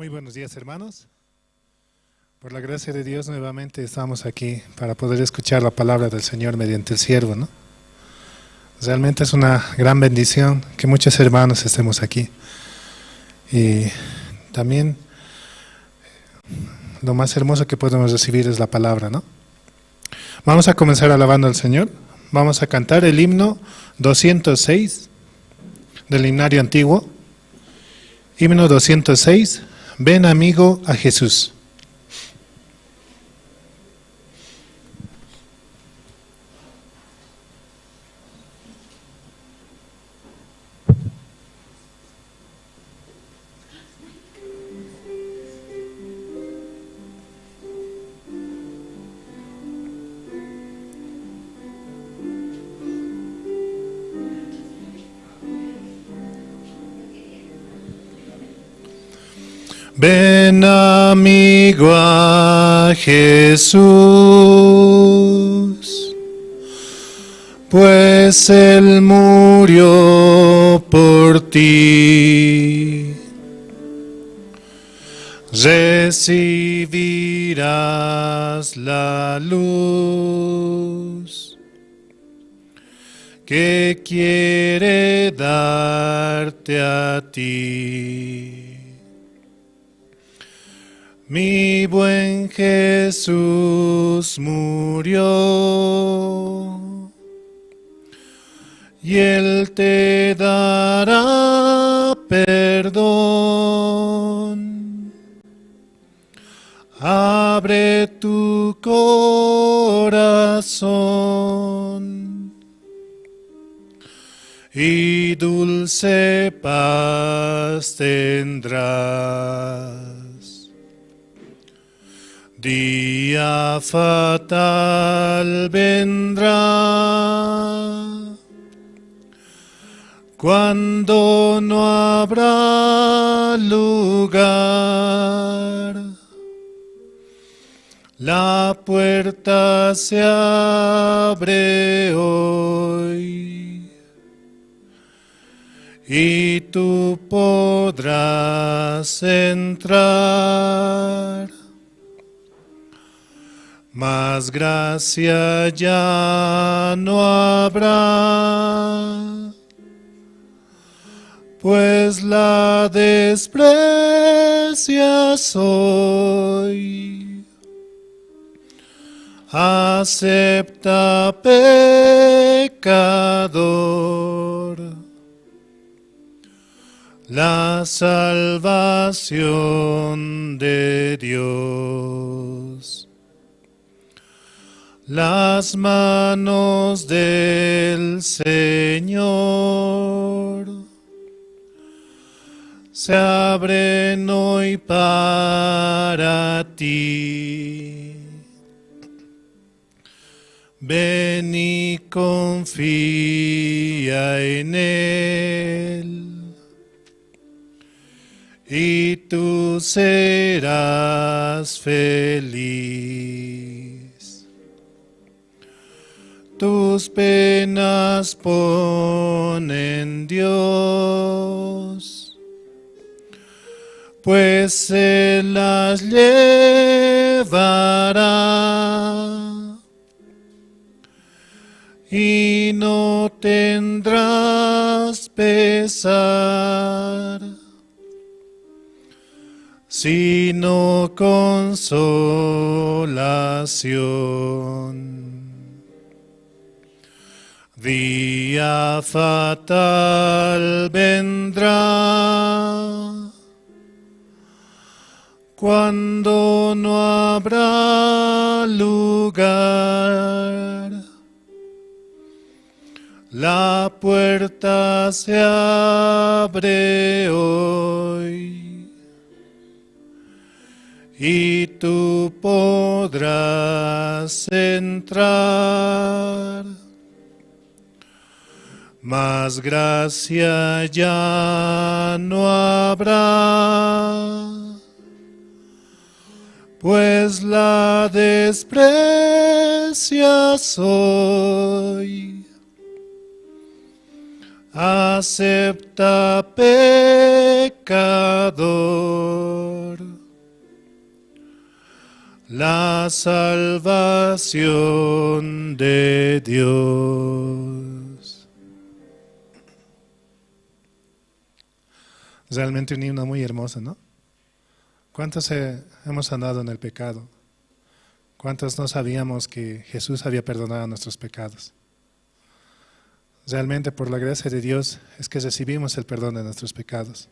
Muy buenos días, hermanos. Por la gracia de Dios, nuevamente estamos aquí para poder escuchar la palabra del Señor mediante el siervo, ¿no? Realmente es una gran bendición que muchos hermanos estemos aquí. Y también lo más hermoso que podemos recibir es la palabra, ¿no? Vamos a comenzar alabando al Señor. Vamos a cantar el himno 206 del himnario antiguo. Himno 206, Ven amigo a Jesús. Ven amigo a Jesús, pues Él murió por ti. Recibirás la luz que quiere darte a ti. Mi buen Jesús murió y Él te dará perdón. Abre tu corazón y dulce paz tendrás. Día fatal vendrá cuando no habrá lugar. La puerta se abre hoy y tú podrás entrar. Mas gracia ya no habrá, pues la desprecias hoy. Acepta, pecador, la salvación de Dios. Las manos del Señor se abren hoy para ti. Ven y confía en Él, y tú serás feliz. Tus penas pon en Dios, pues se las llevará y no tendrás pesar, sino consolación. Día fatal vendrá cuando no habrá lugar. La puerta se abre hoy y tú podrás entrar. Mas gracia ya no habrá, pues la desprecias hoy. Acepta, pecador, la salvación de Dios. Realmente un himno muy hermoso, ¿no? ¿Cuántos hemos andado en el pecado? ¿Cuántos no sabíamos que Jesús había perdonado nuestros pecados? Realmente por la gracia de Dios es que recibimos el perdón de nuestros pecados.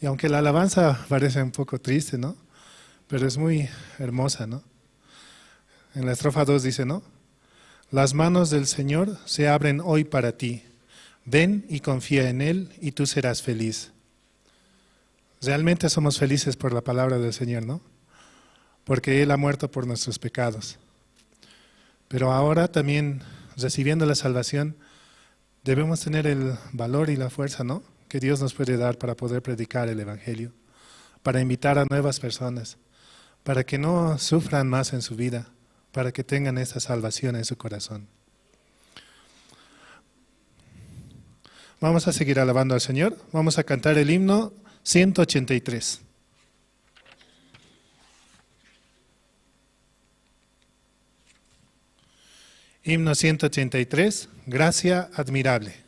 Y aunque la alabanza parece un poco triste, ¿no? Pero es muy hermosa, ¿no? En la estrofa 2 dice, ¿no? Las manos del Señor se abren hoy para ti. Ven y confía en Él y tú serás feliz. Realmente somos felices por la palabra del Señor, ¿no? Porque Él ha muerto por nuestros pecados. Pero ahora también, recibiendo la salvación, debemos tener el valor y la fuerza, ¿no? Que Dios nos puede dar para poder predicar el Evangelio, para invitar a nuevas personas, para que no sufran más en su vida, para que tengan esa salvación en su corazón. Vamos a seguir alabando al Señor. Vamos a cantar el himno 183. Himno 183, Gracia Admirable.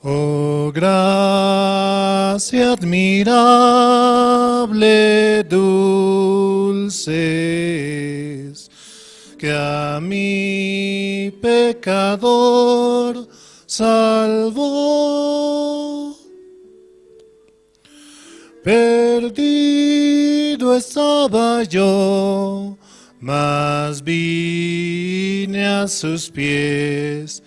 Oh, gracia admirable, dulce es, que a mi pecador salvó. Perdido estaba yo, mas vine a sus pies.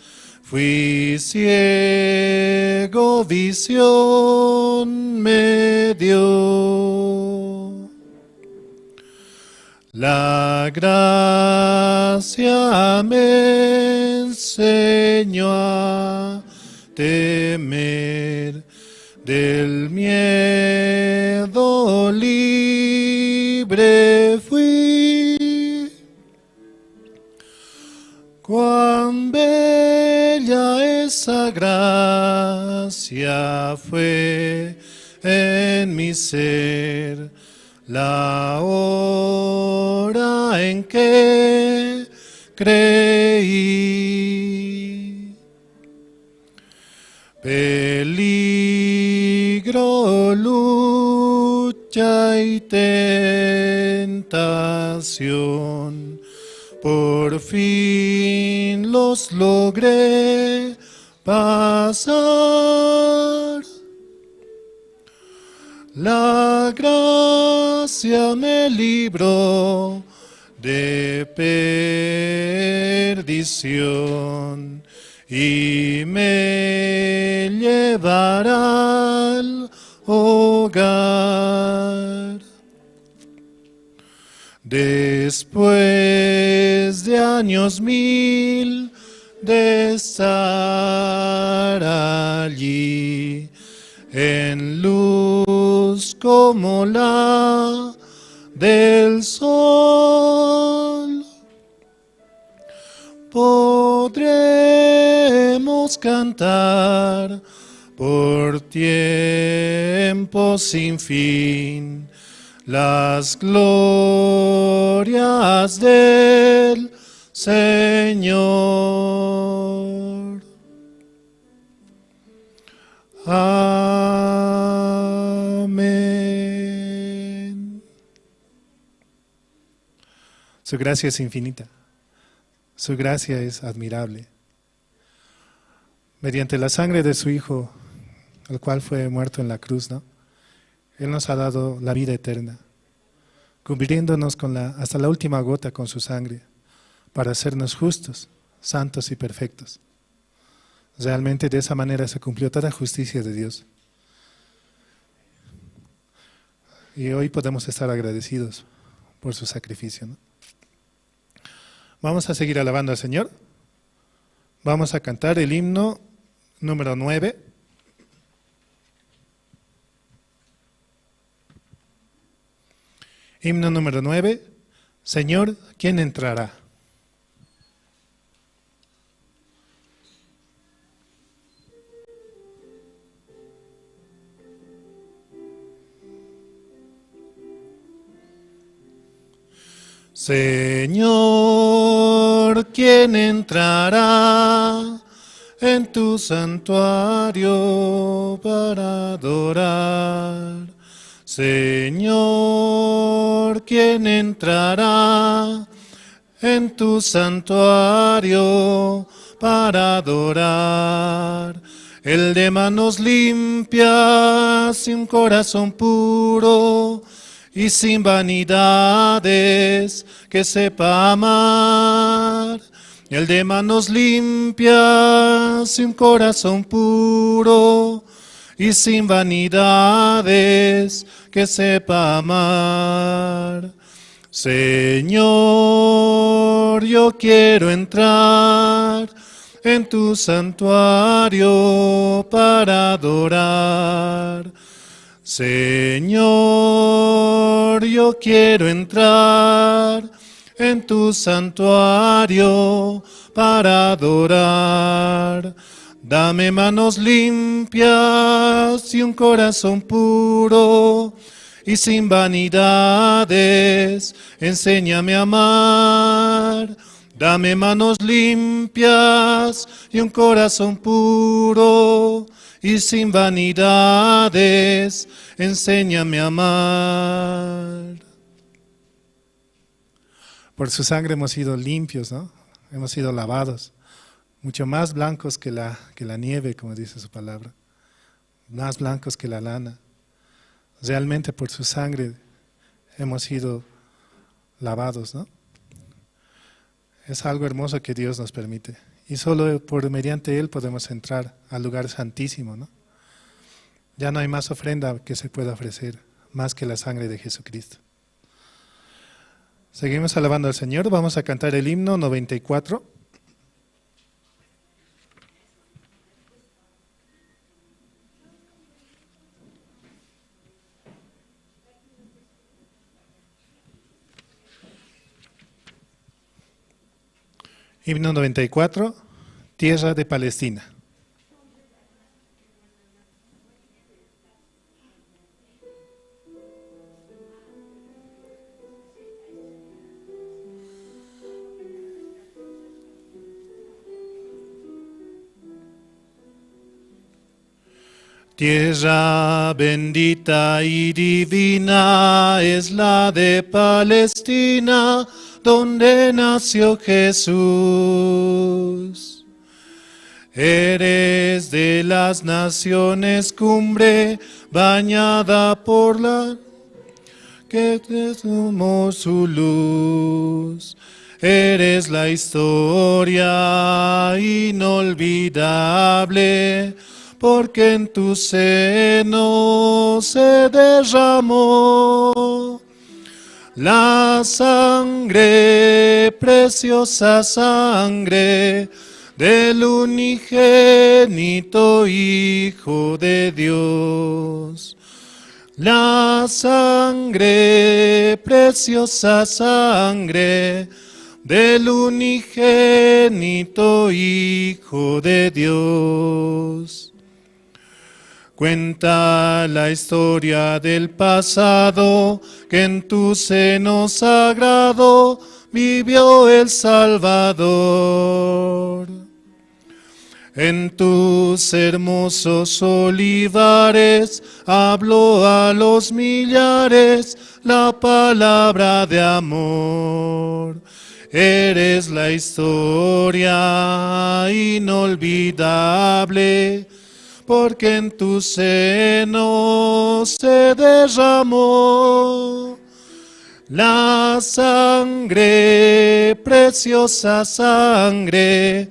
Fui ciego, visión me dio. La gracia me enseñó a temer, del miedo libre fui. Cuán bella esa gracia fue en mi ser, la hora en que creí. Peligro, lucha y tentación, por fin los logré pasar. La gracia me libró de perdición y me llevará al hogar. Después de años mil de estar allí, en luz como la del sol, podremos cantar por tiempo sin fin las glorias del Señor. Amén. Su gracia es infinita. Su gracia es admirable. Mediante la sangre de su Hijo, el cual fue muerto en la cruz, ¿no? Él nos ha dado la vida eterna, cubriéndonos hasta la última gota con su sangre, para hacernos justos, santos y perfectos. Realmente de esa manera se cumplió toda justicia de Dios. Y hoy podemos estar agradecidos por su sacrificio, ¿no? Vamos a seguir alabando al Señor. Vamos a cantar el himno número 9. Himno número 9. Señor, ¿quién entrará? Señor, ¿quién entrará en tu santuario para adorar? Señor, ¿quién entrará en tu santuario para adorar? El de manos limpias y un corazón puro, y sin vanidades, que sepa amar. El de manos limpias y un corazón puro, y sin vanidades, que sepa amar. Señor, yo quiero entrar en tu santuario para adorar. Señor, yo quiero entrar en tu santuario para adorar. Dame manos limpias y un corazón puro, y sin vanidades, enséñame a amar. Dame manos limpias y un corazón puro, y sin vanidades, enséñame a amar. Por su sangre hemos sido limpios, ¿no? Hemos sido lavados, mucho más blancos que la nieve, como dice su palabra, más blancos que la lana. Realmente por su sangre hemos sido lavados, ¿no? Es algo hermoso que Dios nos permite. Y solo por mediante Él podemos entrar al lugar santísimo, ¿no? Ya no hay más ofrenda que se pueda ofrecer, más que la sangre de Jesucristo. Seguimos alabando al Señor. Vamos a cantar el himno 94. Himno 94, Tierra de Palestina. Tierra bendita y divina es la de Palestina, donde nació Jesús. Eres de las naciones cumbre, bañada por la que desnumó su luz. Eres la historia inolvidable, porque en tu seno se derramó la sangre, preciosa sangre del unigénito Hijo de Dios. La sangre, preciosa sangre del unigénito Hijo de Dios. Cuenta la historia del pasado, que en tu seno sagrado vivió el Salvador. En tus hermosos olivares habló a los millares la palabra de amor. Eres la historia inolvidable, porque en tu seno se derramó la sangre, preciosa sangre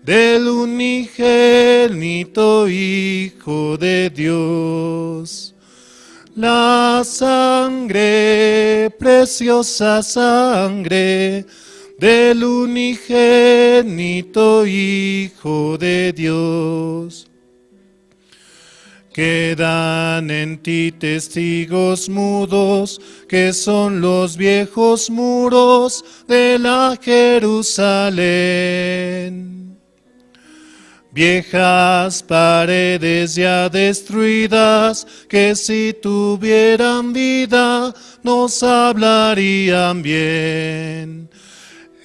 del unigénito Hijo de Dios. La sangre, preciosa sangre del unigénito Hijo de Dios. Quedan en ti testigos mudos, que son los viejos muros de la Jerusalén. Viejas paredes ya destruidas, que si tuvieran vida nos hablarían bien.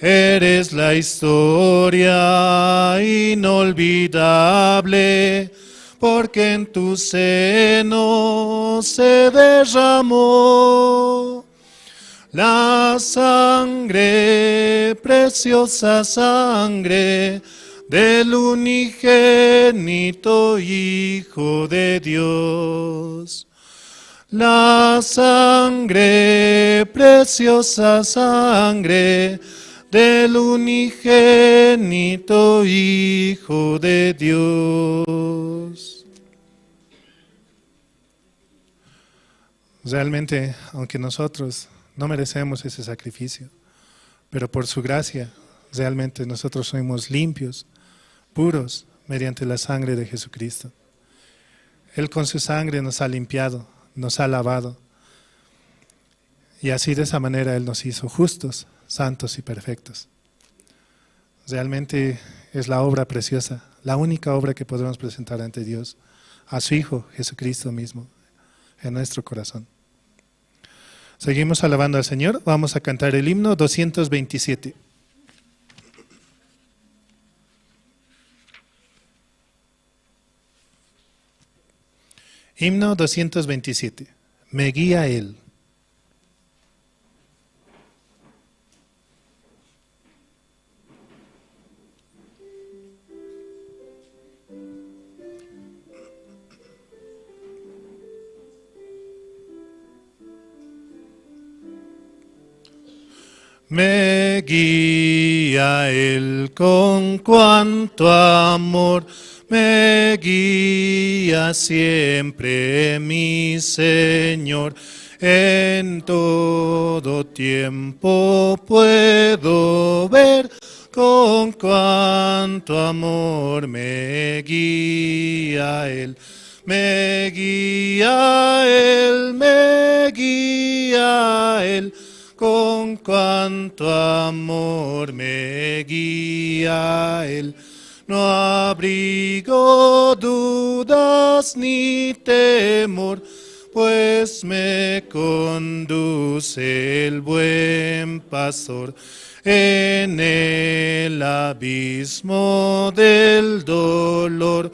Eres la historia inolvidable, porque en tu seno se derramó la sangre, preciosa sangre del unigénito Hijo de Dios. La sangre, preciosa sangre del unigénito Hijo de Dios. Realmente, aunque nosotros no merecemos ese sacrificio, pero por su gracia, realmente nosotros somos limpios, puros, mediante la sangre de Jesucristo. Él con su sangre nos ha limpiado, nos ha lavado. Y así de esa manera Él nos hizo justos, santos y perfectos. Realmente es la obra preciosa, la única obra que podemos presentar ante Dios, a su Hijo Jesucristo mismo, en nuestro corazón. Seguimos alabando al Señor. Vamos a cantar el himno 227. Himno 227. Me guía Él. Me guía Él con cuanto amor, me guía siempre mi Señor. En todo tiempo puedo ver con cuánto amor me guía Él. Me guía Él, me guía Él. Con cuánto amor me guía Él. No abrigo dudas ni temor, pues me conduce el buen pastor en el abismo del dolor,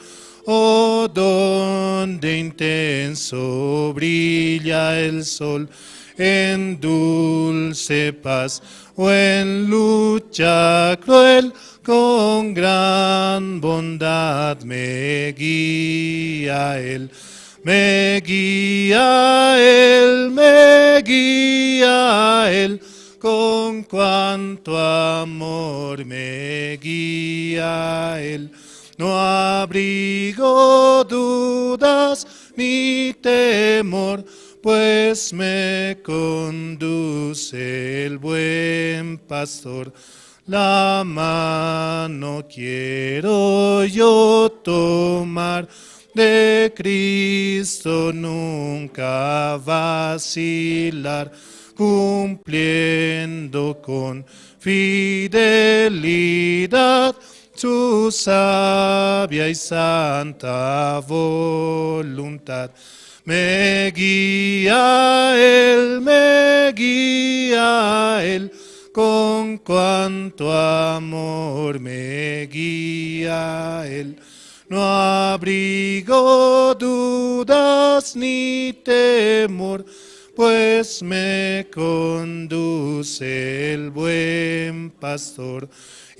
oh, donde intenso brilla el sol, en dulce paz o en lucha cruel, con gran bondad me guía Él. Me guía Él, me guía Él, con cuánto amor me guía Él. No abrigo dudas ni temor, pues me conduce el buen pastor. La mano quiero yo tomar de Cristo, nunca vacilar, cumpliendo con fidelidad su sabia y santa voluntad. Me guía Él, me guía Él, con cuanto amor me guía Él. No abrigo dudas ni temor, pues me conduce el buen pastor.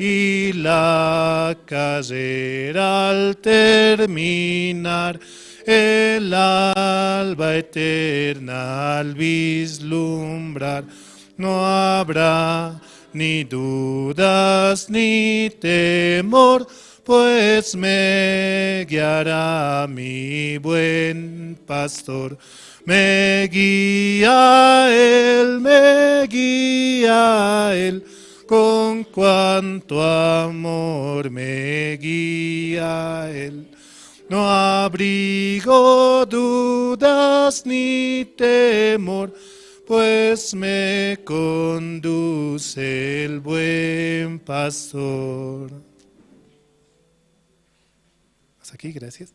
Y la carrera al terminar, el alba eterna al vislumbrar, no habrá ni dudas ni temor, pues me guiará mi buen pastor. Me guía Él, me guía Él, con cuanto amor me guía Él. No abrigo dudas ni temor, pues me conduce el buen pastor. Hasta aquí, gracias.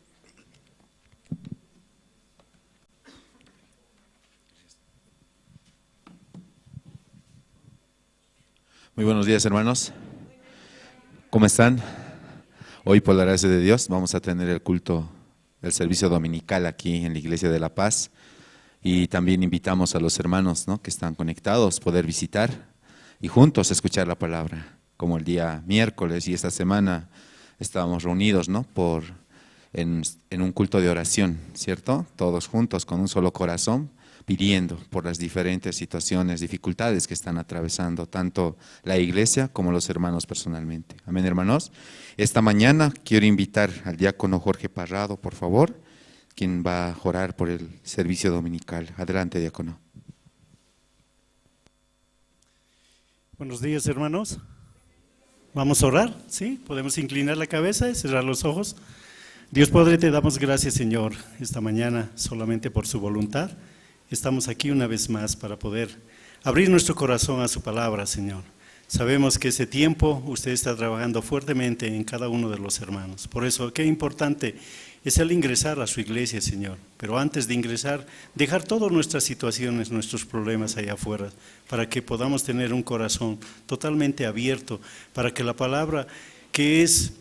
Muy buenos días, hermanos. ¿Cómo están? Hoy, por la gracia de Dios, vamos a tener el culto, el servicio dominical aquí en la Iglesia de la Paz. Y también invitamos a los hermanos, ¿no?, que están conectados, poder visitar y juntos escuchar la palabra, como el día miércoles y esta semana estábamos reunidos, ¿no?, en un culto de oración, ¿cierto? Todos juntos, con un solo corazón, pidiendo por las diferentes situaciones, dificultades que están atravesando tanto la iglesia como los hermanos personalmente. Amén, hermanos. Esta mañana quiero invitar al diácono Jorge Parrado, por favor, quien va a orar por el servicio dominical. Adelante, diácono. Buenos días, hermanos. Vamos a orar, ¿sí? Podemos inclinar la cabeza y cerrar los ojos. Dios Padre, te damos gracias, Señor, esta mañana solamente por su voluntad. Estamos aquí una vez más para poder abrir nuestro corazón a su palabra, Señor. Sabemos que ese tiempo usted está trabajando fuertemente en cada uno de los hermanos. Por eso, qué importante es el ingresar a su iglesia, Señor. Pero antes de ingresar, dejar todas nuestras situaciones, nuestros problemas allá afuera, para que podamos tener un corazón totalmente abierto, para que la palabra que es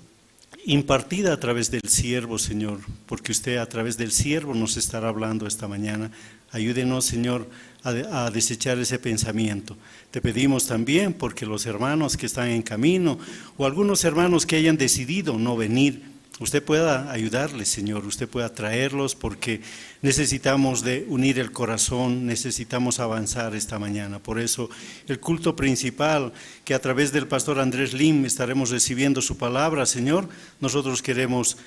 impartida a través del siervo, Señor, porque usted a través del siervo nos estará hablando esta mañana. Ayúdenos, Señor, a desechar ese pensamiento. Te pedimos también porque los hermanos que están en camino o algunos hermanos que hayan decidido no venir, usted pueda ayudarles, Señor, usted pueda traerlos, porque necesitamos de unir el corazón, necesitamos avanzar esta mañana. Por eso el culto principal que a través del pastor Andrés Lim estaremos recibiendo su palabra, Señor, nosotros queremos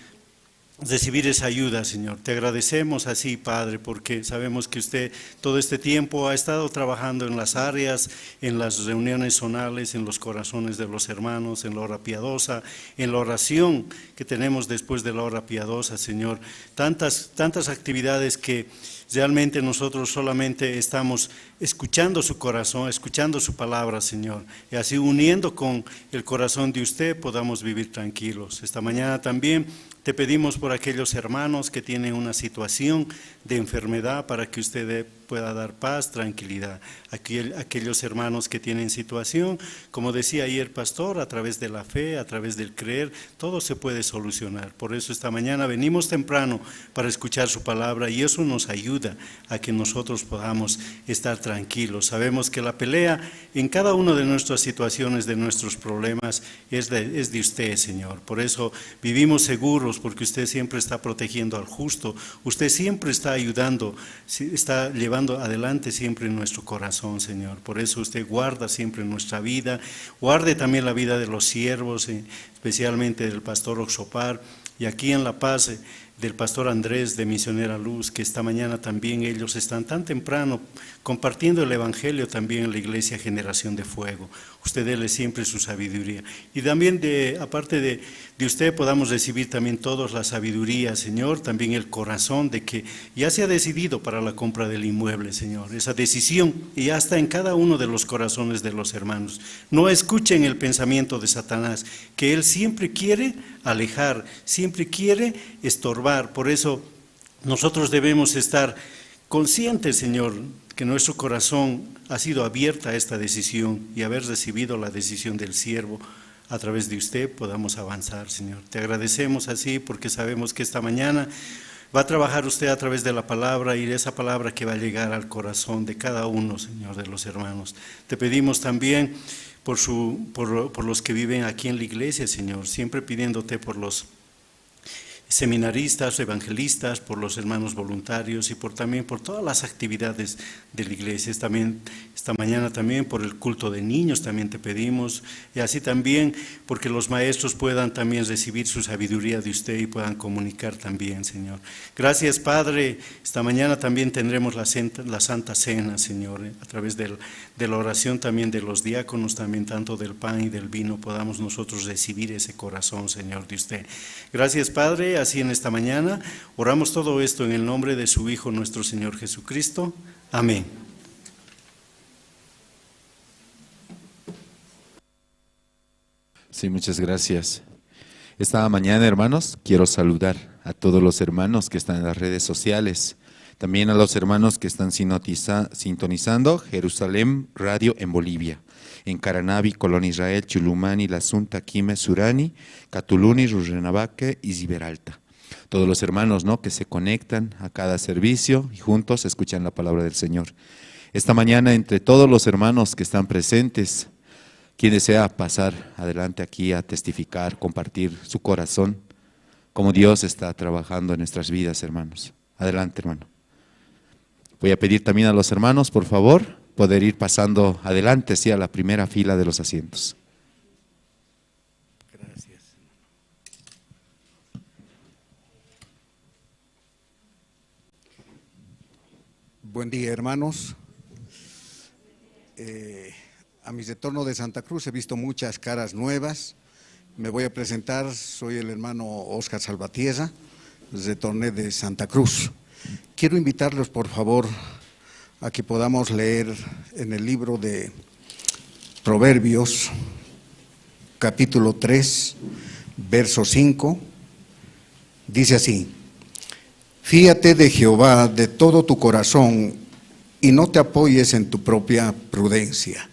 recibir esa ayuda, Señor. Te agradecemos así, Padre, porque sabemos que usted todo este tiempo ha estado trabajando en las áreas, en las reuniones zonales, en los corazones de los hermanos, en la hora piadosa, en la oración que tenemos después de la hora piadosa, Señor. Tantas actividades que realmente nosotros solamente estamos escuchando su corazón, escuchando su palabra, Señor. Y así uniendo con el corazón de usted podamos vivir tranquilos. Esta mañana también te pedimos por aquellos hermanos que tienen una situación de enfermedad para que usted pueda dar paz, tranquilidad. Aquellos hermanos que tienen situación, como decía ayer pastor, a través de la fe, a través del creer, todo se puede solucionar. Por eso esta mañana venimos temprano para escuchar su palabra y eso nos ayuda a que nosotros podamos estar tranquilos. Sabemos que la pelea en cada una de nuestras situaciones, de nuestros problemas, es de usted, Señor. Por eso vivimos seguros, porque usted siempre está protegiendo al justo, usted siempre está ayudando, está llevando llevando adelante siempre nuestro corazón, Señor. Por eso usted guarda siempre nuestra vida, guarde también la vida de los siervos, especialmente del pastor Oxopar, y aquí en La Paz, del pastor Andrés de Misionera Luz, que esta mañana también ellos están tan temprano compartiendo el Evangelio también en la iglesia Generación de Fuego. Usted déle siempre su sabiduría. Y también, aparte de usted, podamos recibir también todos la sabiduría, Señor, también el corazón de que ya se ha decidido para la compra del inmueble, Señor. Esa decisión y ya está en cada uno de los corazones de los hermanos. No escuchen el pensamiento de Satanás, que él siempre quiere alejar, siempre quiere estorbar. Por eso nosotros debemos estar conscientes, Señor, que nuestro corazón ha sido abierta a esta decisión y haber recibido la decisión del siervo a través de usted podamos avanzar, Señor. Te agradecemos así porque sabemos que esta mañana va a trabajar usted a través de la palabra y esa palabra que va a llegar al corazón de cada uno, Señor, de los hermanos. Te pedimos también por los que viven aquí en la iglesia, Señor, siempre pidiéndote por los seminaristas, evangelistas, por los hermanos voluntarios y también por todas las actividades de la iglesia. También, esta mañana también por el culto de niños también te pedimos, y así también porque los maestros puedan también recibir su sabiduría de usted y puedan comunicar también, Señor. Gracias, Padre. Esta mañana también tendremos la Santa Cena, Señor, a través de la oración también de los diáconos, también tanto del pan y del vino, podamos nosotros recibir ese corazón, Señor, de usted. Gracias, Padre. Así en esta mañana oramos todo esto en el nombre de su Hijo, nuestro Señor Jesucristo. Amén. Sí, muchas gracias. Esta mañana, hermanos, quiero saludar a todos los hermanos que están en las redes sociales, también a los hermanos que están sintonizando Jerusalén Radio en Bolivia, en Caranavi, Colón Israel, Chulumani, La Asunta, Quime, Surani, Catuluni, Rurrenabaque y Ziberalta. Todos los hermanos, ¿no?, que se conectan a cada servicio y juntos escuchan la palabra del Señor. Esta mañana, entre todos los hermanos que están presentes, quien desea pasar adelante aquí a testificar, compartir su corazón, como Dios está trabajando en nuestras vidas, hermanos. Adelante, hermano. Voy a pedir también a los hermanos, por favor, poder ir pasando adelante, sí, a la primera fila de los asientos. Gracias. Buen día, hermanos. A mi retorno de Santa Cruz he visto muchas caras nuevas. Me voy a presentar, soy el hermano Oscar Salvatierra, retorné de Santa Cruz. Quiero invitarlos, por favor, a que podamos leer en el libro de Proverbios, capítulo 3, verso 5, dice así: Fíate de Jehová de todo tu corazón y no te apoyes en tu propia prudencia.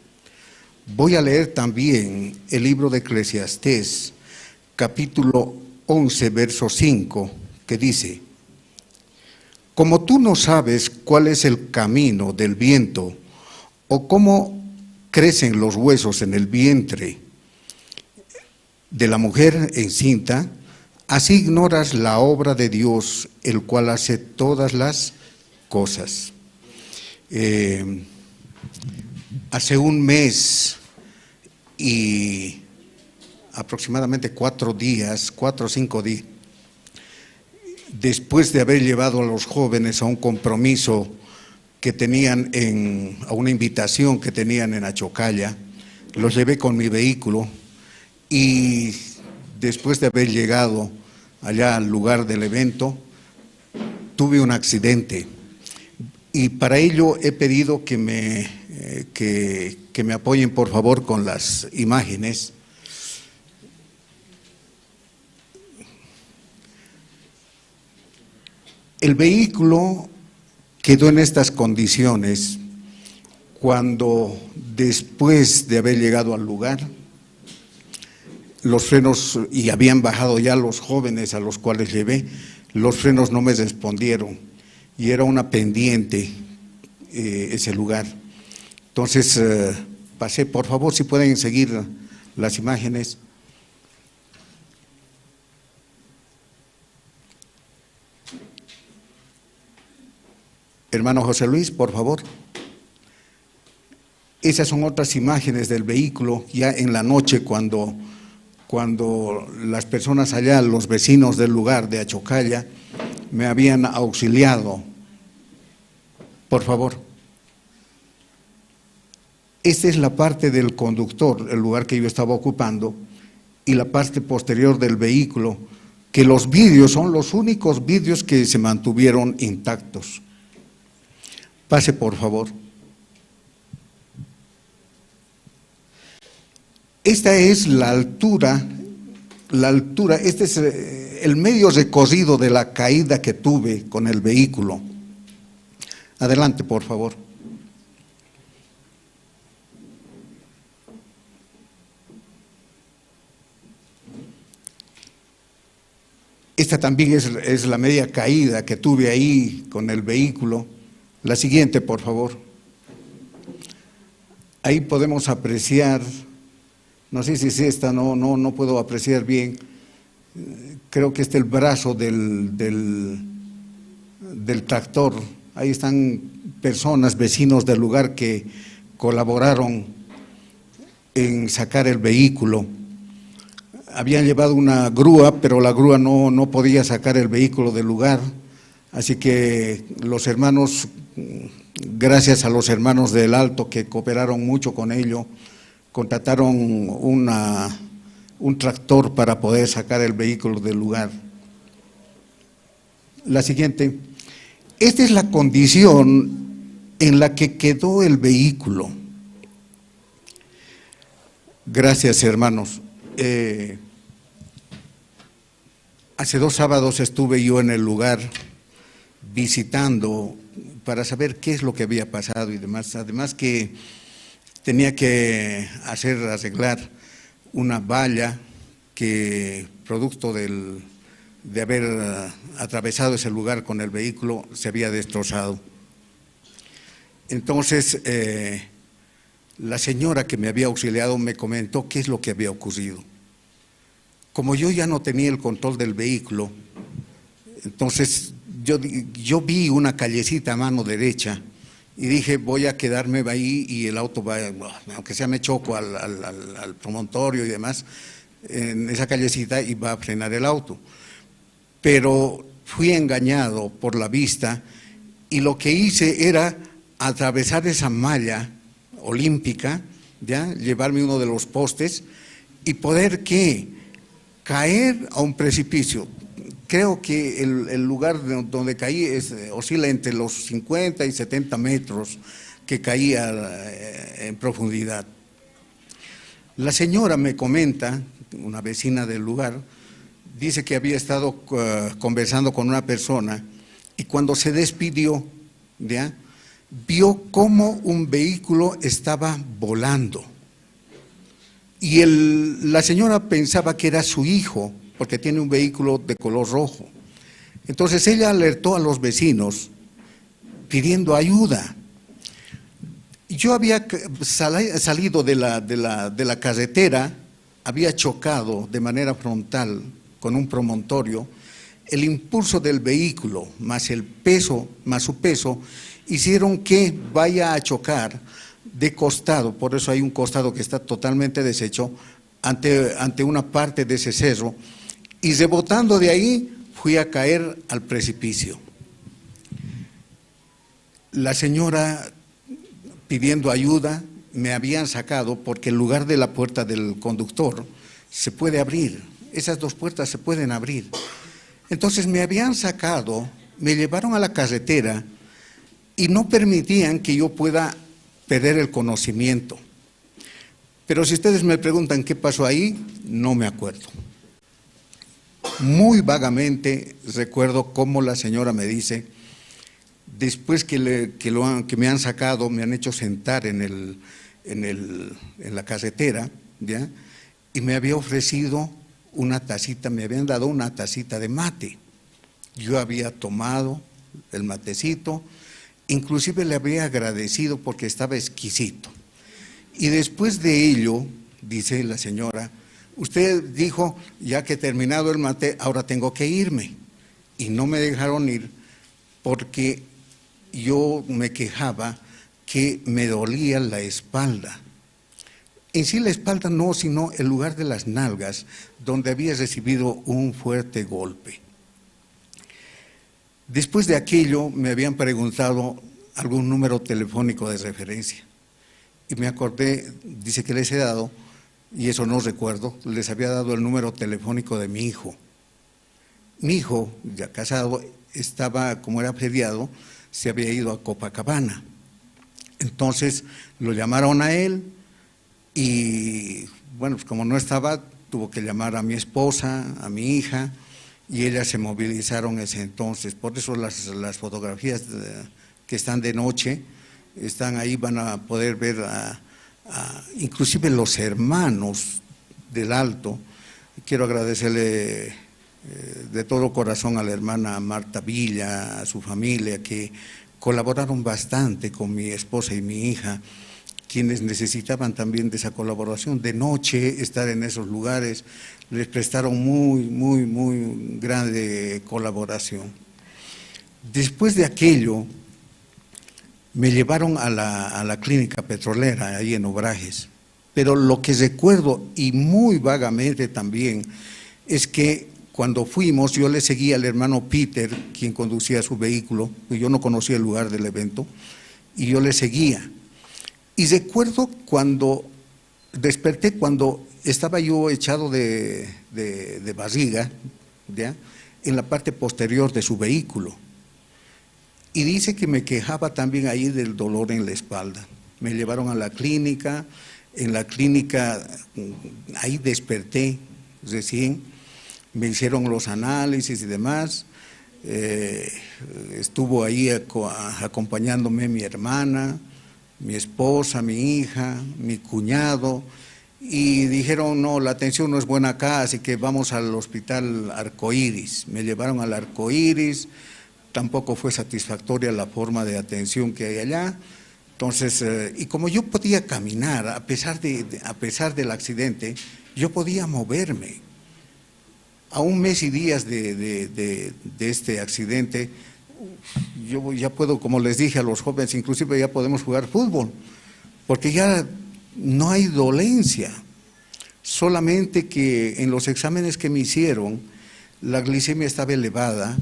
Voy a leer también el libro de Eclesiastés, capítulo 11, verso 5, que dice: Como tú no sabes cuál es el camino del viento o cómo crecen los huesos en el vientre de la mujer encinta, así ignoras la obra de Dios, el cual hace todas las cosas. Hace un mes y aproximadamente 4 o 5 días, después de haber llevado a los jóvenes a un compromiso que tenían, a una invitación que tenían en Achocalla, los llevé con mi vehículo y después de haber llegado allá al lugar del evento, tuve un accidente. Y para ello he pedido que me apoyen, por favor, con las imágenes. El vehículo quedó en estas condiciones cuando, después de haber llegado al lugar, los frenos, y habían bajado ya los jóvenes a los cuales llevé, los frenos no me respondieron y era una pendiente ese lugar. Entonces pasé, por favor, si pueden seguir las imágenes. Hermano José Luis, por favor. Esas son otras imágenes del vehículo ya en la noche cuando las personas allá, los vecinos del lugar de Achocalla, me habían auxiliado. Por favor. Esta es la parte del conductor, el lugar que yo estaba ocupando, y la parte posterior del vehículo, que los vidrios son los únicos vidrios que se mantuvieron intactos. Pase, por favor. Esta es la altura, este es el medio recorrido de la caída que tuve con el vehículo. Adelante, por favor. Esta también es la media caída que tuve ahí con el vehículo. La siguiente, por favor. Ahí podemos apreciar, no sé si es esta, no puedo apreciar bien. Creo que este es el brazo del tractor. Ahí están personas, vecinos del lugar que colaboraron en sacar el vehículo. Habían llevado una grúa, pero la grúa no podía sacar el vehículo del lugar. Así que los hermanos, gracias a los hermanos del Alto que cooperaron mucho con ello, contrataron un tractor para poder sacar el vehículo del lugar. La siguiente. Esta es la condición en la que quedó el vehículo. Gracias, hermanos. Hace 2 sábados estuve yo en el lugar visitando para saber qué es lo que había pasado y demás. Además que tenía que arreglar una valla que, producto de haber atravesado ese lugar con el vehículo, se había destrozado. Entonces, la señora que me había auxiliado me comentó qué es lo que había ocurrido. Como yo ya no tenía el control del vehículo, entonces yo vi una callecita a mano derecha y dije, voy a quedarme ahí y el auto va, aunque sea me choco al promontorio y demás, en esa callecita y va a frenar el auto. Pero fui engañado por la vista y lo que hice era atravesar esa malla olímpica, ¿ya? Llevarme uno de los postes y poder ¿qué? Caer a un precipicio. Creo que el lugar donde caí oscila entre los 50 y 70 metros que caía en profundidad. La señora me comenta, una vecina del lugar, dice que había estado conversando con una persona y cuando se despidió, ¿ya? Vio cómo un vehículo estaba volando. Y la señora pensaba que era su hijo, porque tiene un vehículo de color rojo. Entonces ella alertó a los vecinos pidiendo ayuda. Yo había salido de la carretera, había chocado de manera frontal con un promontorio. El impulso del vehículo, más el peso, más su peso, hicieron que vaya a chocar de costado, por eso hay un costado que está totalmente deshecho, ante una parte de ese cerro, y rebotando de ahí fui a caer al precipicio. La señora pidiendo ayuda, me habían sacado porque el lugar de la puerta del conductor se puede abrir, esas 2 puertas se pueden abrir. Entonces me habían sacado, me llevaron a la carretera y no permitían que yo pueda perder el conocimiento. Pero si ustedes me preguntan qué pasó ahí, no me acuerdo. Muy vagamente recuerdo cómo la señora me dice, después que me han sacado, me han hecho sentar en la carretera, ¿ya? Y me había ofrecido una tacita, me habían dado una tacita de mate. Yo había tomado el matecito, inclusive le había agradecido porque estaba exquisito. Y después de ello, dice la señora, usted dijo, ya que he terminado el mate, ahora tengo que irme. Y no me dejaron ir porque yo me quejaba que me dolía la espalda. En sí la espalda no, sino el lugar de las nalgas, donde había recibido un fuerte golpe. Después de aquello me habían preguntado algún número telefónico de referencia. Y me acordé, dice que les he dado, y eso no recuerdo, les había dado el número telefónico de mi hijo. Mi hijo, ya casado, estaba, como era feriado, se había ido a Copacabana. Entonces lo llamaron a él y, bueno, pues como no estaba, tuvo que llamar a mi esposa, a mi hija, y ellas se movilizaron ese entonces. Por eso las fotografías que están de noche, están ahí, van a poder ver inclusive los hermanos del Alto. Quiero agradecerle de todo corazón a la hermana Marta Villa, a su familia, que colaboraron bastante con mi esposa y mi hija, quienes necesitaban también de esa colaboración. De noche, estar en esos lugares, les prestaron muy, muy, muy grande colaboración. Después de aquello, me llevaron a la clínica petrolera, ahí en Obrajes. Pero lo que recuerdo, y muy vagamente también, es que cuando fuimos, yo le seguía al hermano Peter, quien conducía su vehículo, y yo no conocía el lugar del evento, y yo le seguía. Y recuerdo cuando desperté, cuando estaba yo echado de barriga, ¿ya?, en la parte posterior de su vehículo. Y dice que me quejaba también ahí del dolor en la espalda. Me llevaron a la clínica, en la clínica ahí desperté recién, me hicieron los análisis y demás, estuvo ahí acompañándome mi hermana, mi esposa, mi hija, mi cuñado, y dijeron, no, la atención no es buena acá, así que vamos al hospital Arcoíris. Me llevaron al Arcoíris, tampoco fue satisfactoria la forma de atención que hay allá. Entonces, y como yo podía caminar, a pesar del accidente, yo podía moverme. A un mes y días de este accidente, yo ya puedo, como les dije a los jóvenes, inclusive ya podemos jugar fútbol, porque ya no hay dolencia, solamente que en los exámenes que me hicieron, la glicemia estaba elevada,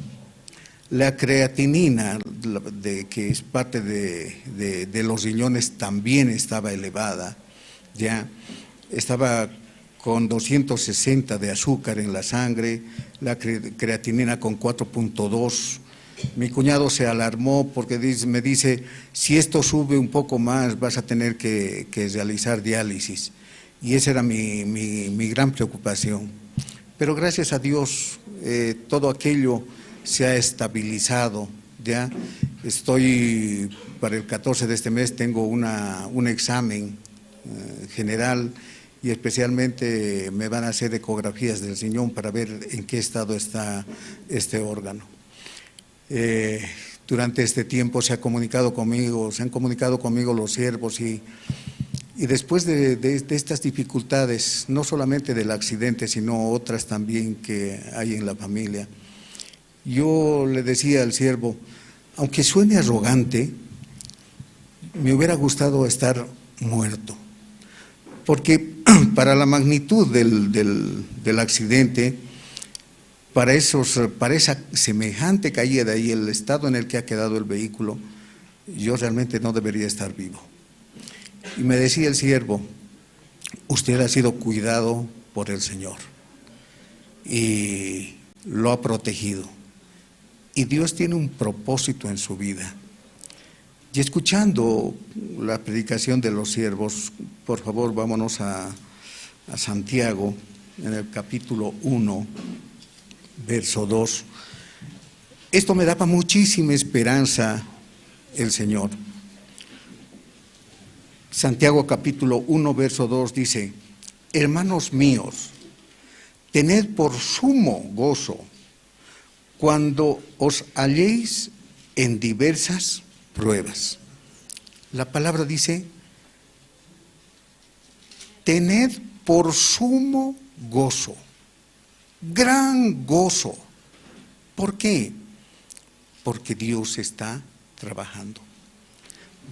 la creatinina, que es parte de los riñones, también estaba elevada, ya estaba con 260 de azúcar en la sangre, la creatinina con 4.2. Mi cuñado se alarmó porque me dice, si esto sube un poco más vas a tener que realizar diálisis. Y esa era mi gran preocupación. Pero gracias a Dios todo aquello se ha estabilizado. Ya estoy, para el 14 de este mes tengo un examen general y especialmente me van a hacer ecografías del riñón para ver en qué estado está este órgano. Durante este tiempo se ha comunicado conmigo, se han comunicado conmigo los siervos y después de estas dificultades, no solamente del accidente, sino otras también que hay en la familia, yo le decía al siervo, aunque suene arrogante, me hubiera gustado estar muerto, porque para la magnitud del accidente, para esa semejante caída de ahí, el estado en el que ha quedado el vehículo, yo realmente no debería estar vivo. Y me decía el siervo, usted ha sido cuidado por el Señor y lo ha protegido. Y Dios tiene un propósito en su vida. Y escuchando la predicación de los siervos, por favor vámonos a Santiago, en el capítulo 1, verso 2. Esto me daba muchísima esperanza el Señor. Santiago capítulo 1, verso 2 dice, hermanos míos, tened por sumo gozo cuando os halléis en diversas pruebas. La palabra dice, tened por sumo gozo, gran gozo. ¿Por qué? Porque Dios está trabajando.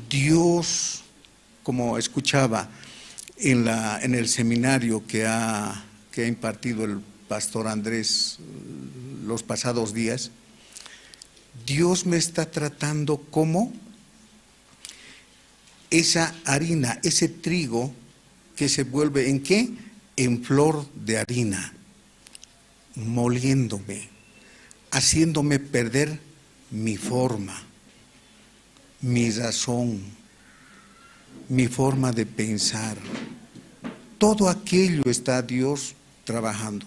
Dios, como escuchaba en el seminario que ha impartido el pastor Andrés los pasados días, Dios me está tratando como esa harina, ese trigo que se vuelve ¿en qué? En flor de harina, moliéndome, haciéndome perder mi forma, mi razón, mi forma de pensar. Todo aquello está Dios trabajando.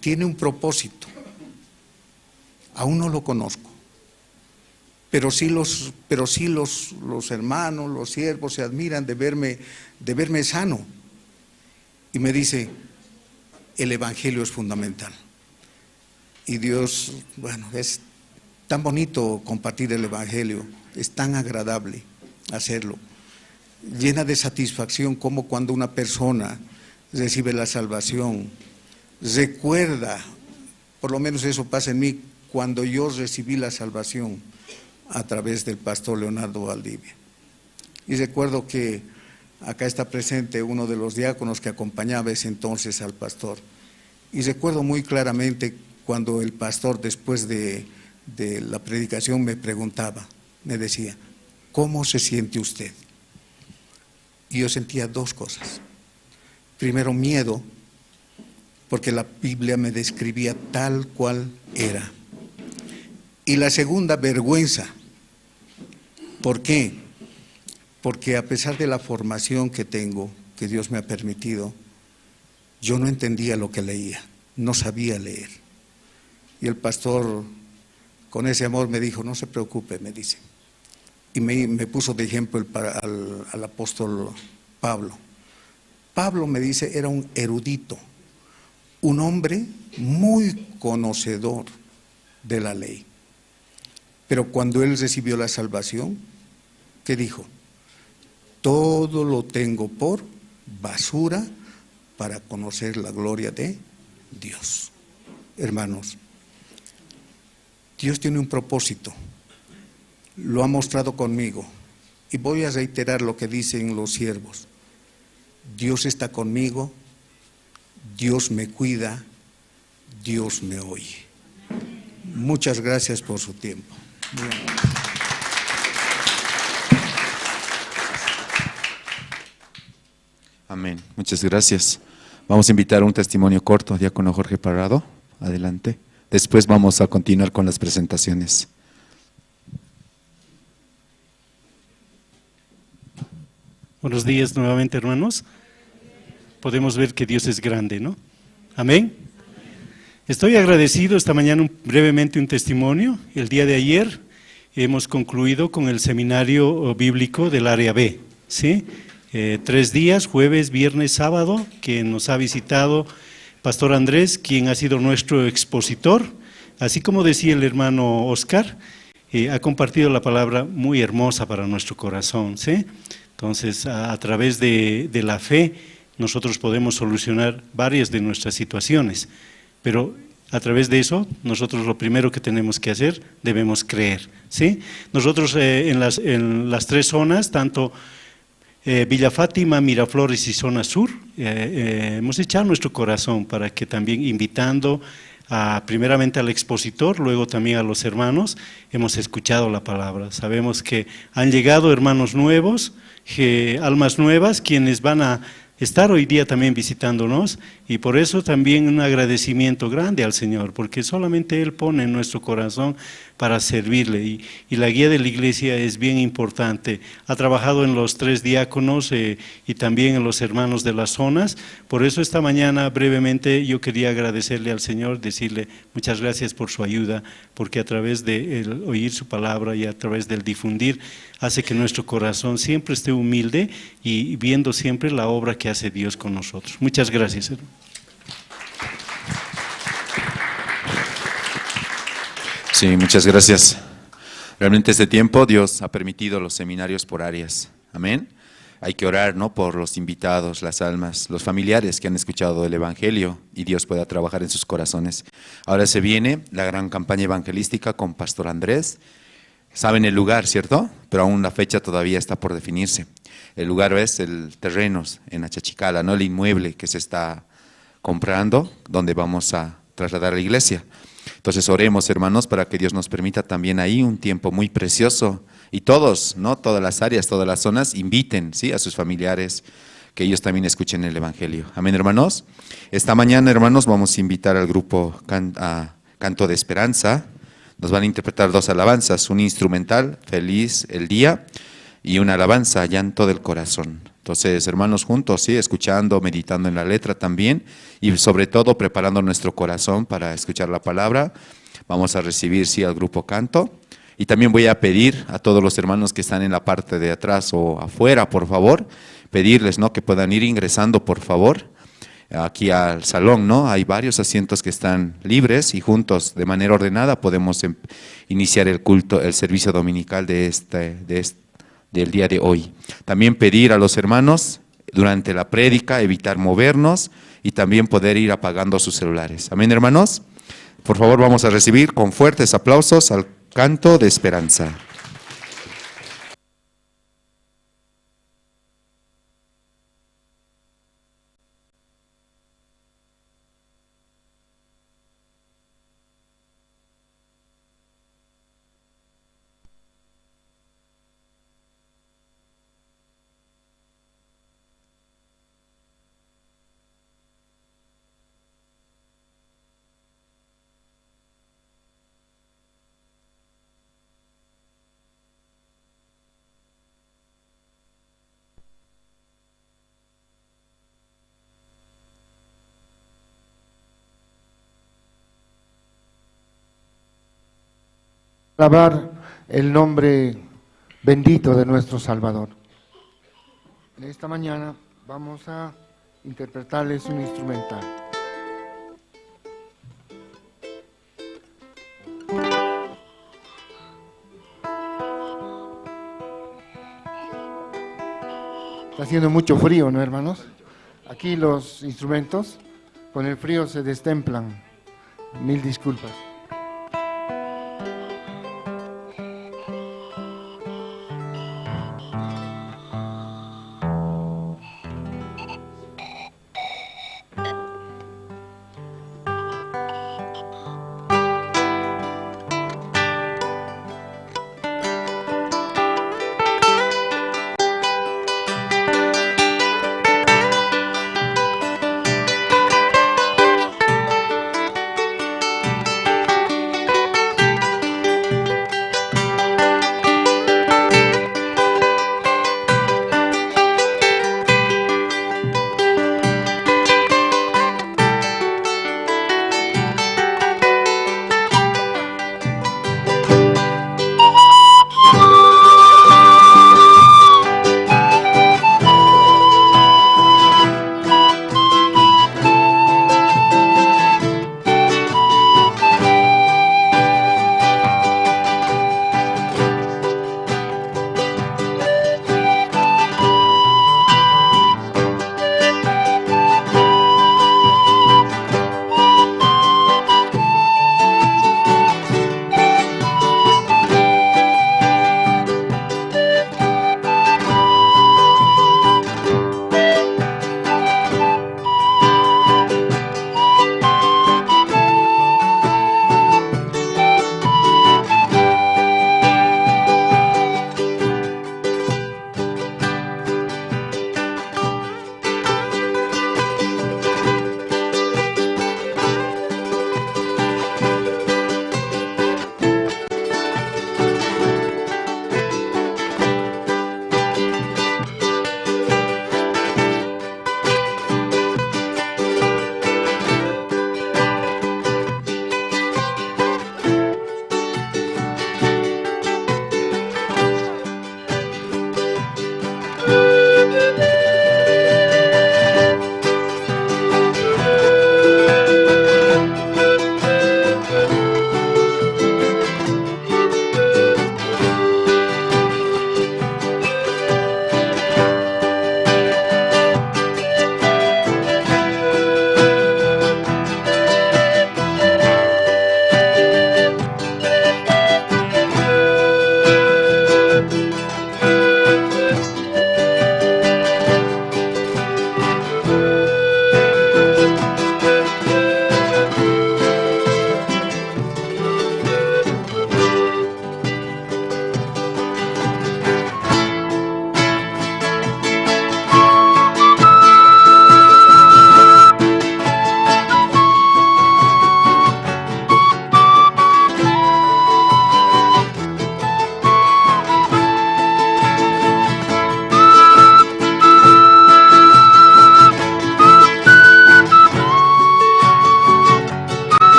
Tiene un propósito. Aún no lo conozco. Pero sí los hermanos, los siervos se admiran de verme sano. Y me dice, el evangelio es fundamental. Y Dios, bueno, es tan bonito compartir el evangelio, es tan agradable hacerlo. Llena de satisfacción como cuando una persona recibe la salvación, recuerda, por lo menos eso pasa en mí, cuando yo recibí la salvación a través del pastor Leonardo Valdivia. Y recuerdo que acá está presente uno de los diáconos que acompañaba ese entonces al pastor. Y recuerdo muy claramente cuando el pastor, después de la predicación, me preguntaba, me decía, ¿cómo se siente usted? Y yo sentía dos cosas. Primero, miedo, porque la Biblia me describía tal cual era. Y la segunda, vergüenza. ¿Por qué? Porque a pesar de la formación que tengo, que Dios me ha permitido, yo no entendía lo que leía, no sabía leer. Y el pastor, con ese amor, me dijo, no se preocupe, me dice. Y me puso de ejemplo al apóstol Pablo. Pablo, me dice, era un erudito, un hombre muy conocedor de la ley. Pero cuando él recibió la salvación, ¿qué dijo? Todo lo tengo por basura para conocer la gloria de Dios. Hermanos, Dios tiene un propósito, lo ha mostrado conmigo. Y voy a reiterar lo que dicen los siervos. Dios está conmigo, Dios me cuida, Dios me oye. Muchas gracias por su tiempo. Amén. Muchas gracias. Vamos a invitar un testimonio corto, diácono Jorge Parrado. Adelante. Después vamos a continuar con las presentaciones. Buenos días nuevamente, hermanos. Podemos ver que Dios es grande, ¿no? Amén. Estoy agradecido esta mañana, brevemente un testimonio. El día de ayer hemos concluido con el seminario bíblico del área B, ¿sí? 3 días, jueves, viernes, sábado, que nos ha visitado Pastor Andrés, quien ha sido nuestro expositor. Así como decía el hermano Oscar, ha compartido la palabra muy hermosa para nuestro corazón, ¿sí? Entonces, a través de la fe, nosotros podemos solucionar varias de nuestras situaciones, pero a través de eso, nosotros lo primero que tenemos que hacer, debemos creer, ¿sí? Nosotros en las 3 zonas, tanto Villa Fátima, Miraflores y Zona Sur, hemos echado nuestro corazón para que también invitando primeramente al expositor, luego también a los hermanos, hemos escuchado la palabra. Sabemos que han llegado hermanos nuevos, almas nuevas, quienes van a estar hoy día también visitándonos, y por eso también un agradecimiento grande al Señor, porque solamente Él pone en nuestro corazón para servirle, y la guía de la iglesia es bien importante. Ha trabajado en los 3 diáconos y también en los hermanos de las zonas. Por eso esta mañana brevemente yo quería agradecerle al Señor, decirle muchas gracias por su ayuda, porque a través de el oír su palabra y a través del difundir, hace que nuestro corazón siempre esté humilde y viendo siempre la obra que hace Dios con nosotros. Muchas gracias, hermano. Sí, muchas gracias. Realmente este tiempo Dios ha permitido los seminarios por áreas. Amén. Hay que orar, ¿no?, por los invitados, las almas, los familiares que han escuchado el Evangelio y Dios pueda trabajar en sus corazones. Ahora se viene la gran campaña evangelística con Pastor Andrés. Saben el lugar, ¿cierto? Pero aún la fecha todavía está por definirse. El lugar es el terreno en Achachicala, ¿no? El inmueble que se está comprando, donde vamos a trasladar a la iglesia. Entonces oremos, hermanos, para que Dios nos permita también ahí un tiempo muy precioso. Y todos, ¿no? Todas las áreas, todas las zonas, inviten, ¿sí?, a sus familiares, que ellos también escuchen el Evangelio. Amén, hermanos. Esta mañana, hermanos, vamos a invitar al grupo Canto de Esperanza. Nos van a interpretar dos alabanzas, un instrumental, Feliz el Día, y una alabanza, Llanto del Corazón. Entonces, hermanos, juntos, ¿sí?, escuchando, meditando en la letra también, y sobre todo preparando nuestro corazón para escuchar la palabra. Vamos a recibir, sí, al grupo Canto. Y también voy a pedir a todos los hermanos que están en la parte de atrás o afuera, por favor, pedirles, ¿no?, que puedan ir ingresando, por favor, aquí al salón, ¿no? Hay varios asientos que están libres y juntos, de manera ordenada, podemos iniciar el culto, el servicio dominical del día de hoy. También pedir a los hermanos, durante la prédica, evitar movernos y también poder ir apagando sus celulares. Amén, hermanos. Por favor, vamos a recibir con fuertes aplausos al Canto de Esperanza. Alabar el nombre bendito de nuestro Salvador. En esta mañana vamos a interpretarles un instrumental. Está haciendo mucho frío, ¿no, hermanos? Aquí los instrumentos con el frío se destemplan. Mil disculpas.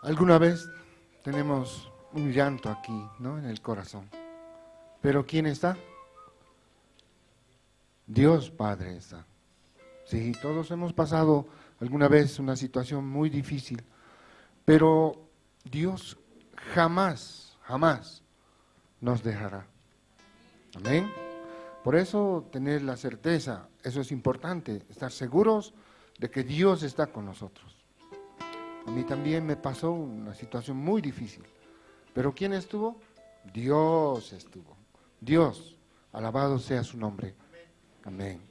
Alguna vez tenemos un llanto aquí, ¿no? En el corazón. Pero ¿quién está? Dios Padre está. Sí, todos hemos pasado alguna vez una situación muy difícil, pero Dios jamás, jamás nos dejará. Amén. Por eso tener la certeza, eso es importante, estar seguros de que Dios está con nosotros. A mí también me pasó una situación muy difícil, pero ¿quién estuvo? Dios estuvo. Dios, alabado sea su nombre. Amén.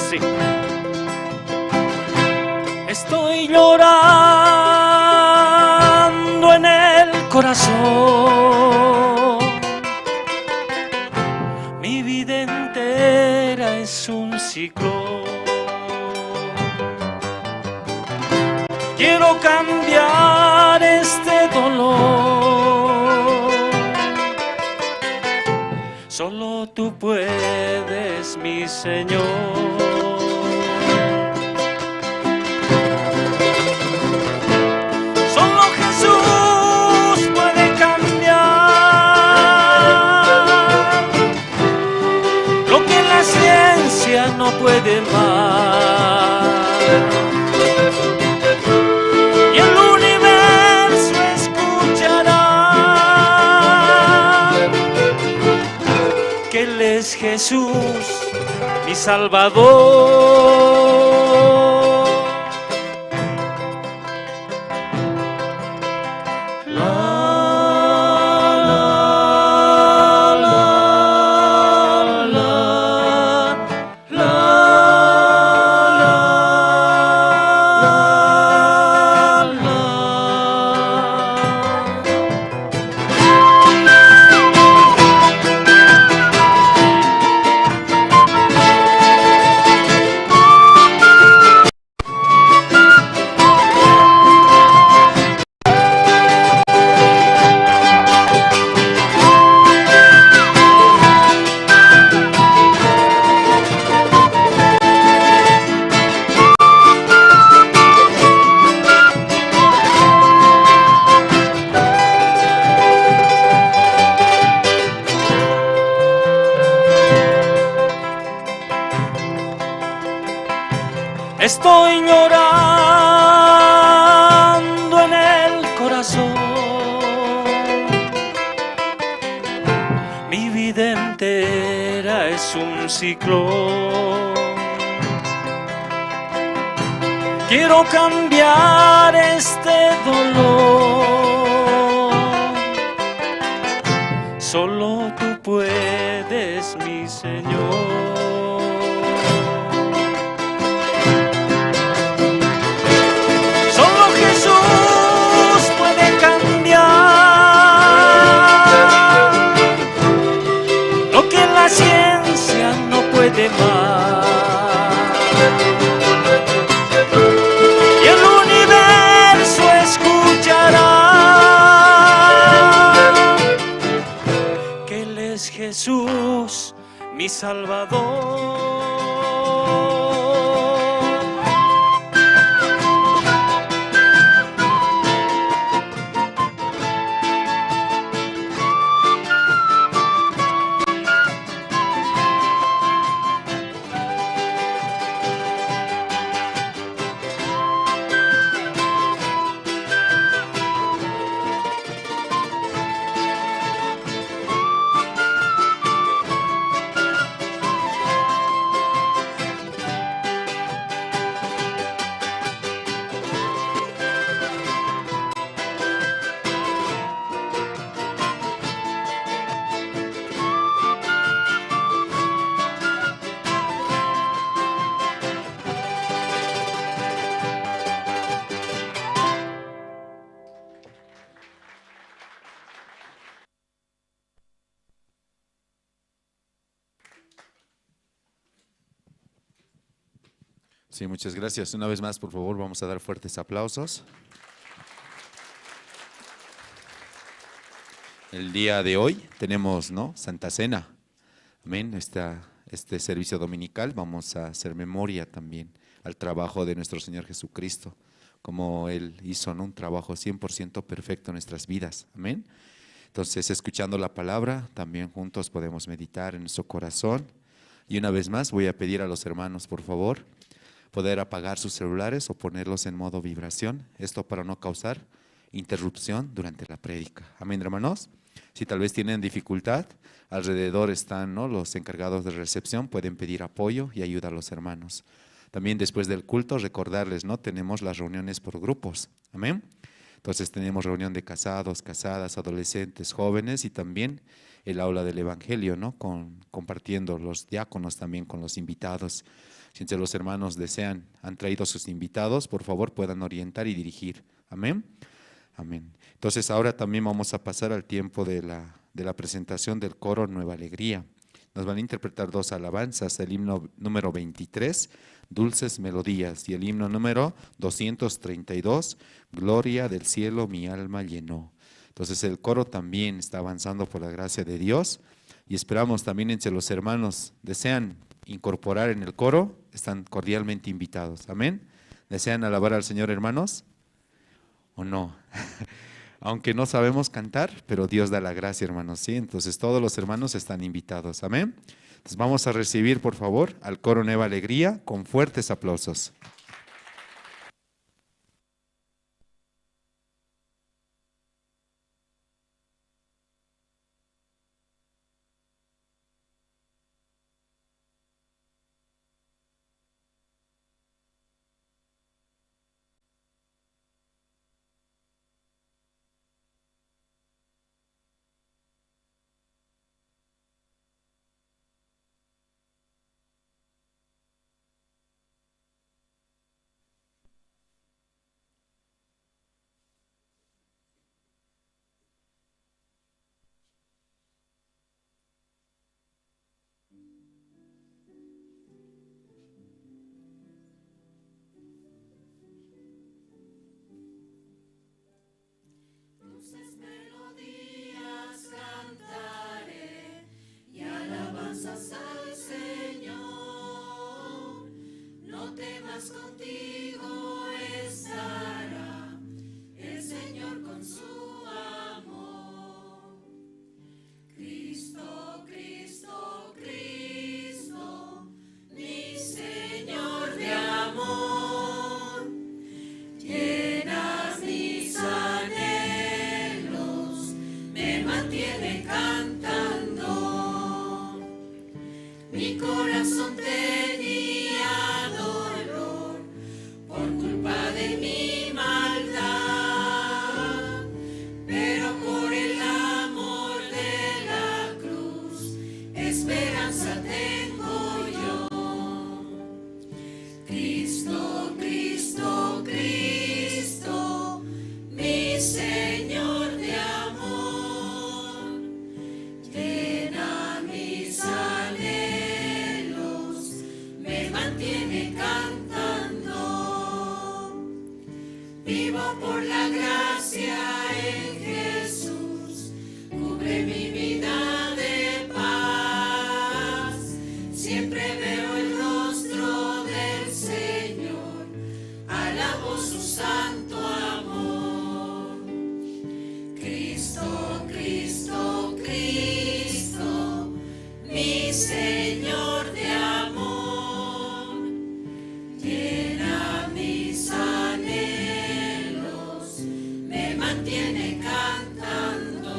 Sí. Estoy llorando en el corazón. Mi vida entera es un ciclo. Quiero cambiar este dolor. Solo tú puedes, mi Señor. Solo Jesús puede cambiar lo que la ciencia no puede más. Y el universo escuchará que Él es Jesús, mi Salvador. Estoy llorando en el corazón. Mi vida entera es un ciclo. Quiero cambiar este dolor. Solo tú puedes, mi Señor. Solo Jesús puede cambiar lo que la ciencia no puede más. Y el universo escuchará que Él es Jesús, mi Salvador. Sí, muchas gracias. Una vez más, por favor, vamos a dar fuertes aplausos. El día de hoy tenemos, ¿no?, Santa Cena. Amén. Este servicio dominical vamos a hacer memoria también al trabajo de nuestro Señor Jesucristo, como Él hizo, ¿no?, un trabajo 100% perfecto en nuestras vidas. Amén. Entonces, escuchando la palabra, también juntos podemos meditar en nuestro corazón. Y una vez más, voy a pedir a los hermanos, por favor, poder apagar sus celulares o ponerlos en modo vibración, esto para no causar interrupción durante la prédica. Amén, hermanos. Si tal vez tienen dificultad, alrededor están, ¿no?, los encargados de recepción, pueden pedir apoyo y ayuda a los hermanos. También después del culto, recordarles, ¿no?, tenemos las reuniones por grupos. Amén. Entonces tenemos reunión de casados, casadas, adolescentes, jóvenes y también el aula del Evangelio, ¿no?, compartiendo los diáconos también con los invitados. Si entre los hermanos desean, han traído sus invitados, por favor puedan orientar y dirigir. Amén. Amén. Entonces ahora también vamos a pasar al tiempo de la presentación del coro Nueva Alegría. Nos van a interpretar dos alabanzas, el himno número 23, Dulces Melodías, y el himno número 232, Gloria del Cielo mi alma llenó. Entonces el coro también está avanzando por la gracia de Dios y esperamos también entre los hermanos desean incorporar en el coro, están cordialmente invitados. Amén. ¿Desean alabar al Señor, hermanos? ¿O no? Aunque no sabemos cantar, pero Dios da la gracia, hermanos, ¿sí? Entonces todos los hermanos están invitados. Amén. Entonces vamos a recibir, por favor, al coro Nueva Alegría con fuertes aplausos. Dulces melodías cantaré y alabanzas al Señor. No temas, contigo estará el Señor con su amor. Cristo, Cristo, Cristo, mi Señor de amor, llenas mis anhelos, me mantiene cantando. Mi corazón tenía dolor por culpa de mi maldad, pero por el amor de la cruz esperanza tengo yo. Cristo, Cristo, Cristo, mi Señor de amor, llena mis anhelos, me mantiene cantando. Vivo por la gracia en Jesús, cubre mi vida de paz. Siempre veo el rostro del Señor, alabo su santo amor. Cristo, Cristo, Cristo, mi Señor de amor, llena mis anhelos, me mantiene cantando.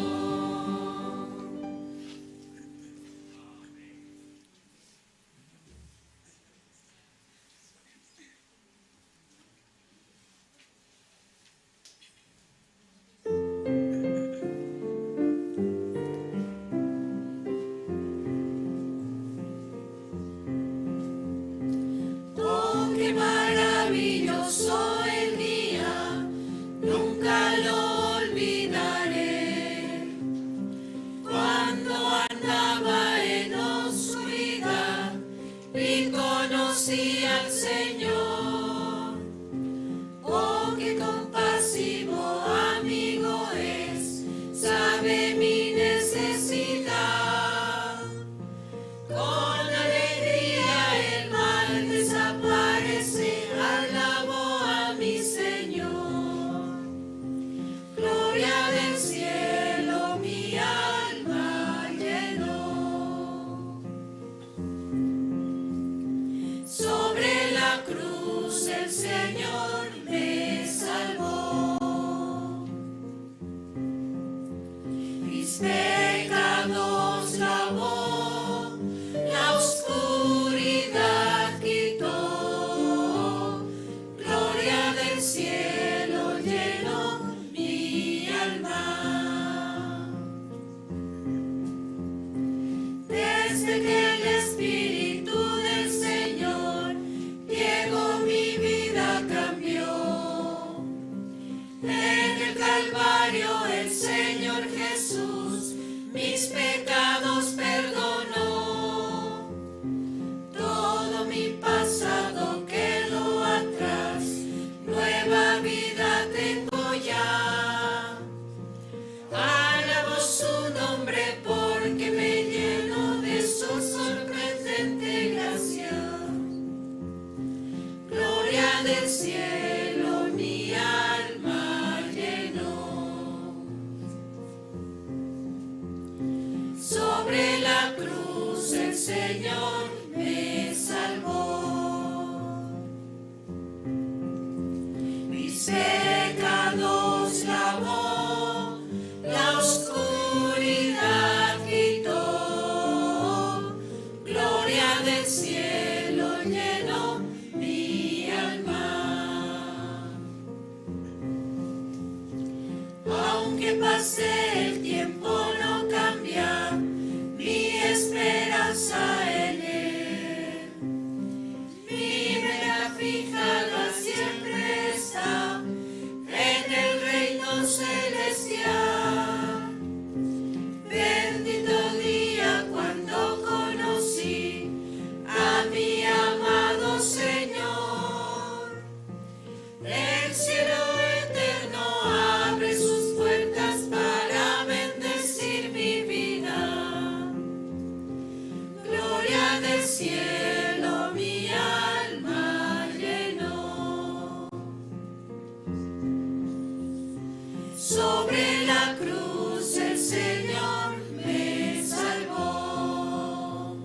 Señor me salvó. Mis pecados lavó, la oscuridad quitó, gloria del cielo llenó mi alma. Aunque pase el tiempo no cambia mi esperanza en él. Mi meta fijada siempre está en el reino celestial. Bendito día cuando conocí a mi amado Señor. El cielo eterno abre sus puertas para bendecir mi vida. Gloria del cielo mi alma llenó. Sobre la cruz el Señor me salvó.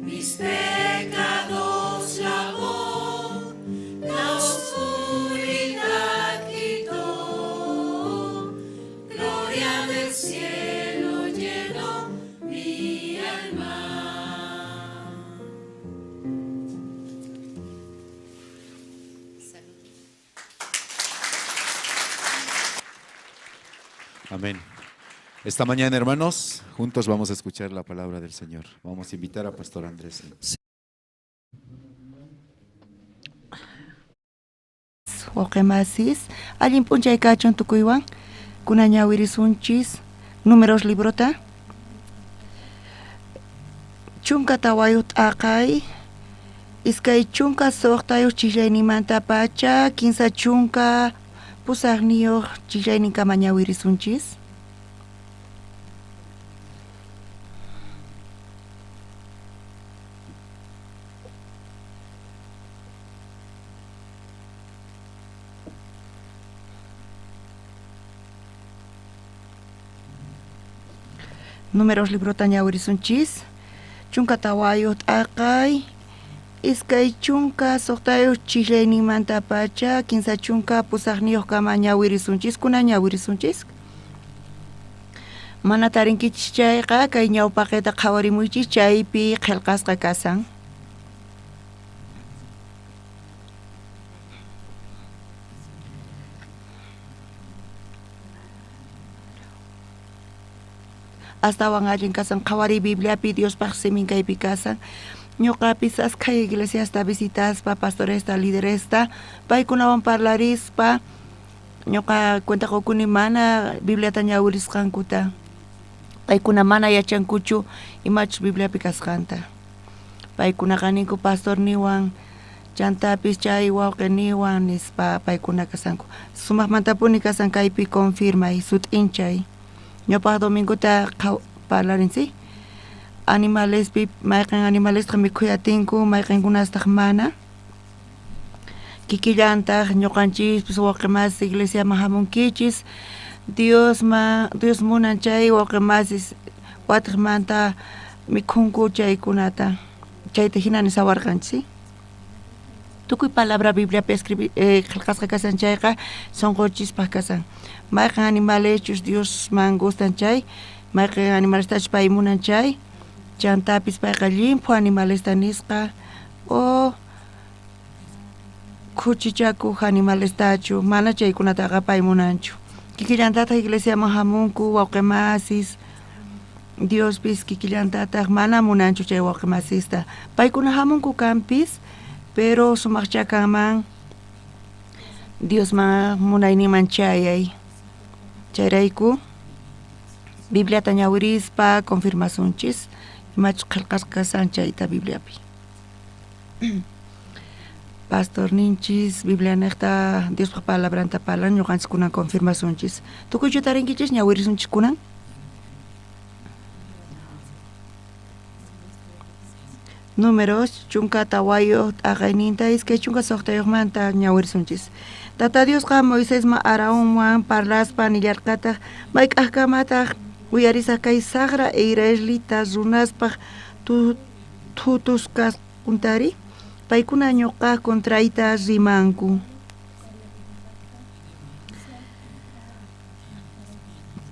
Mis pecados lavó, la oscuridad quitó, gloria del cielo llenó mi alma. Amén. Esta mañana, hermanos, juntos vamos a escuchar la palabra del Señor. Vamos a invitar a Pastor Andrés. Wawqimasis, allin p'unchay kachun tukuywan, kunan ñawirisunchis Números librota. 14 t'aqay, 26 chillayninmantapacha, 38 chillayninkama ñawirisunchis. Números librota ñawirisunchis. 14 t'aqay, 26 chillayninmantapacha, 38 kama ñawirisunchis, kunan ñawirisunchis. Mana tarinkichis chayqa kay ñawpaqita qhawarimuychis chaypi qillqasqa kasan. Astawan allin kasan qhawariy Bibliapi Diospaq simin kaypi kasan. Ñuqapis askha iglesiasta visitaspa, pastoresta, lideresta, paykunawan parlarispa, ñuqa cuenta qukuni mana Bibliata ñawirisqankuta. Paykuna mana yachankuchu imachus Bibliapi kasqanta. Paykunaqa ninku pastor niwan, chantapis chay wawqiniwan nispa paykuna kasanku. Sumaqmantapuni kasan kaypi confirmay, sut'inchay. Ñawpaq domingota parlarin, ¿sí? Animalespi, mayqin animalestaj mikhuyatinku, mayqinkunastaq mana. Kikillantaq ñuqanchispis wawqimasis iglesiaman hamunkichis. Dios munan chay wawqimasis watiqmanta mikhunku chaykunata. Chayta hina nisawarqanchis, ¿sí? Tukuy palabra Bibliapi escribi qillqasqa kasan chayqa sunqunchispaq kasan. Mayqin animalechus Diosman gustan chay, mayqin animalestachus pay munan chay, chantapis payqa llimphu animalesta nisqa o khuchichakuq animalestachu, mana chaykunataqa pay munanchu. Kikillantataq iglesiaman hamunku wawqimasis, Diospis kikillantataq mana munanchu chay wawqimasista. Paykuna hamunku kanpis, pero sumaqcha kanman Diosman munayninman chayay. Chayrayku Bibliata ñawirispa confirmasunchis imachus qillqasqa kasan chayta Bibliapi. Pastor ninchis Biblianejta Diospaq palabranta parlan ñuqanchis kunan confirmasunchis. Tukuychu tarinkichis ñawirisunchis kunan. Números 14 t'aqayninta 26manta ñawirisunchis. Tata Diosqa Moisesman Aaronwan parlaspa nillarqataq mayk'aqkamataq Uyarisaj kay sajra israelita runaspaj thutusqaskuntari, paykuna ñuqa contrayta rimanku.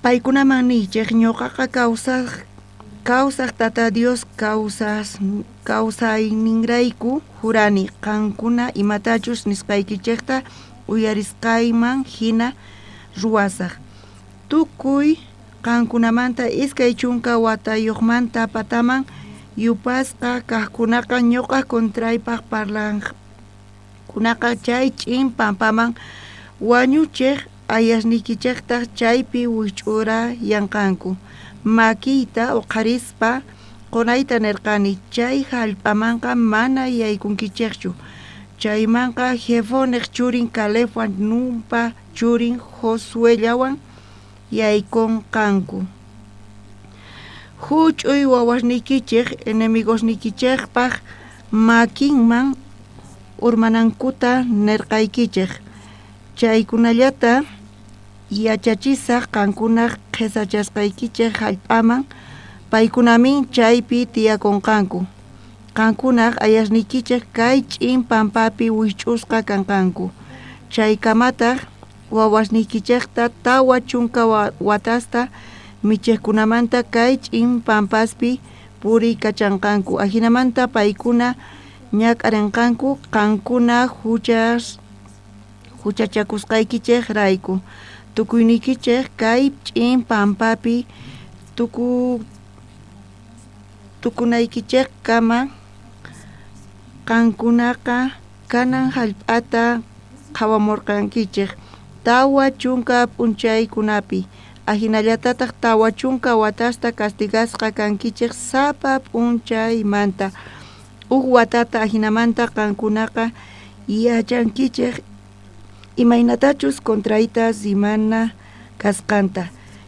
Paykunaman niychej ñuqaqa kawsaj Tata Dios kawsayninrayku jurani qankuna imatachus nisqaykichejta uyarisqayman hina ruwasaj. Tukuy qankunamanta 20 watayuqmanta pataman yupasqa kajkunaqa ñuqa contraypaj parlajkunaqa chay ch'in pampaman wañuchej ayasniykichejtaj chaypi wijch'urayanqanku. Makiyta uqharispa qonayta nerqani chay jallp'amanqa mana yaykunkichejchu. Chaymanqa Jefonej churin Calebwan Nunpa churin Josuellawan yaykonqanku. Huch'uy wawasniykichej enemigosniykichejpaj makinman urmanankuta nerqaykichej. Chaykunallata yachachisaj qankunaj qhesachasqaykichej jallp'aman, paykunamin chaypi tiyakonqanku. Qankunaj ayasniykichej kay ch'in pampapi wijch'usqa kanqanku. Chaykamataj wawasniykichejta 40 watasta michejkunamanta kay ch'in pampaspi puriykachanqanku. Ajinamanta paykuna ñak'arenqanku qankuna huchachakusqaykichejrayku. Tukuyniykichej kay ch'in pampapi tukunaykichejkama qankunaqa kanan jallp'ata qhawamorqankichej 40 p'unchaykunapi. Ajinallatataj 40 watasta castigasqa kankichej sapa p'unchaymanta. Uj watata ajinamanta qankunaqa yachankichej imaynatachus contrayta rimana kasqanta.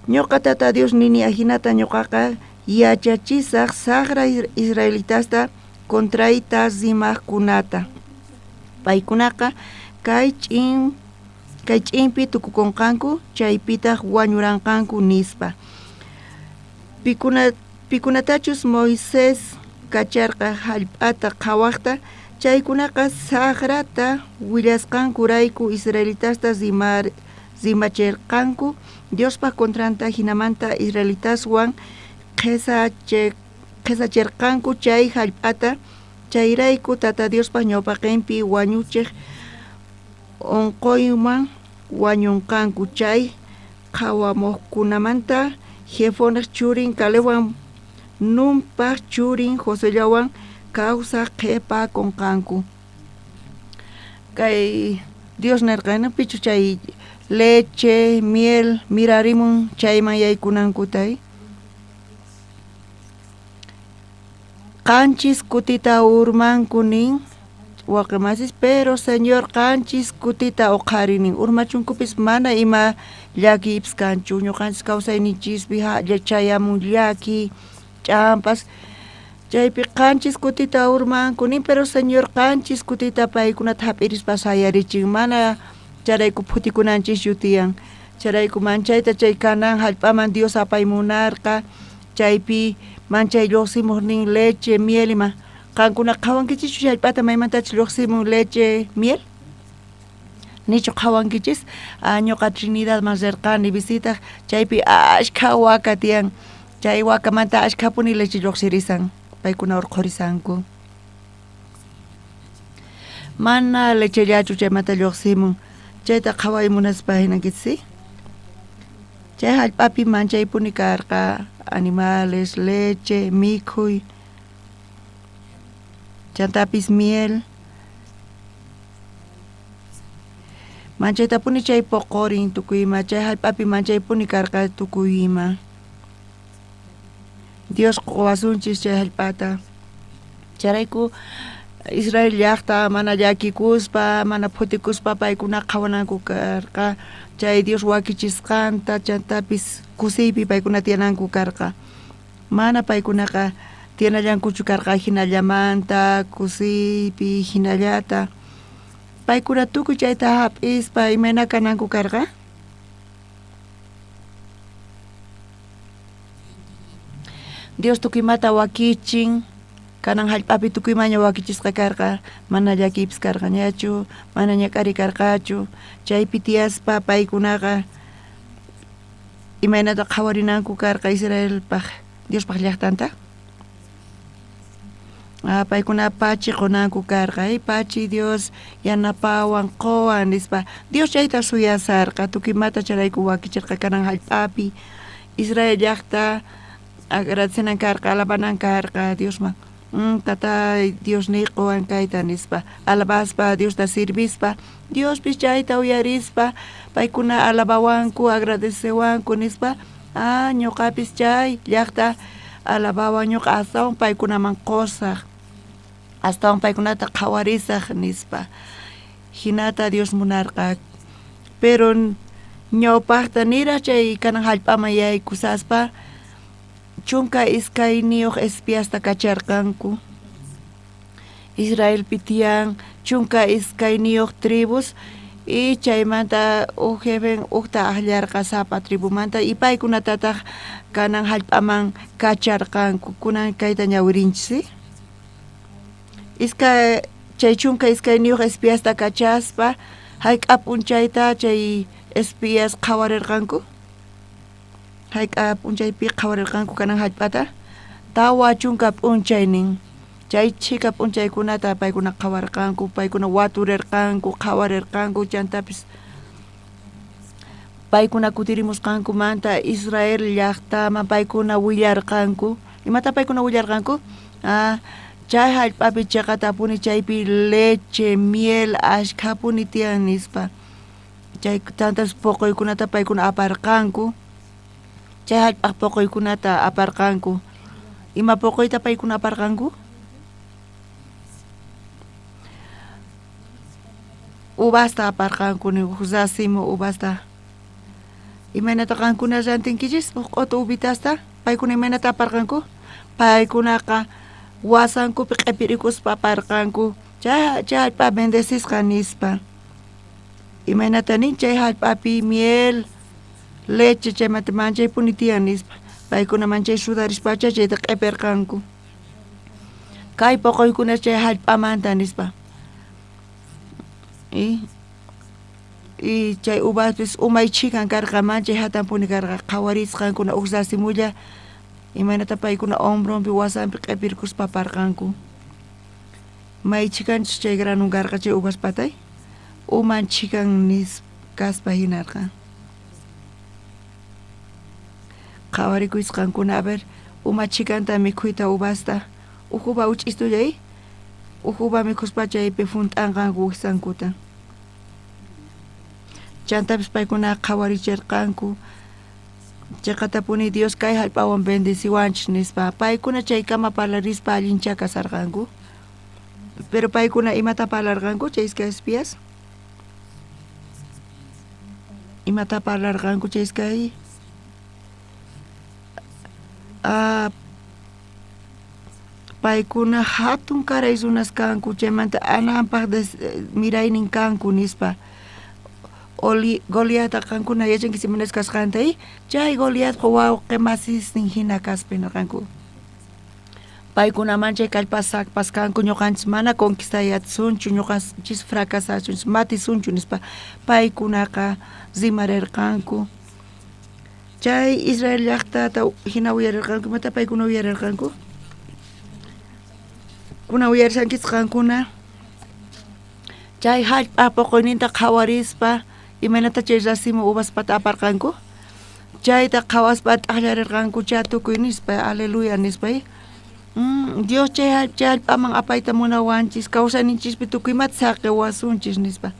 Ñuqa Tata Dios nini ajinata ñuqaqa yachachisaj sajra israelitasta contrayta rimajkunata. Paykunaqa kay ch'inpi tukukonqanku chaypitaj wañuranqanku nispa. Pikunatachus Moisés kacharqa jallp'ata qhawajta, chaykunaqa sajrata willasqankurayku israelitasta rimacherqanku Diospaj contranta, jinamanta israelitaswan qhesacherqanku chay jallp'ata. Chayrayku Tata Diospaj ñawpaqenpi wañuchej onqoyman wañunqanku. Chay qhawamojkunamanta Jefonej churin Calebwan Nunpaj churin Josuellawan kawsaj qhepakonqanku. Kay Dios nerqa pichu chay leche, miel mirarimun chayman yaykunankuta. 7 kutita urmanku nin waqemasis, pero Señor 7 kutita uqharinin. Urmachunkupis mana ima llakiypis kanchu. Ñuqanchis kawsayninchispi chayamun llaki, ch'ampas. Chaypi 7 kutita urmanku nin, pero Señor 7 kutita paykunata hap'irispa sayarichin. Mana chayrayku phutikunanchischu tiyan. Chayrayku manchayta chay Canaán jallp'aman Dios apaymunarqa. Chaypi manchay lluqsimuq nin leche, miel ima. Qankuna qhawankichischu jallp'ata maymantachus lluqsimun leche, miel? Nichu qhawankichis? Ñuqa Trinidadman rirqani visitaq, chaypi ashkha waka tiyan. Chay wakamanta ashkhapuni leche lluqsirisan, paykuna urqhurisanku. Mana lechellachu chaymanta lluqsimun. Chayta qhaway munaspa hinankichis. Chay jallp'api manchaypuni karqa animales, leche, mikhuy, chantapis miel. Manchaytapuni chay poqorin tukuy ima, chay jallp'api manchaypuni karqa tukuy ima. Dios qowasunchis chay jallp'ata. Chayrayku Israel llaqta mana llakikuspa, mana phutikuspa paykuna qhawananku karqa chay Dios wakichisqanta, chantapis kusiypi paykuna tiyananku karqa. Mana paykunaqa tiyanallankuchu karqa hinallamanta, kusiypi hinallata. Paykuna tukuy chayta hap'ispa imayna kananku karqa? Dios tukuymata wakichin, kanan jallp'api tukuymaña wakichisqa karqa, mana llakiypis karqañachu, mana ñak'ari karqachu, chaypi tiyaspa paykunaqa imaynata qhawarinanku karqa Israelpaj Diospaj llaqtanta. Paykuna pachi qunanku karqa, pachi Dios yanapawan qowan nispa. Dios chayta suyasarqa, tukuymata chayrayku wakichirqa kanan jallp'api. Israel llaqta agradecenan karqa, alabanan karqa Diosman. Tatay Diosniy qowan kayta nispa, alabaspa Diosta sirvispa, Diospis chayta uyarispa, paykuna alabawanku, agradecewanku nispa, ñuqapis chay llaqta alabawan ñuqa astawan paykunaman qusaj, astawan paykunata qhawarisaj nispa. Jinata Dios munarqa. Pero ñawpaqta niraj chay kanan jallp'aman yaykusaspa 12 espiasta kacharqanku. Israelpi tiyan 12 tribus y chaymanta uj jefen ujta ajllarqa sapa tribumanta y paykunatataq kanan jallp'aman kacharqanku. Kunan kayta ñawirinchis, ¿sí? Chay 12 espiasta kachaspa jayk'a p'unchayta chay espías qhawarirqanku. Jayk'a p'unchaypi qhawarirqanku kanan jallp'ata 40 p'unchaynin. Chay chhika p'unchaykunata paykuna qhawarqanku, paykuna waturirqanku, qhawarirqanku, chantapis paykuna kutirimusqankumanta Israel llaqtaman paykuna willarqanku. Imata paykuna willarqanku? Chay jallp'api chiqatapuni chaypi leche, miel ashkhapuni tiyan nispa. Chay tantas poqoykunata paykuna aparqanku. Chay jallp'aj poqoykunata aparqanku. Ima poqoyta paykuna aparqanku? Uvasta aparqanku, racimo uvasta. Imaynata qankuna rantinkichis uj q'otu uvitasta? Paykuna imaynata aparqanku? Paykunaqa wasankupi q'ipirikuspa aparqanku. Chay jallp'a bendecisqa nispa. Imaynata nin chay jallp'api miel, leche chaymanta manchaypuni tiyan nispa. Paykuna manchay sudarispacha chayta q'ipirqanku. Kay poqoykuna chay jallp'amanta nispa. Y chay uvaspis umay chhikan karqa, manchay hatanpuni karqa, qhawarisqankuna uj rasimulla imaynata paykuna hombronpi wasanpi q'ipirkuspa aparqanku. May chhikanchus chay granun karqa chay uvas patay, uman chhikan nis kaspa hinarqa. Qhawarikuykusqankuna, a ver, uma chhikanta mikhuyta uvasta, uj uva uch'istullay, uj uva mikhuspa chaypi junt'anqanku wijsankuta. Chantapis paykuna qhawarichirqanku, chiqatapuni Dios kay jallp'awan bendeciwanchis nispa. Paykuna chaykama parlarispa allincha kasarqanku. Pero paykuna imata parlarqanku chay iskay espías? Imata parlarqanku chay iskay? Paykuna hatun karay runas kanku, chaymanta Anampaj miraynin kanku nispa. Goliatqa qankuna yachankichis imanas kasqanta, chay Goliatqa wawqi masisnin hina kaspa nirqanku. Paykuna manchay kallpasaqpas kanku, ñuqanchis mana conquistayasunchu, ñuqanchis fracasasunchu, matisunchu nispa. Paykunaqa rimarirqanku. Chay Israel llaqtata hina uyarirqanku, imata paykuna uyarirqanku? Kuna uyarishankichis qankuna. Chay jallp'a poqoyninta qhawarispa imaynata chay racimo uvaspata aparqanku? Chayta qhawaspa t'aqllarirqanku cha tukuy nispa, aleluya nispa. Dios chay jallp'aman apayta munawanchis, kawsayninchispi tukuy imata saqiwasunchis nispa.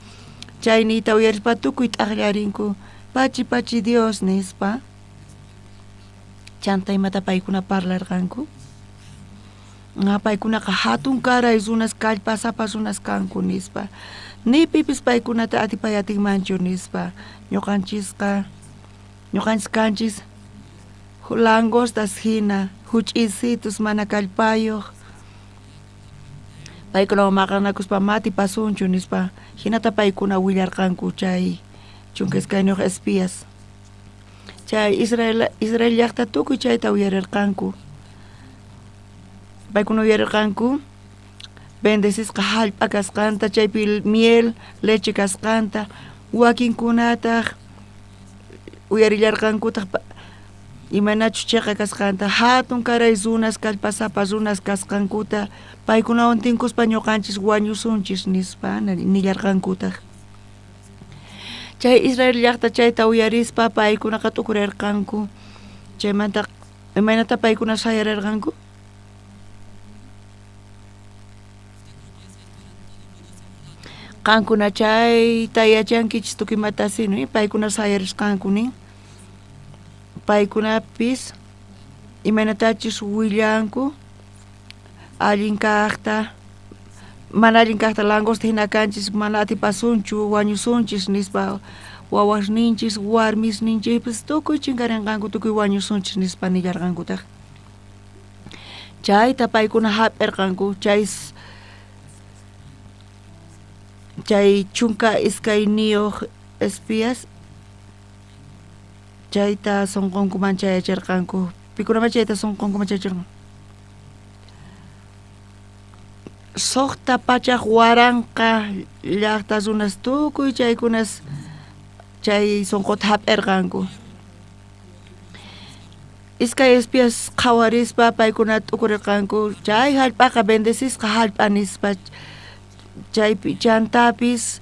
Chay niyta uyarispa tukuy t'aqllarinku, pachi pachi Dios nispa. Chanta imata paykuna parlarqanku? Paykunaqa hatun karay runas, kallpasapa runas kanku nispa. Ni pipis paykunata atipay atinmanchu nispa. Ñuqanchisqa, ñuqanchis kanchis langostas hina, huch'isitus mana kallpayuq. Paykunawan maqanakuspa matipasunchu nispa. Hinata paykuna willarqanku chay 12 espías. Chay Israel llaqta tukuy chayta uyarirqanku. Paykuna uyarirqanku bendecisqa hallp'a kasqanta, chaypi miel, leche kasqanta, wakinkunataq uyarillarqankutaq imaynachus chiqa kasqanta, hatun karay runas, kallpasapa runas kasqankuta, paykunawan tinkuspa ñuqanchis wañusunchis nispa nillarqankutaq. Chay Israel llaqta chayta uyarispa paykunaqa t'ukurirqanku. Chaymanta imaynata paykuna sayarirqanku? Qankuna chayta yachankichis tukuy imatasi, ¿no? Paykuna sayarisqanku nin. Paykunapis imaynatachus willanku allin kaqta, mana allin kaqta langosta hina kanchis, mana atipasunchu, wañusunchis nispa, wawasninchis, warmisninchispis tukuy chinkarinqanku, tukuy wañusunchis nispa nillarqankutaq. Chayta paykuna hap'irqanku, chay 12 espías chayta sunqunkuman chayachirqanku. Pikunaman chayta sunqunkuman chayachirqanku? 600,000 llaqta runas tukuy chaykunas chay sunquta hap'irqanku. Iskay espías qhawarispa paykuna t'ukurirqanku, chay hallp'aqa bendecisqa hallp'a nispa, chaypi chantapis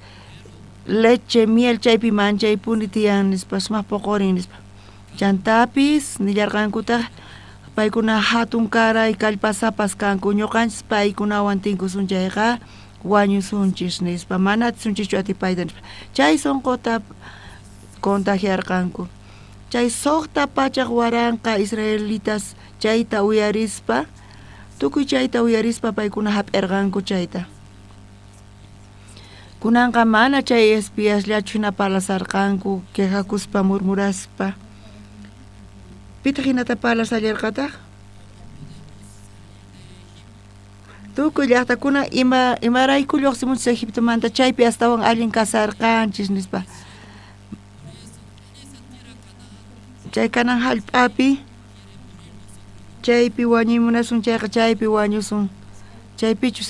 leche, miel chaypi manchaypuni tiyan nispa, sumaq poqorin nispa. Chantapis nillarqankutaq paykuna hatun karay kallpasapas kanku, ñuqanchis paykunawan tinkusun chayqa wañusunchis nispa, mana atisunchikchu atipayta nispa. Chay sunquta contagiarqanku. Chay 600,000 israelitas chayta uyarispa, tukuy chayta uyarispa paykuna hap'irqanku chayta. Kunanqa mana chay espiasllachu hina parlasarqanku, quejakuspa, murmuraspa. Pitaq hinata parlasallarqataq? Tukuy llaqtakuna imarayku lluqsimunchis Egiptomanta, chaypi astawan allin kasarqanchis nispa. Chay kanan hallp'api, chaypi wañuymunasun chayqa chaypi wañusun. Chaypichu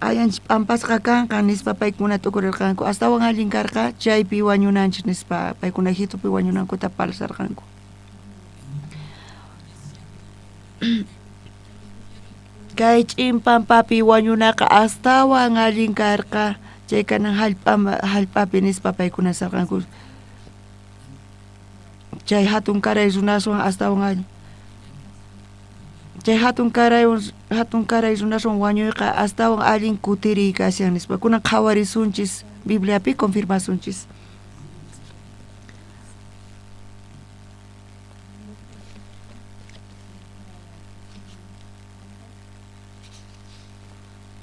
ayanchis p'ampasqa kanqa nispa paykuna t'ukurirqanku. Astawan allin karqa chaypi wañunanchis nispa paykuna Egiptopi wañunankuta parlasarqanku. Kay ch'in pampapi wañunaqa astawan allin karqa chay kanan hallp'api nispa paykuna sarqanku. Chay hatun karay runaswan astawan allin. Chay hatun karay runaswan wañuyqa astawan allin kutiriy kashan nispa. Kunan qhawarisunchis Bibliapi confirmasunchis.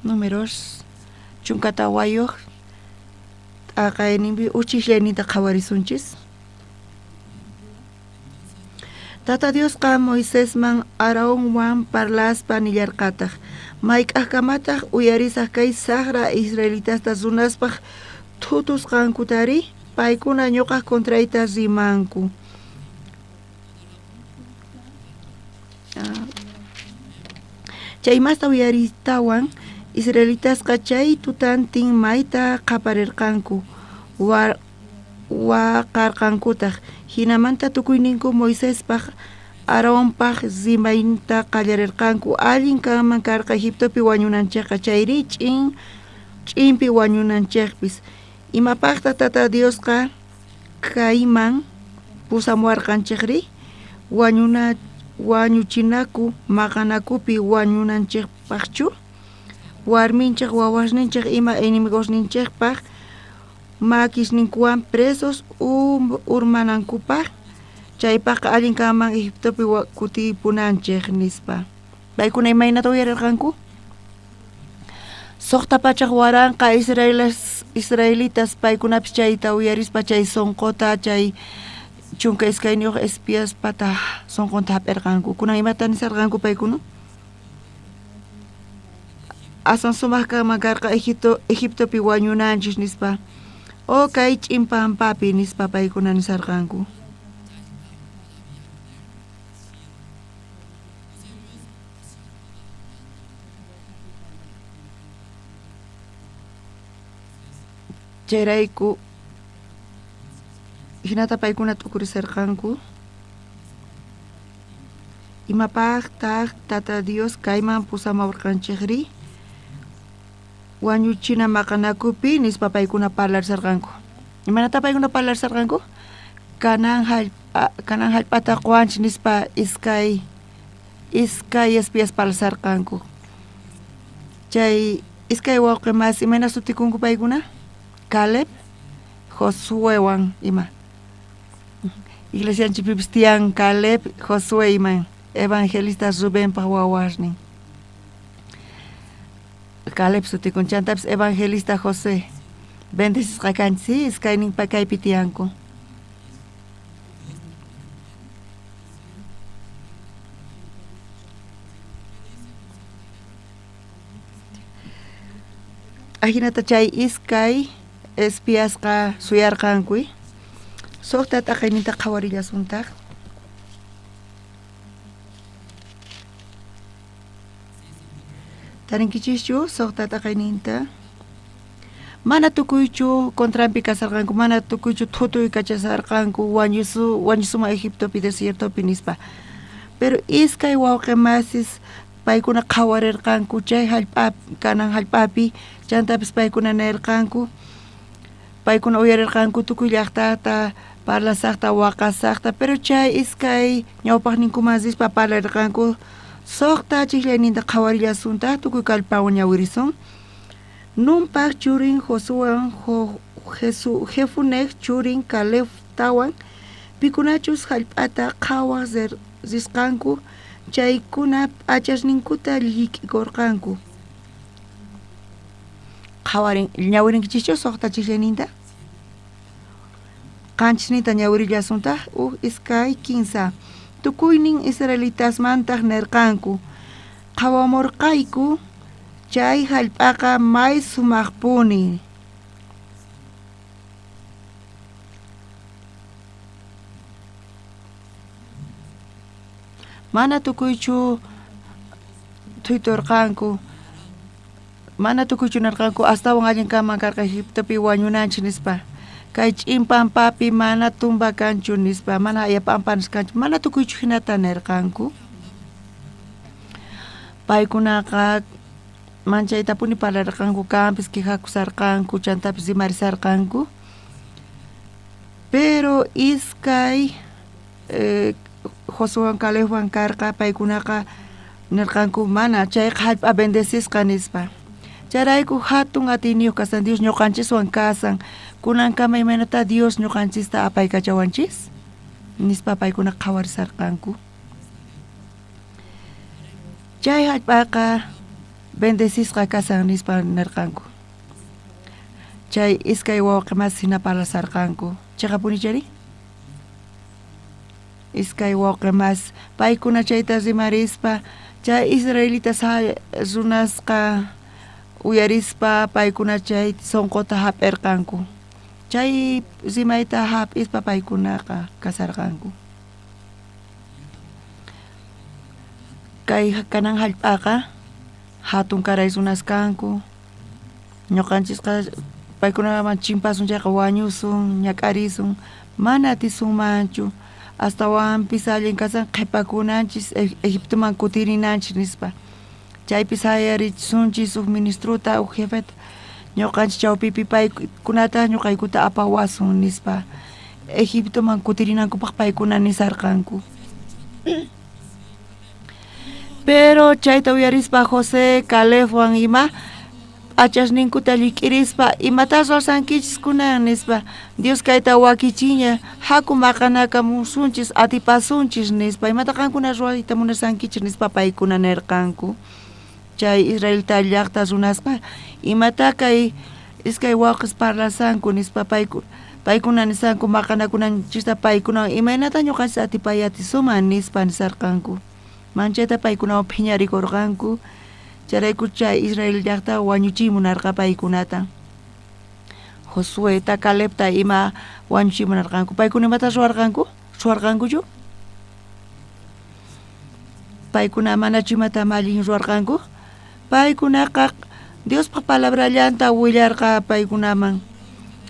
Números 14 t'aqayninpi uchillayninta qhawarisunchis. Tata Diosqa Moisesman Aaronwan parlaspa nillarqataq, mayk'aqkamataq uyarisaq kay saqra israelitasta runaspaq thutusqankutari, paykuna ñuqaq contrayta rimanku. Chay masta uyaritawan israelitasqa chay tutantin mayta qaparirqanku, waqarqankutaq. Hinamanta tukuyninku Moisespaq Aaronpaq rimayta qallarirqanku. Allin kanman karqa Egiptopi wañunanchikqa, chayri ch'inpi wañunanchikpis. Imapaqta Tata Diosqa kayman pusamuwarqanchikri? Wañuchinaku maqanakupi wañunanchikpaqchu? Warminchik wawasninchik ima enemigosninchikpaq makisninkuwan presos urmanankupaq, chaypaqqa allin kanman Egiptopi kutipunanchik nispa. Paykuna imaynata uyarirqanku? 600,000 israelitas paykunapis chayta uyarispa chay sunquta, chay 12 espiaspata sunqunta hap'irqanku. Kunan imata nisarqanku paykuna? Aswan sumaq kanman karqa Egiptopi wañunanchis nispa. O kay ch'in pampapi nispa paykuna nisarqanku. Chayrayku hinata paykuna t'ukurisarqanku. Imapaqtaq Tata Dios kayman pusamawrqanchikri? Wañuchina maqanakupi nispa paykuna parlarsarqanku. Imanata paykuna parlarsarqanku? Kanan hallp'ata quwanchik nispa iskay espías parlarsarqanku. Chay iskay wawqi mas imayna sutikunku paykuna? Caleb, Josuewan ima. Iglesianchikpipis tiyan Caleb, Josué ima, evangelista Rubenpaq wawasnin. Caleb sutikun, chantapis evangelista José. Bendecisqa kanchik, sí, iskaynin kaypi tiyanku. Ajinata chay iskay espiasqa suyarqanku. Suqta t'aqayninta qhawarillasuntaq. Tarinkichischu suqta t'aqayninta? Mana tukuychu contranpi kasarqanku, mana tukuychu thutuy kachasarqanku, wañusuma Egiptopi desiertopi nispa. Pero iskay wawqi masis paykuna qhawarirqanku chay hallp'a kanan hallp'api, chantapis paykuna nirqanku, paykuna uyarirqanku tukuy llaqtata parlasaqta waqasaqta, pero chay iskay ñawpaqninkuman rispa parlarirqanku suqta chiqllayninta qhawarillasuntaq tukuy kallpawan ñawirisun. Nunpaq churin Josuewan Jefunej churin Calebtawan pikunachus hallp'ata qhawaq risqanku chaykuna p'achasninkuta llik'ikurqanku. Qhawarin ñawirinkichikchu suqta chiqllayninta? Qanchisninta ñawirillasuntaq 1, 2, 3. Tukuynin israelitasmantaq nirqanku qhawamurqayku chay hallp'aqa may sumaqpuni. Mana tukuychu thuyturqanku, mana tukuychu nirqanku astawan allin kanman karqa Egiptopi wañunanchik nispa. Kay ch'in pampapi mana tumba kanchu nispa, mana aya pampa nisqanchu, mana tukuychu hinata nirqanku. Paykunaqa manchaytapuni parlarqanku, kanpis quejakusarqanku, chantapis rimarisarqanku. Pero iskay Josuewan Calebwan karqa paykunaqa nirqanku mana chayqa hallp'a bendecisqa nispa. Chayrayku hatun atiyniyuq kasan Dios ñuqanchiswan kasan, kunankama imaynata Dios ñuqanchista apaykachawanchis nispa paykuna qhawarisarqanku. Chay hallp'aqa bendecisqa kasan nispa nirqanku. Chay iskay wawqi mas hina parlasarqanku. Chiqapuni chayri? Iskay wawqi mas paykuna chayta rimarispa chay israelitas runasqa uyarispa paykuna chay sunquta hap'irqanku. Chay rimayta hap'ispa paykunaqa kasarqanku. Kay kanan hallp'aqa hatun karay runas kanku. Ñuqanchisqa paykunaman chimpasun chayqa wañusun, ñak'arisun, mana atisunmanchu. Astawanpis allin kasan qhipakunanchis Egiptoman kutirinanchis nispa. Chaypi sayarichisunchis huk ministruta, huk jefeta, ñuqanchis chawpipi paykunata ñuqaykuta apawasun nispa. Egiptoman kutirinankupaq paykuna nisarqanku. Pero chayta uyarispa José, Calebwan ima p'achasninkuta llik'irispa imata ruwasankichis kunan nispa. Dios kayta wakichiña, haku maqanakamusunchis, atipasunchis nispa. Imata qankuna ruwayta munasankichis nispa paykuna nirqanku. Chay israelita llaqta runasqa imata kay iskay wawqis parlasanku nispa paykuna nisanku maqanakunanchista paykuna imaynata ñuqanchis atipay atisuman nispa nisarqanku. Manchayta paykunawan phiñarikurqanku. Chayrayku chay Israel llaqta wañuchiy munarqa paykunata. Josueta, Calebta ima wañuchiy munarqanku. Paykuna imata ruwarqanku? Ruwarqankuchu? Paykuna manachu imata allin ruwarqanku? Paykunaqa Diospaq palabrallanta willarqa paykunaman.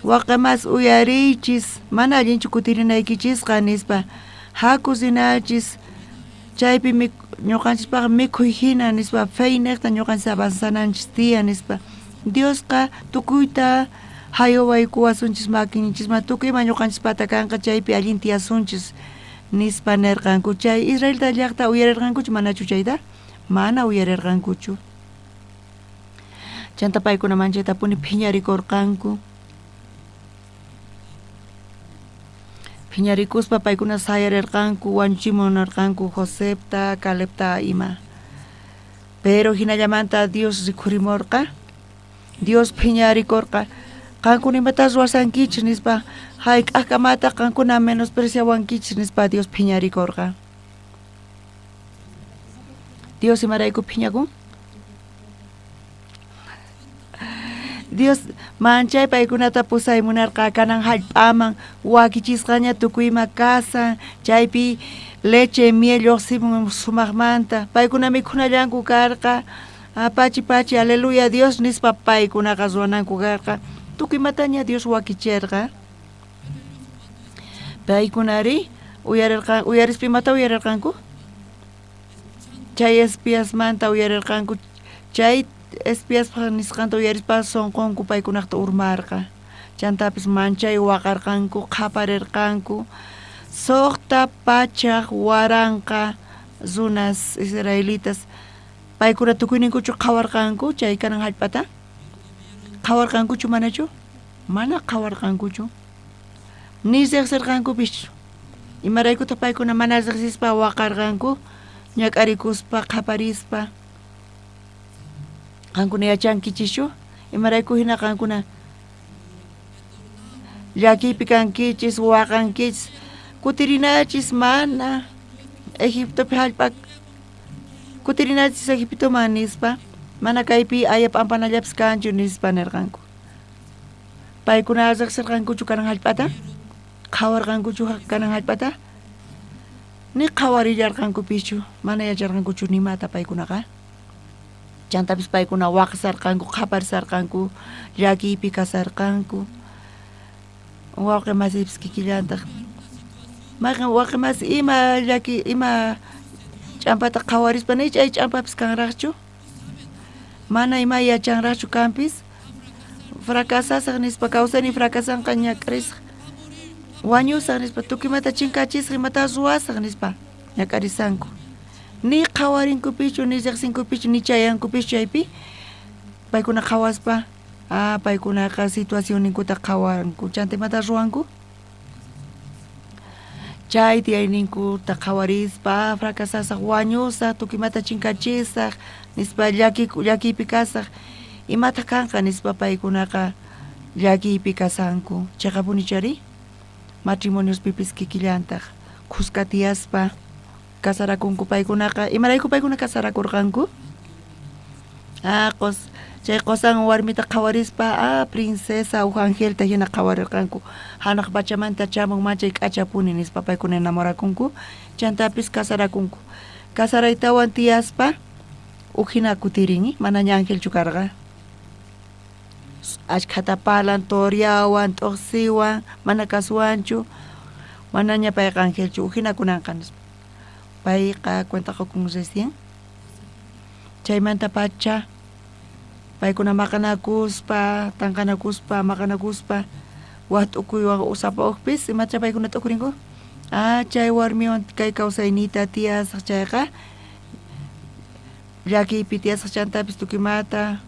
Waqemas uyariychis, mana allinchu kutirinaykichisqa nispa. Haku rinachis, chaypi ñuqanchispaq mikhuy hina nispa, feynejta ñuqanchis avanzananchis tiyan nispa. Diosqa tukuyta haywaykuwasunchis makinchisman, tukuy ima ñuqanchispata kanqa chaypi allin tiyasunchis nispa nerqanku. Chay Israelta llaqta uyarirqankuchu manachu chayta? Mana uyarirqankuchu. Chanta paykuna manchaytapuni phiñarikurqanku. Phiñarikuspa paykuna sayarirqanku, wañuchimunarqanku Josepta, Calebta ima. Pero hinallamanta Dios rikhurimurqa. Dios phiñarikurqa. Qankuna imata ruwasankichis nispa, hayk'aqkamata qankuna menospreciawankichis nispa Dios phiñarikurqa. Dios imarayku phiñakun? Dios manchay paykunata pusaymunarqa kanan hallp'aman, wakichisqaña tukuy ima kasan, chaypi leche, miel lluqsimun sumaqmanta, paykuna mikhunallanku karqa, pachi pachi, aleluya Dios nispa paykunaqa ruwananku karqa. Tukuy imataña Dios wakicherqa. Paykunari uyarirqa, uyarispa imata uyarirqanku? Chay espiasmanta uyarirqanku, chay espiaspaj nisqanta uyarispa sonqonku paykunaqta urmarqa. Chantapis manchay waqarqanku, qhaparirqanku. 600,000 runas israelitas paykuna tukuyninkuchu qhawarqanku chay kanan hallp'ata? Qhawarqankuchu manachu? Mana qhawarqankuchu. Ni riqsirqankupischu. Imaraykutaq paykuna mana riqsispa waqarqanku, ñak'arikuspa, qhaparispa? Qankuna yachankichischu? Imarayku hina qankuna llakiypi kankichis, waqankichis, kutirinachis mana Egiptopi hallp'a kutirinachis Egiptoman nispa, mana kaypi aya p'ampanallapis kanchu nispa nirqanku. Paykuna riqsirqankuchu kanan hallp'ata? Qhawarqankuchu kanan hallp'ata? Ni qhawarillarqankupischu, mana yacharqankuchu nimata paykunaqa. Chantapis paykuna waqsarqanku, qhaparisarqanku, llakiypi kasarqanku. Wawqi masipis kikillantaq. Mayqin wawqi masi ima llaki, ima ch'ampata qhawarispa ni chay ch'ampapis kanraqchu? Mana ima yachanraqchu kanpis? Fracasasaq nispa, kawsaynin fracasanqa ñak'arisaq. Wañusaq nispa, tukuy imata chinkachisaq, imata ruwasaq nispa ñak'arisanku. Ni qhawarinkupischu, ni riqsinkupischu, ni chayankupischu chaypi. Paykuna qhawaspa, paykunaqa situacionninkuta qhawanku. Chanta imata ruwanku? Chay tiyayninkuta qhawarispa, fracasasaq, wañusaq, tukuy imata chinkachisaq nispa llakiypi kasaq. Imataq kanqa nispa paykunaqa llakiypi kasanku. Chayqapuni chari matrimoniospipis kikillantaq khuska tiyaspa casarakunku paykunaqa. Imarayku paykuna casarakurqanku? Chay qosan warmita qhawarispa, princesa uj angelta hina qhawarirqanku. Hanaq pachamanta chamun manchay k'achapuni nispa paykuna enamorakunku. Chantapis casarakunku. Casaraytawan tiyaspa uj hina kutirin, manaña angelchu karqa. Achkhata parlan, toriawan, t'uqsiwan, mana kasuwanchu, manaña payqa angelchu, uj hina kunanqa nispa. Payqa cuenta qukun recién. Chaymanta pacha paykuna maqanakuspa, tanqanakuspa, maqanakuspa, waj t'ukuywan usapa ujpis, imacha paykuna t'ukurinku? Chay warmiwan kay kawsayniyta tiyasaq chayqa, llakiypi tiyasaq chantapis tukuymata,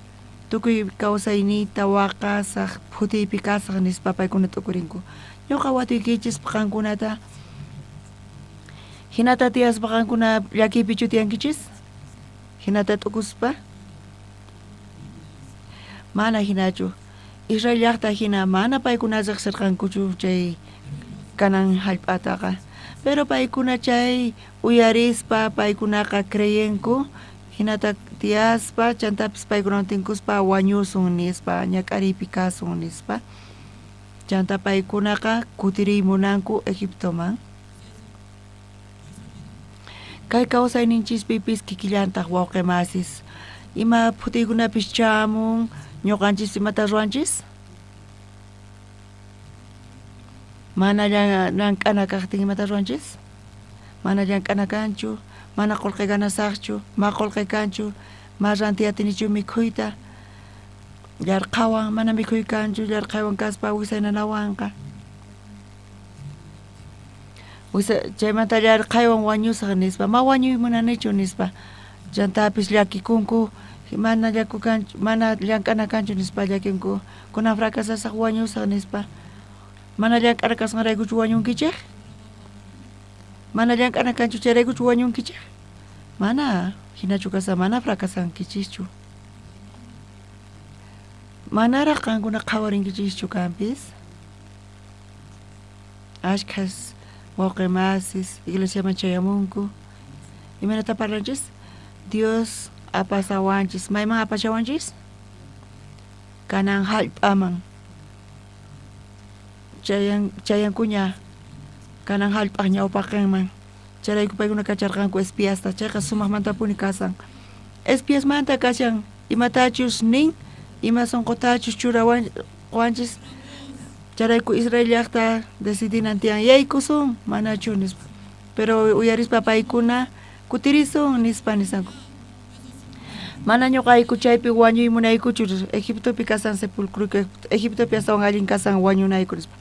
tukuy kawsayniyta waqasaq, phutiypi kasaq nispa paykuna t'ukurinku. Ñuqa watuykichis qankunata. Hinata tiyaspa qankuna llakiypichu tiyankichis? Hinata t'ukuspa? Mana hinachu. Israel llaqta hina mana paykuna riqsirqankuchu chay kanan hallp'ataqa. Pero paykuna chay uyarispa paykunaqa creyenku, hinata tiyaspa chantapis paykunawan tinkuspa wañusun nispa, ñak'ariypi kasun nispa. Chanta paykunaqa kutiriymunanku Egiptoman. Kay kawsayninchispipis kikillantaq wawqi masis. Ima phutiykunapis chamun, ñuqanchis imata ruwanchis? Mana llank'ana kajtin imata ruwanchis? Mana llank'ana kanchu, mana qolqe ganasajchu, ma qolqe kanchu, ma rantiy atinichu mikhuyta. Yarqhawan, mana mikhuy kanchu, yarqhaywan kaspa wisay nanawanqa. Chaymanta yarqhaywan wañusaj nispa, ma wañuy munanichu nispa. Chantapis llakikunku, mana llaku kanchu, mana llank'ana kanchu nispa llakinku. Kunan fracasasaj wañusaj nispa. Mana llank'ana kasqanraykuchu wañunkichej? Mana llank'ana kanchu chayraykuchu wañunkichej? Mana hinachu kasa, mana fracasankichischu. Manaraj qankuna qhawarinkichishchu kanpis. Ashkhas wawqi masis iglesiaman chayamunku. Imaynata parlanchis? Dios apasawanchis. Mayman apashawanchis? Kanan hallp'aman. Chayankuña kanan hallp'aj ñawpaqinman. Chayrayku paykuna kacharqanku espiasta. Chayqa sumaqmantapuni kasan. Espiasmanta kashan imatachus nin, ima sonqotachus churawanchis. Chayrayku Israel llaqta decidinan tiyan yaykusun manachu nispa. Pero uyarispa paykuna kutirisun nispa nisanku. Mana ñuqayku chaypi wañuy munaykuchu, Egiptopi kasan sepulcro, Egiptopi astawan allin kasan wañunayku nispa.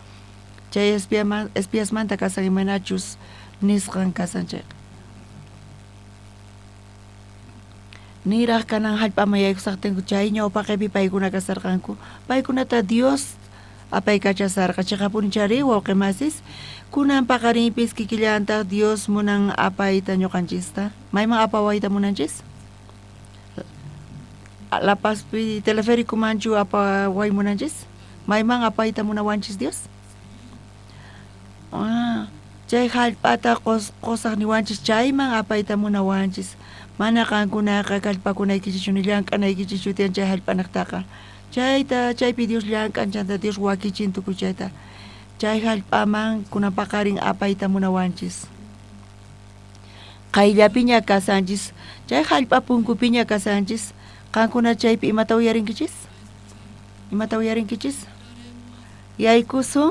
Chay espiasmanta kasan imanachus nisqan kasan chayqa. Niraj kanan hallp'aman yaykusaqtinku chay ñawpaqepi paykuna kasarqanku. Paykunata Dios apaykachasarqa. Chiqapuni chari wawqi masis, kunan paqarinpis kikillantaq Dios munan apayta ñuqanchista. Mayman apawayta munanchis? La Pazpi teleférico manchu apaway munanchis? Mayman apayta munawanchis Dios? Chay hallp'ata qosaq niwanchis chayman apayta munawanchis. Mana qankunaqa kallpakunaykichichu ni llank'anaykichichu tiyan chay hallp'anaqtaqa. Chayta chaypi Dios llank'an, chanta Dios wakichin tukuy chayta. Chay hallp'aman kunan paqarin apayta munawanchis. Qayllapiña kasanchis, chay hallp'a punkupiña kasanchis. Qankuna chaypi imata uyarinkichis? Imata uyarinkichis? Yaykusun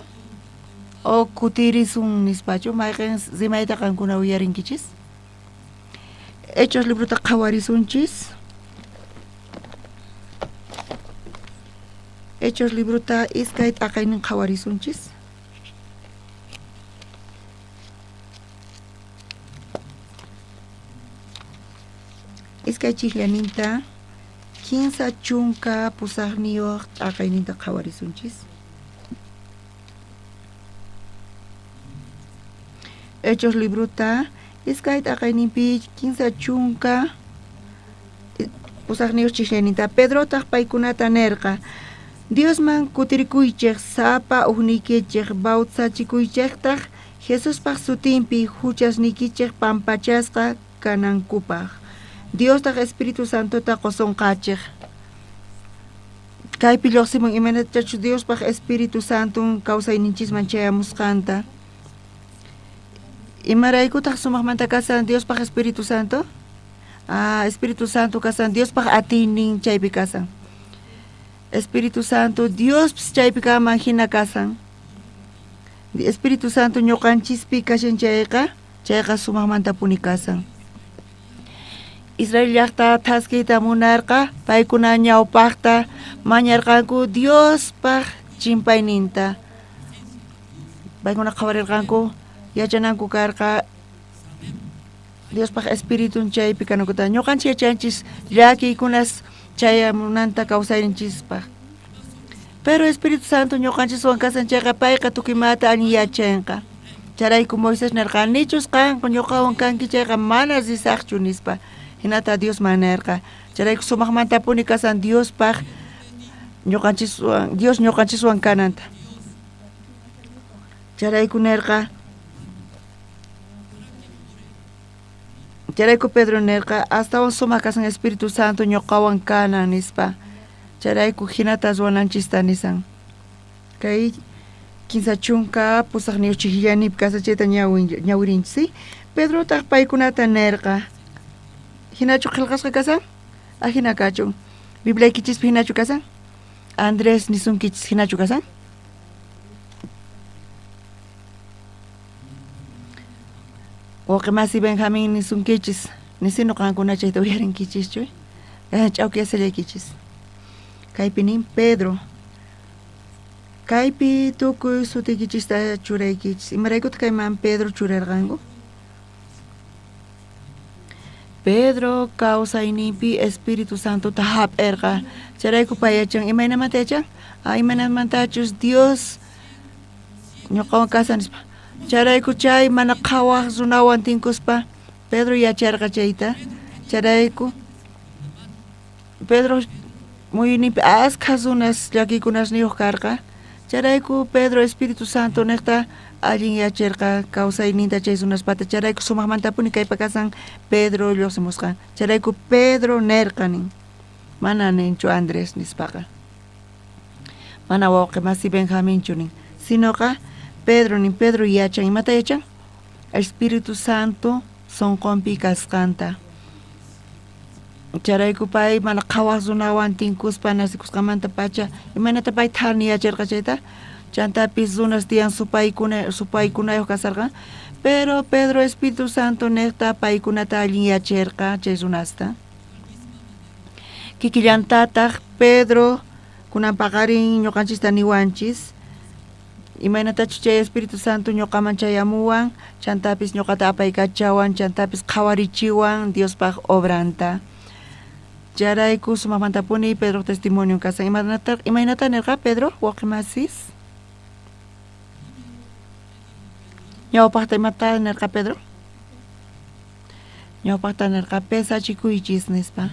o kutirisun nispachu mayqin rimayta qankuna uyarinkichis? Hechos librota qhawarisunchis. Hechos librota iskay t'aqaynin qhawarisunchis. Iskay chijllaninta 38 t'aqayninta qhawarisunchis. Hechos librota iskay t'aqayninpi 38 chijllaninta Pedrotaq paykunata nerqa: Diosman kutirikuychej sapa ujniykichej bautizachikuychejtaq Jesuspaj sutinpi huchasniykichej pampachasqa kanankupaj. Diostaq Espíritu Santota qosonqachej. Kaypi lluqsimun imaynatachu Diospaj Espíritu Santon kawsayninchisman chayamusqanta. Imaraykutaq sumaqmanta kasan Diospaj Espíritu Santo? Espíritu Santo kasan Diospaj atiynin chaypi kasan. Espíritu Santo Dios chaypi kaman hina kasan. Espíritu Santo ñuqanchispi kashan chayqa, chayqa sumaqmantapuni kasan. Israel llaqta thaskiyta munarqa, paykuna ñawpaqta mañarqanku Diospaj chimpayninta. Paykuna qhawarirqanku yachananku karqa Diospaj Espiritun chaypi kanankuta. Ñuqanchis yachanchis llakiykunas chayamunanta kawsayninchispaj. Pero Espíritu Santo ñuqanchiswan kasan chayqa payqa tukuymata allin yachanqa. Chayrayku Moisés nerqa nichus qan ñuqawan kanki chayqa mana risaqchu nispa. Hinata Diosman nerqa. Chayrayku sumaqmantapuni kasan Diospaj ñuqanchiswan, Dios ñuqanchiswan kananta. Chayrayku nerqa. Chayrayku Pedro nerqa astawan sumaq kasan Espíritu Santo ñuqawan kanan nispa. Chayrayku hinata ruwananchista nisan. Kay 38 chijllanipi kasa chayta ñawirinchis, ¿sí? Pedrotaq paykunata nerqa. Hinachu qillqasqa kasan? Ajina kachun. Bibliaykichispi hinachu kasan? Andrés nisunkichis hinachu kasan? Wawqi masi Benjamín nisunkichis, nisinu qankuna chayta uyarinkichis ch'awkiyasallaykichis. Kaypi nin Pedro. Kaypi tukuy sutiykichista churaykichis. Imaraykutaq kayman Pedro churarqanku? Pedro kawsayninpi Espíritu Santota hap'irqa. Chayrayku pay yachan, imaynamanta yachan? Imaynamantachus Dios ñuqawan kasan nispa. Chayrayku chay mana qhawaq runawan tinkuspa Pedro yacharqa chayta. Chayrayku Pedro muyuyninpi askha runas llakiykunasniyuq karqa. Chayrayku Pedro Espíritu Santo niqta allin yacharqa kawsayninta chay runaspata. Chayrayku sumaqmantapuni kaypa kasan Pedro lluqsimusqa. Chayrayku Pedro nirqa nin. Mana ninchu Andrés nispaqa. Mana wawqi masi Benjaminchu nin. Sinoqa Pedro nin, Pedro yachan. Imata yachan? Espíritu Santo sunqunpi kasqanta. Chayrayku pay mana qhawaq runawan tinkuspa nasikusqamanta pacha imaynata pay thani yacharqa chayta. Chantapis runas tiyan supaykunayuq kasarqa. Pero Pedro Espíritu Santo niqta paykunata allin yacharqa chay runasta. Kikillantataq Pedro kunan paqarin ñuqanchista niwanchis. Imaynatachus chay Espíritu Santo ñuqaman chayamuwan, chantapis ñuqata apaykachawan, chantapis qhawarichiwan Diospaq obranta. Chayrayku sumaqmantapuni Pedro testimonio kasan. Imaynata nirqa Pedro wawqi masis? Ñawpaqta imata nirqa Pedro? Ñawpaqta nirqa pesachikuychis nispa.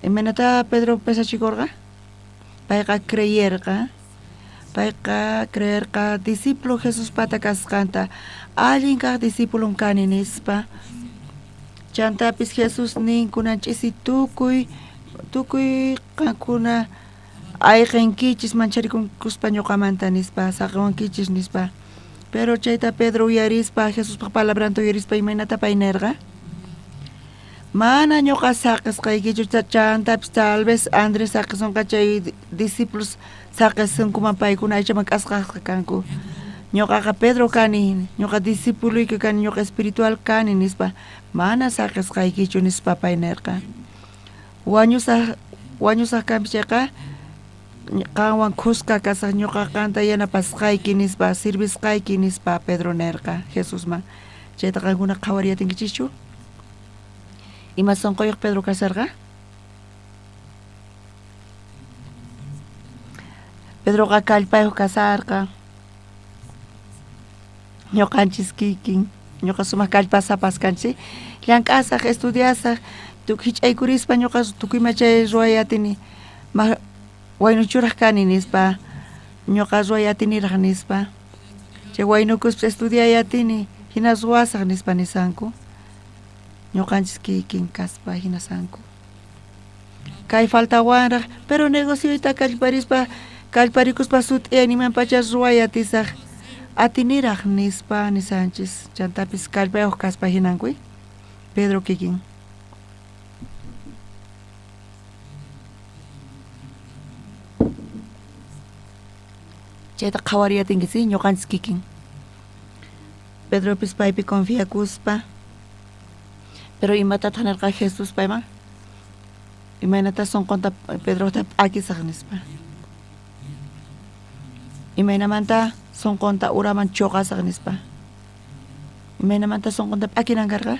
Imaynata Pedro pesachikurqa? Payqa creyerqa. Payqa creerqa discípulo Jesuspata kasqanta, allin kaq discípulon kani nispa. Chantapis Jesús nin kunan ch'isi tukuy qankuna ayqinkichis mancharikunkuspa ñuqamanta nispa, saqiwankichis nispa. Pero chayta Pedro uyarispa, Jesuspaq palabranta uyarispa imaynata pay nirqa? Mana ñuqa saqisqaykichu, chantapis tal vez Andrés saqisunqa chay discípulos saqisunkuman paykuna aychaman k'asqasqa kanku. Ñuqaqa Pedro kani, ñuqa discipuluyki kani, ñuqa espiritual kani nispa. Mana saqisqaykichu nispa pay nirqa. Wañusaq kanpis chayqa qanwan khuska kasaq ñuqa qanta yanapasqayki nispa, sirvisqayki nispa Pedro nirqa Jesusman. Chayta qankuna qhawariyatinkichikchu? Ima sunquyuq Pedro kasarqa? Pedroqa kallpayuq kasarqa. Ñuqanchis kikin, ñuqa sumaq kallpasapas kanchis. Llank'asaq, estudiasaq, hich'aykurispa ñuqa tukuy ima chay ruway atini. Waynuchuraq kani nispa, ñuqa ruway atiniraq nispa. Chay waynukuspa estudiay atini, hina ruwasaq nispa nisanku. Ñuqanchis kikin kaspa hinasanku. Kay faltawanraq, pero negocioyta kallparispa, kallparikuspa sut'iyay niman pacha ruway atisaq. Atiniraq nispa nisanchis, chantapis kallpayuq kaspa hinankuy. Pedro kikin. Chayta qhawariyatinki, sí, ñuqanchis kikin. Pedropis paypi confiakuspa. Pero imatataq nirqa Jesús payman? Imaynata sunqunta Pedrota p'akisaq nispa. Imaynamanta sunqunta uraman chuqasaq nispa. Imaynamanta sunqunta p'akinan karqa?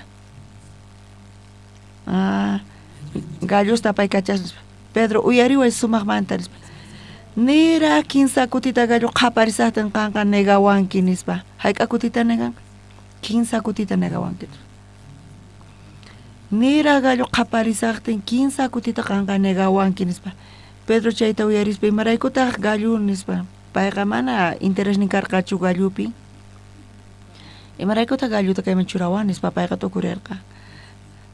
Gallosta apaykachas nispa. Pedro uyariway sumaqmanta nispa. Nira kinsa kutita gallo qhaparisaqtin qanqa negawanki nispa. Hayk'a kutita neganqa? Kinsa kutita negawanki. Nira gallo qhaparisaqtin kinsa kutita qanqa negawanki nispa. Pedro chayta uyarispa imaraykutaq gallo nispa. Payqa mana interesnin karqachu gallupi. Imaraykutaq galluta kayman churawan nispa payqa tukurirqa.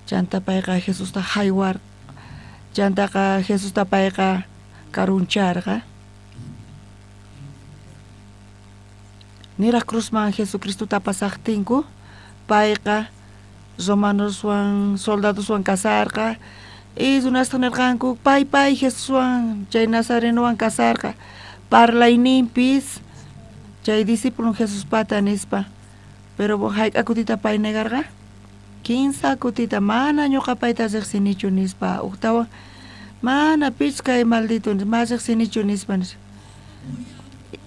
Chanta payqa Jesusta haywar. Chantaqa Jesusta payqa karuncharqa. Niraq cruzman Jesucristota pasaqtinku payqa romanoswan soldadoswan kasarqa. Y runastaj nirqanku pay Jesuswan chay Nazarenowan kasarqa. Parlayninpis chay discípulo Jesuspata nispa. Pero hayk'a kutita pay negarqa? Kinsa kutita mana ñuqa payta riqsinichu nispa. Uktawan mana pichkay maldito ma riqsinichu nispa.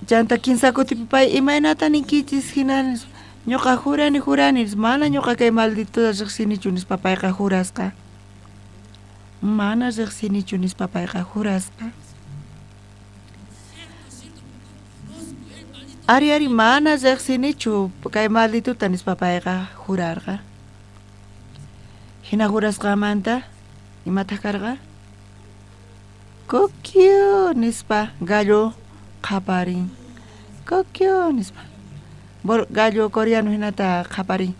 Chanta kinsa kutipi pay imaynata ninkichis hina nispa. Ñuqa jurani jurani mana ñuqa kay malditota riqsinichu nispa payqa jurasqa. Mana riqsinichu nispa payqa jurasqa. Ari ari mana riqsinichu kay malditota nispa payqa jurarqa. Hina jurasqamanta imataq karqa? Kokyo nispa gallo qhaparin. Kokyo nispa. Gallo coreano hinata qhaparin.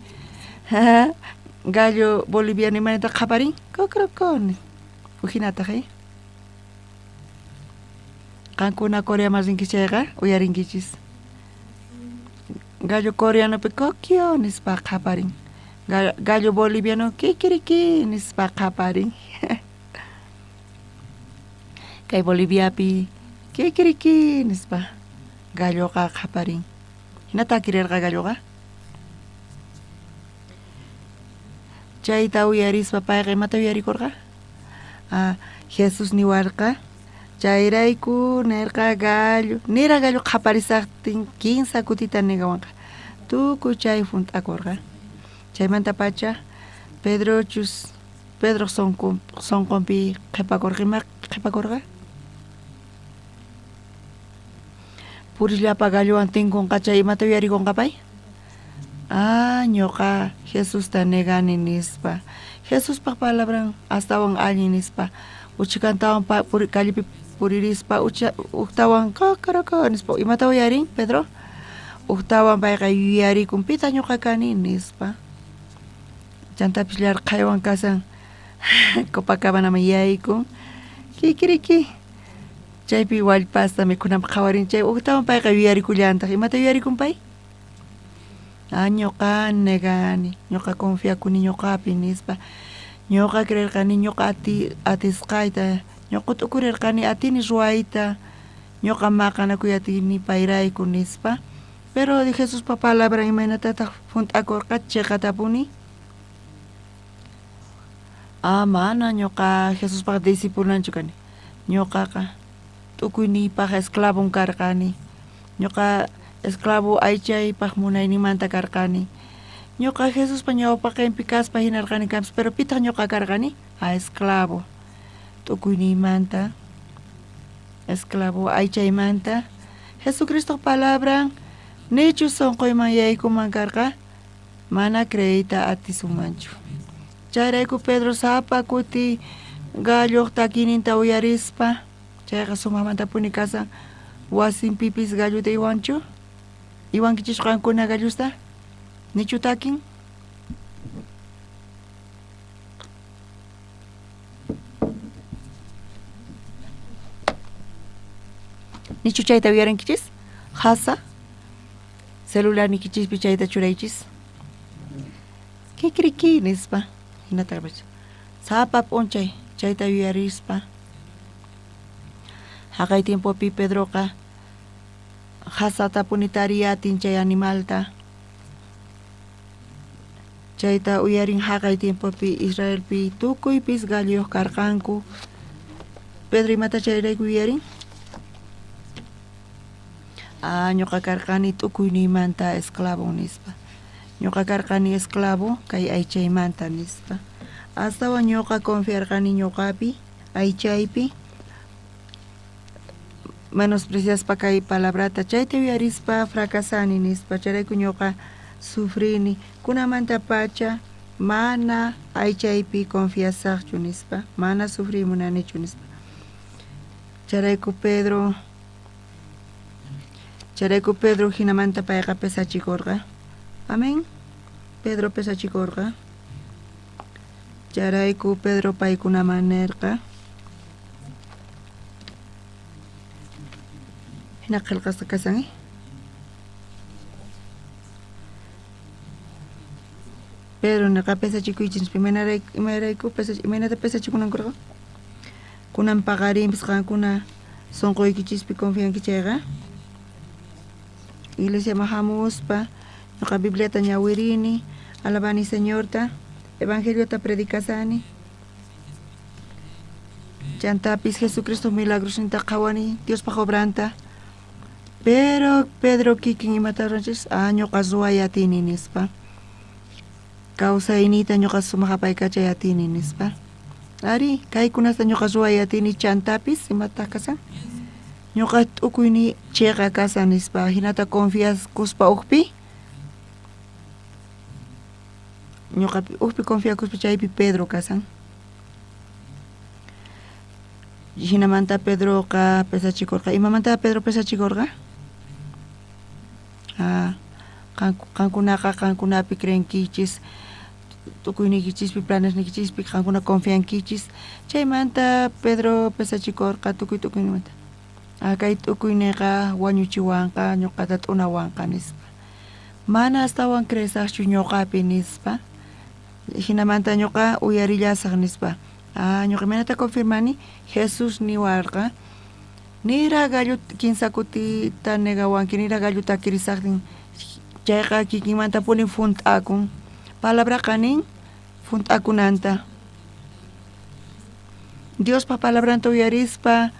Gallo boliviano imaynata qhaparin? Kokroko. Uhinataq Qankuna Coreaman rinkichis chayqa uyarinkichis. Gallo coreanopi kokyo nispa qhaparin. Gallo boliviano kikiriki nispa qhaparin. Kay Boliviapi kikiriki nispa galloqa qhaparin. Hinata kirirqa galloqa. Chayta uyarispa payqa imata uyarikurqa? Jesús niwarqa chayrayku nirqa gallo nira gallo qhaparisaqtin kinsa kutita negawanqa. Tukuy chay hunt'akurqa. Chaymanta pacha Pedrochus Pedro sonqonpi qhipakurqa ima qhipakurqa? Purisllapa gallowan tinkunqa chay imata uyarikunqa pay? Ñuqa Jesusta negani nispa. Jesuspaq palabran astawan allin nispa. Uchikantawan callepi puririspa uktawan kakaraka nispa. Imata uyarin Pedro? Uktawan payqa yuyarikun pitaq ñuqa kani nispa. Chantapis llarqhaywan kasan Copacabanaman yaykun. Kikiriki. Chaypi wallpasta mikhunanpaq qhawarin chay uktawan payqa yuyarikullantaq. Imata yuyarikun pay? Ñuqa negani, ñuqa confiakuni ñuqapi nispa. Ñuqa creerqani ñuqa atisqayta, ñuqa t'ukurirqani atini ruwayta, ñuqa maqanakuy atini payrayku nispa. Pero Jesuspa palabran imaynatataq hunt'akurqa chiqatapuni? Mana ñuqa Jesuspaq discipulanchu kani. Ñuqaqa t'ukuyniypaq esclavon karqani. Ñuqa esclavo aychaypaq munayninmanta karqani. Ñuqa Jesuspa ñawpaqinpi kaspa hinarqani kanpis, pero pitaq ñuqa karqani? Esclavo. T'ukuyniymanta, esclavo aychaymanta. Jesucristoq palabran nichu sunquyman yaykuman karqa, mana creeyta atisunmanchu. Chayrayku Pedro sapa kuti galloq takininta uyarispa, chayqa sumaqmantapuni kasan wasinpipis galluta iwanchu? Iwankichis qankuna gallusta? Nichu takin? Nichu chayta uyarinkichis? Hasa celular nikichispi chayta churaychis. Kikiriki nispa. Hinata sapa p'unchay chayta yuyarispa. Haqay tiempopi Pedroqa hasatapuni tariyatin chay animalta. Chayta uyarin haqay tiempopi Israelpi tukuypis galluyuq karqanku. Pedro imata chayrayku yuyarin? Ñuqa karqani t'ukuyniymanta esclavo nispa. Ñuqa karqani esclavo kay aychaymanta nispa. Astawan ñuqa confiarqani ñuqapi, aychaypi. Menospreciaspa kay palabrata chayta yuyarispa fracasani nispa. Chayrayku ñuqa sufrini. Kunamanta pacha mana aychaypi confiasaqchu nispa. Mana sufriy munanichu nispa. Chayrayku Pedro hinamanta payqa pesachikurqa. Amén. Pedro pesachikurqa. Chayrayku Pedro paykunaman nirqa. Hina qillqasqa kasan, Pedro nirqa pesachikuychis nispa. Imayrayku imaynata pesachikunankurqa? Kunan paqarinpis qankuna sunquykichispi confianki chayqa. Iglesiaman hamuspa Ñuqa Bibliata ñawirini, alabani Señorta, Evangeliota predicasani. Chantapis Jesucristo milagrosninta qhawani, Diospaj obranta. Pero Pedro kikin imata ruwanchis, ah, ñuqa ruway atini nispa. Kawsayniyta ñuqa sumaq apaykachay atini nispa. Ari, kaykunata ñuqa ruway atini chantapis imataq kasan? Ñuqa t'ukuyniy chiqa kasan nispa, hinata confiaskuspa ujpi. Ñuqa ujpi confiakuspa chaypi Pedro kasan. Hinamanta Pedroqa pesachikurqa. Imamanta Pedro pesachikurqa? Ah, qankunaqa qankunapi creenkichis, tukuyniykichispi, planesniykichispi qankuna confiankichis. Chaymanta Pedro pesachikurqa tukuy tukuynimanta. Ah, kay tukuyniqa wañuchiwanqa, ñuqata t'unawanqa nispa. Mana astawan creesaqchu ñuqapi nispa. Hinamanta ñuqa uyarillasaq nispa. Ah, ñuqa imaynata confirmani? Jesús niwarqa, nira gallo kinsa kutita negawanki, nira gallo takirisaqtin, chayqa kikinmantapuni junt'akun. Palabraqa nin junt'akunanta. Diospa palabranta uyarispa,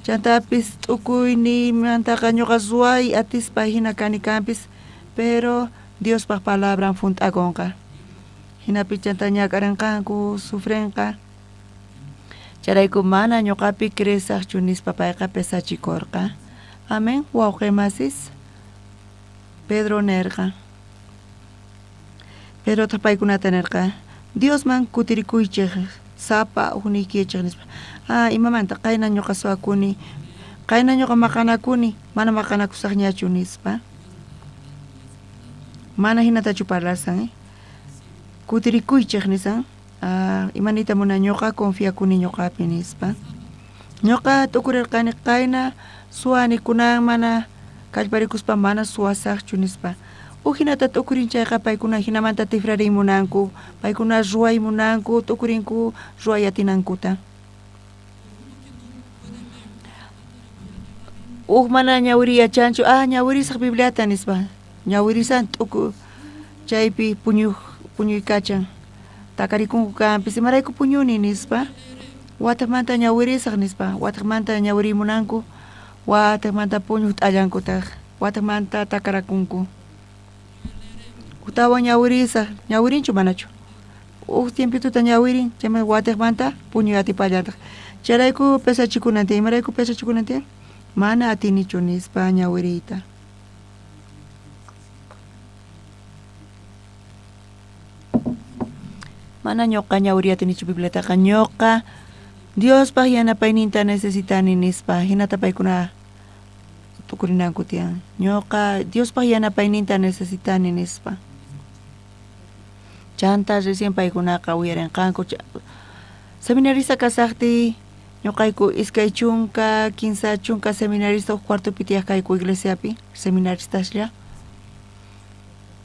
chantapis t'ukuyniymantaqa ñuqa ruway atispa hina kani kanpis, pero Diospa palabran junt'akunqa. Hinapi chanta ñak'arinqanku, sufrenqa. Chayrayku mana ñuqapi creesaqchu nispa payqa pesachikurqa. Amén, wawqi masis. Pedro nerqa. Pedrotaq paykunata nerqa, Diosman kutirikuychej sapa ujniykichej nispa. Ah, imamanta qayna ñuqa suwakuni, qayna ñuqa maqanakuni, mana maqanakusaqñachu nispa. Mana hinatachu parlasan, Kutirikuychej nisan. Ah, imaniyta munan ñuqa confiakuni ñuqapi nispa. Ñuqa t'ukurirqani qayna suwani kunan mana kallparikuspa mana suwasaqchu nispa. Uj hinata t'ukurin chayqa paykuna hinamanta tifrariy munanku, paykuna ruway munanku, t'ukurinku ruway atinankuta. Uj mana ñawiriy yachanchu, ah, ñawirisaq Bibliata nispa. Ñawirisan t'uku chaypi puñuykachan. Takarikunku kanpis, imarayku puñuni nispa. Watejmanta ñawirisaq nispa, watejmanta ñawiriy munanku, watejmanta puñuj t'allankutaq, watejmanta takarakunku. Ujtawan ñawirisaq, ñawirinchu manachu? Uj tiempituta ñawirin, chayman watejmanta puñuy atipallantaq. Chayrayku pesachikunan tiyan, imarayku pesachikunan tiyan? Mana atinichu nispa ñawiriyta. Mana ñuqa ñawiriy atinichu Bibliataqa, ñuqa Diospaj yanapayninta necesitani nispa, hinata paykuna t'ukurinanku tiyan. Ñuqa Diospaj yanapayninta necesitani nispa. Chanta recién paykunaqa uyarinqanku. Seminarista kasaqtiy ñuqayku 20, 30 seminarista uj cuartopi tiyaq kayku iglesiapi, seminaristaslla.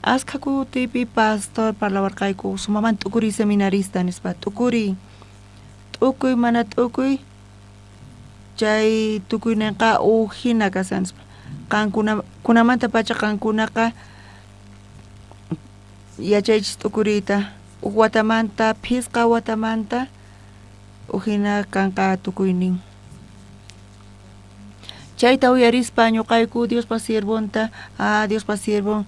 Askha kutipi pastor parlawarqayku, sumaman t'ukuriy seminarista nispa, t'ukuriy, t'ukuy mana t'ukuy, chay tukuyninqa uj hina kasan nispa. Qankuna, kunamantapacha qankunaqa yachaychis t'ukuriyta, uj watamanta, phisqa watamanta, uj hina kanqa tukuynin. Chayta uyarispa ñuqayku Diospa siervonta, ah, Diospa siervon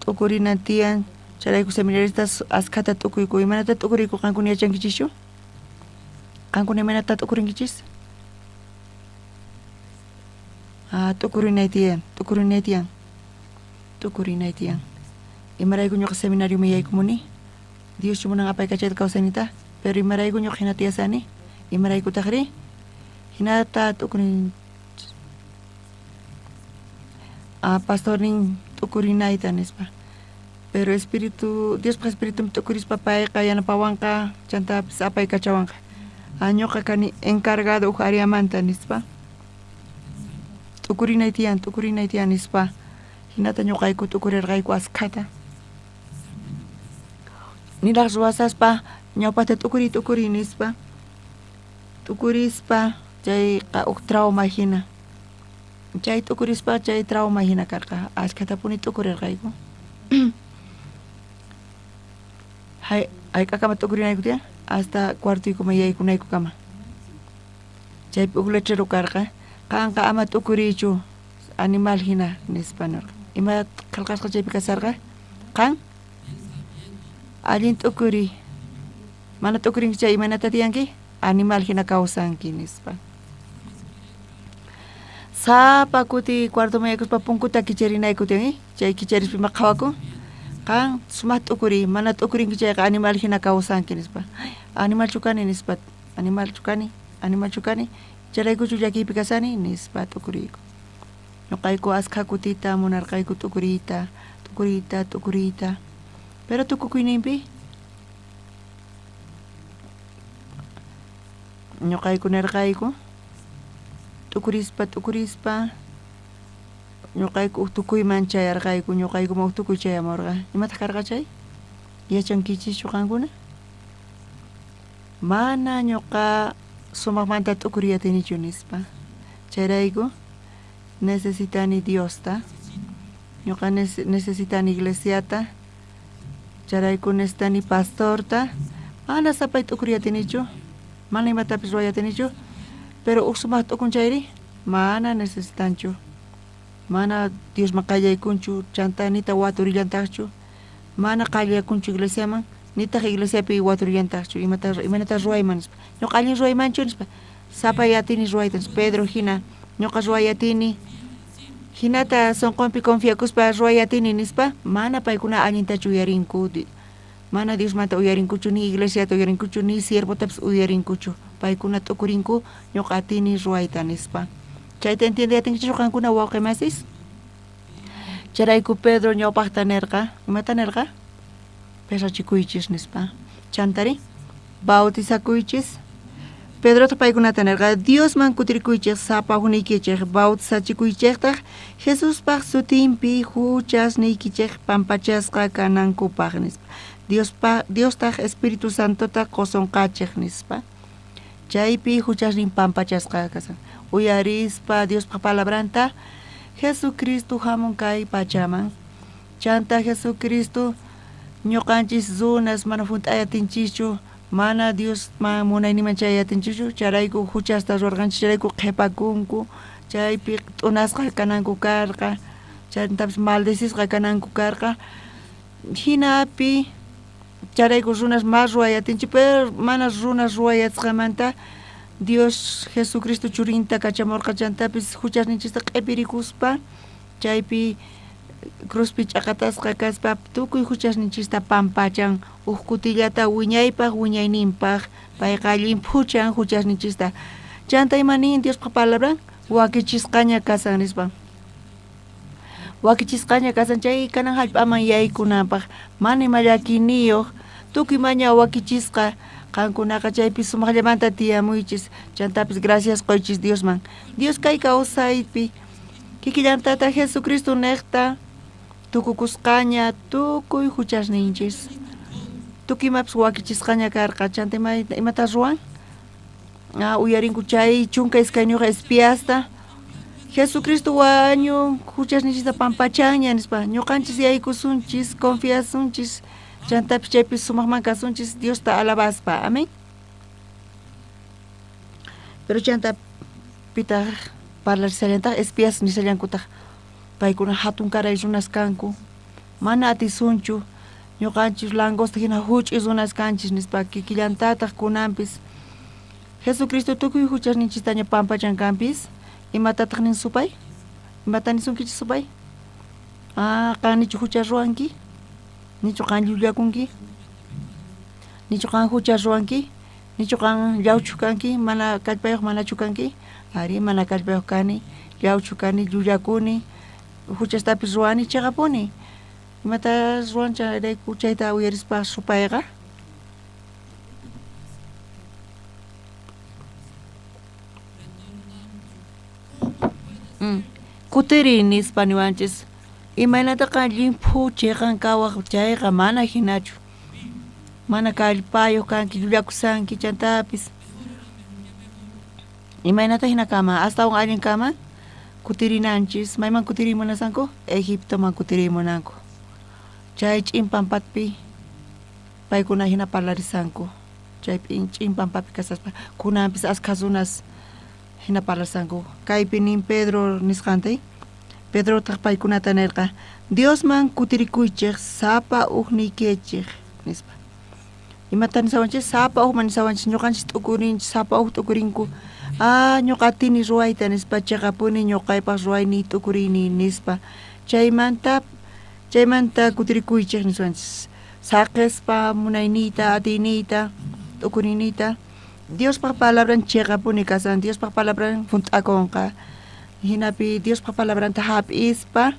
t'ukurinan tiyan, chayrayku seminaristas askhata t'ukuyku. Imaynata t'ukuriyku qankuna yachankichischu? Qankuna imaynata t'ukurinkichis? Ah, t'ukurinay tiyan, t'ukurinay tiyan, t'ukurinay tiyan. Imarayku ñuqa seminarioman yaykumuni? Dioschu munan apaykachayta kawsayniyta? Pero imarayku ñuqa hina tiyasani? Imaraykutaqri? Hinata t'ukurin. Ah, pastornin t'ukurinayta nispa. Pero espíritu, Diospaj espíritu t'ukurispa payqa yanapawanqa, chantapis apaykachawanqa. Ah, ñuqa kani encargado uj áreamanta nispa. T'ukurinay tiyan, t'ukurinay tiyan nispa. Hinata ñuqayku t'ukurirqayku askhata. Niraj ruwasaspa ñawpaqta t'ukuriy, t'ukuriy nispa. T'ukurispa chayqa uj trauma hina. Chay t'ukurispa chay trauma hina karqa, ashkhatapuni t'ukurirqayku. Hayk'akama t'ukurinayku tiyan? Hasta cuartoykuman yaykunaykukama. Chaypi uj letrero karqa, qanqa ama t'ukuriychu animal hina nispa nirqa. Ima qillqasqa chaypi kasarqa? Qan allin t'ukuriy. Mana t'ukurinki chay imaynata tiyanki? Animal hina kawsanki nispa. Sapa kuti cuartoman yaykuspa punkuta kicharinayku tiyan, chay kicharispa ima qhawakun? Qan sumaq t'ukuriy, mana t'ukurinki chayqa animal hina kawsanki nispa. Animalchu kani nispa, animalchu kani, animalchu kani, chayraykuchu llakiypi kasani nispa t'ukuriyku. Ñuqayku askha kutita munarqayku t'ukuriyta, t'ukuriyta, t'ukuriyta. Pero tukukuyninpi ñuqayku nirqayku t'ukurispa, t'ukurispa ñuqayku uj tukuyman chayarqayku, ñuqaykuman uj tukuy chayamurqa. Imataq karqa chay? Yachankichischu qankuna? Mana ñuqa sumaqmanta t'ukuriy atinichu nispa. Chayrayku necesitani Diosta, ñuqa necesitani iglesiata, chayrayku necesitani pastorta. Mana sapay t'ukuriy atinichu, mana imatapis ruway atinichu, pero uj sumaq t'ukun chayri mana necesitanchu. Mana Diosman qallaykunchu, chanta nita waturillantajchu, mana qallakunchu iglesiaman, nitaq iglesiapi waturillantajchu, imaynata ruwayman nispa. Ñuqa allin ruwaymanchu nispa, sapay atini ruwayta nispa, Pedro hina, ñuqa ruway atini, hinata sonqonpi confiakuspa ruway atini nispa, mana paykuna allintachu uyarinku, mana Diosmanta uyarinkuchu, ni iglesiata uyarinkuchu, ni siervotapis uyarinkuchu, paykuna t'ukurinku ñuqa atini ruwayta nispa. Chayta entiende atinkichis qankuna wawqi masis? Chayrayku Pedro ñawpaqta nirqa, imata nirqa? Pesachikuychis nispa. Chantari bautizakuychis. Pedrotaq paykunata nirqa, Diosman kutirikuychis sapa juniykichej, bautizachikuychejtaq Jesuspaq sutinpi huchasniykichej pampachasqa kanankupaq nispa. Diostaq Espíritu Santota qosonqachej nispa. Chaypi huchasnin pampachasqa kasan. Uyarispa Diospaq palabranta Jesucristo hamun kay pachaman. Chanta Jesucristo ñuqanchis runas mana junt'ayatinchischu, mana Diosman munayninman chayatinchischu, chayrayku huchasta ruwarqanchis, chayrayku qhipakunku, chaypi t'unasqa kananku karqa, chantapis maldecisqa kananku karqa. Hinapi chayrayku runas mas ruwayatinchis, pero mana runas ruwayatisqamanta Dios Jesucristo churinta kachamurqa, chantapis huchasninchista q'ipirikuspa chaypi cruzpi ch'aqatasqa kaspa tukuy huchasninchista pampachan, uj kutillata wiñaypaq wiñayninpaq payqa allinphuchan huchasninchista. Chanta ima nin Diospaq palabran? Wakichisqaña kasan nispa. Wakichisqaña kasan chay kanan hallp'aman yaykunanpaq, mana ima llakiniyuq, tukuy maña wakichisqa. Qankunaqa chaypi sumaqllamanta tiyamuychis, chantapis gracias qoychis Diosman. Dios kay kawsaypi kikillantata Jesucristo niqta tukukusqaña tukuy huchasninchis. Tukuy imapis wakichisqaña karqa, chanta imata ruwan? Uyarinku chay 12 espiasta. Jesucristo wañun huchasninchista pampachanña nispa. Ñuqanchis yaykusunchis, confiasunchis, chantapis chaypi sumaqman kasunchis Diosta alabaspa. Amén. Pero chanta pitaq parlarisallantaq espías nisallankutaq paykuna hatun karay runas kanku, mana atisunchu, ñuqanchis langosta hina huch'i runas kanchis nispa kikillantataq kunanpis Jesucristo tukuy huchasninchistaña pampachan kanpis. Imatataq nin supay? Imata nisunkichis supay? Qan nichu hucha ruwanki? Nichu qan llullakunki? Nichu qan hucha ruwanki? Nichu qan llawchu kanki? Mana kallpayuq manachu kanki? Ari, mana kallpayuq kani, llawchu kani, llullakuni, huchastapis ruwani, chiqapuni. Imata ruwan chayrayku chayta uyarispa supayqa? Kutiriy nispa niwanchis. Imaynataqa llimphu chiqan kawaq chayqa mana hinachu. Mana kallpayuq kanki, llullakusanki chantapis. Imaynata hina kama, astawan allin kama, Kutirinanchis, mayman kutirimunasanku? Egiptoman kutirimunanku. Chay ch'in pampapi paykuna hina parlarisanku. Chay ch'in pampapi kasaspa kunanpis askha runas hina parlarisanku. Kaypi nin Pedro nisqanta, Pedrotaq paykunata nirqa, Diosman kutirikuychej sapa ujniykichej nispa. Imata nisawanchis? Sapa ujman nisawanchis, ñuqanchis t'ukurinchis, sapa uj t'ukurinku. Ah, ñuqa atini ruwayta nispa, chiqapuni ñuqaypaq ruwayniy t'ukurini nispa. Chaymanta kutirikuychej niswanchis. Saqespa munayniyta, atiyniyta, t'ukuriniyta. Diospaq palabran chiqapuni kasan, Diospaq palabran junt'akunqa. Hinapi Diospaq palabranta hap'ispa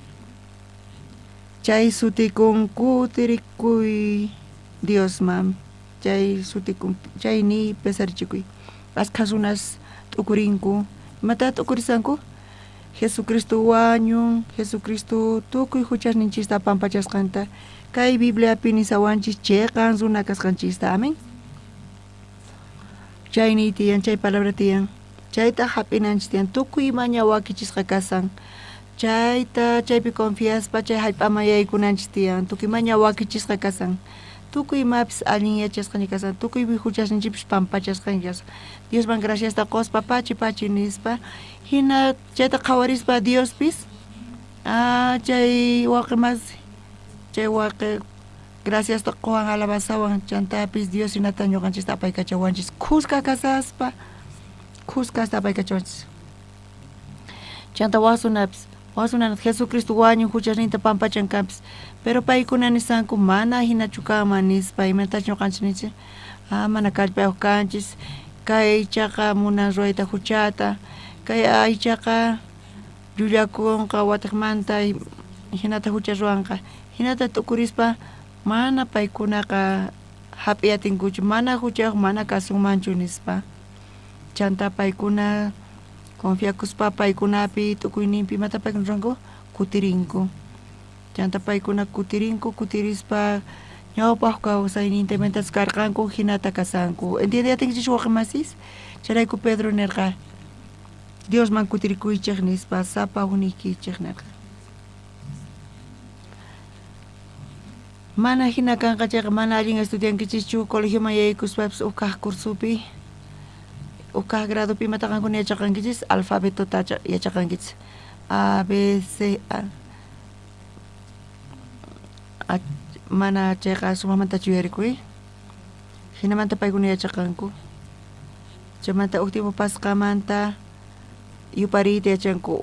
chay sutikun kutirikuy Diosman, chay sutikun chay niy pesarichikuy. Askha runas t'ukurinku. Imata t'ukurisanku? Jesucristo wañun, Jesucristo tukuy huchasninchista pampachasqanta. Kay Bibliapi nisawanchis chiqan runa kasqanchista. Amén. Chay niy tiyan, chay palabra tiyan. Chayta hap'inanchis tiyan, tukuy imaña wakichisqa kasan. Chayta chaypi confiaspa chay hallp'aman yaykunanchis tiyan, tukuy imaña wakichisqa kasan. Tukuy imapis allin yachasqaña kasan, tukuy huchasninchikpis pampachasqaña kasan. Diosman graciasta qospa pachi pachi nispa, hina chayta qhawarispa Diospis, chay waqi masi, chay waqi graciasta qowan alabasawan, chantapis Dios hinata ñuqanchista apaykachawanchis, khuska kasaspa, khuskasta apaykachawanchis. Chanta wasunapis, wasunanat Jesucristo wañun huchasninta pampachan kanpis, pero paykuna nisanku mana hinachu kanman nispa, imatach ñuqanchis ninchis, mana kallpayuq kanchis, kay aychaqa munan ruwayta huchata, kay aychaqa llullakunqa watiqmanta hinata hucha ruwanqa, hinata t'ukurispa mana paykunaqa hap'iyatinkuchu, mana huchayuq mana kasunmanchu nispa. Chanta paykuna confiakuspa paykunapi t'ukuyninpi imata paykuna ruwanku kutirinku. Chanta paykuna kutirinku, kutirispa ñawpaq kawsayninta imatachus karqanku hinata kasanku. ¿Entiendeyatinkichis waqi masis? Chayrayku Pedro nirqa, Diosman kutirikuychej nispa, sapa ujniykichej nirqa. Mana hina kanqa chayqa mana allin estudiankichischu colegioman yaykuspapis uj kaq cursopi, uj kaq gradopi imata qankuna yachaqankichis, alfabetota yachaqankichis. A, B, C, A. Mana chayqa sumaqmantachu yuyarikuy. Hinamanta paykuna yachaqanku. Chaymanta uj tiempo pasqamanta yupariyta yachanku,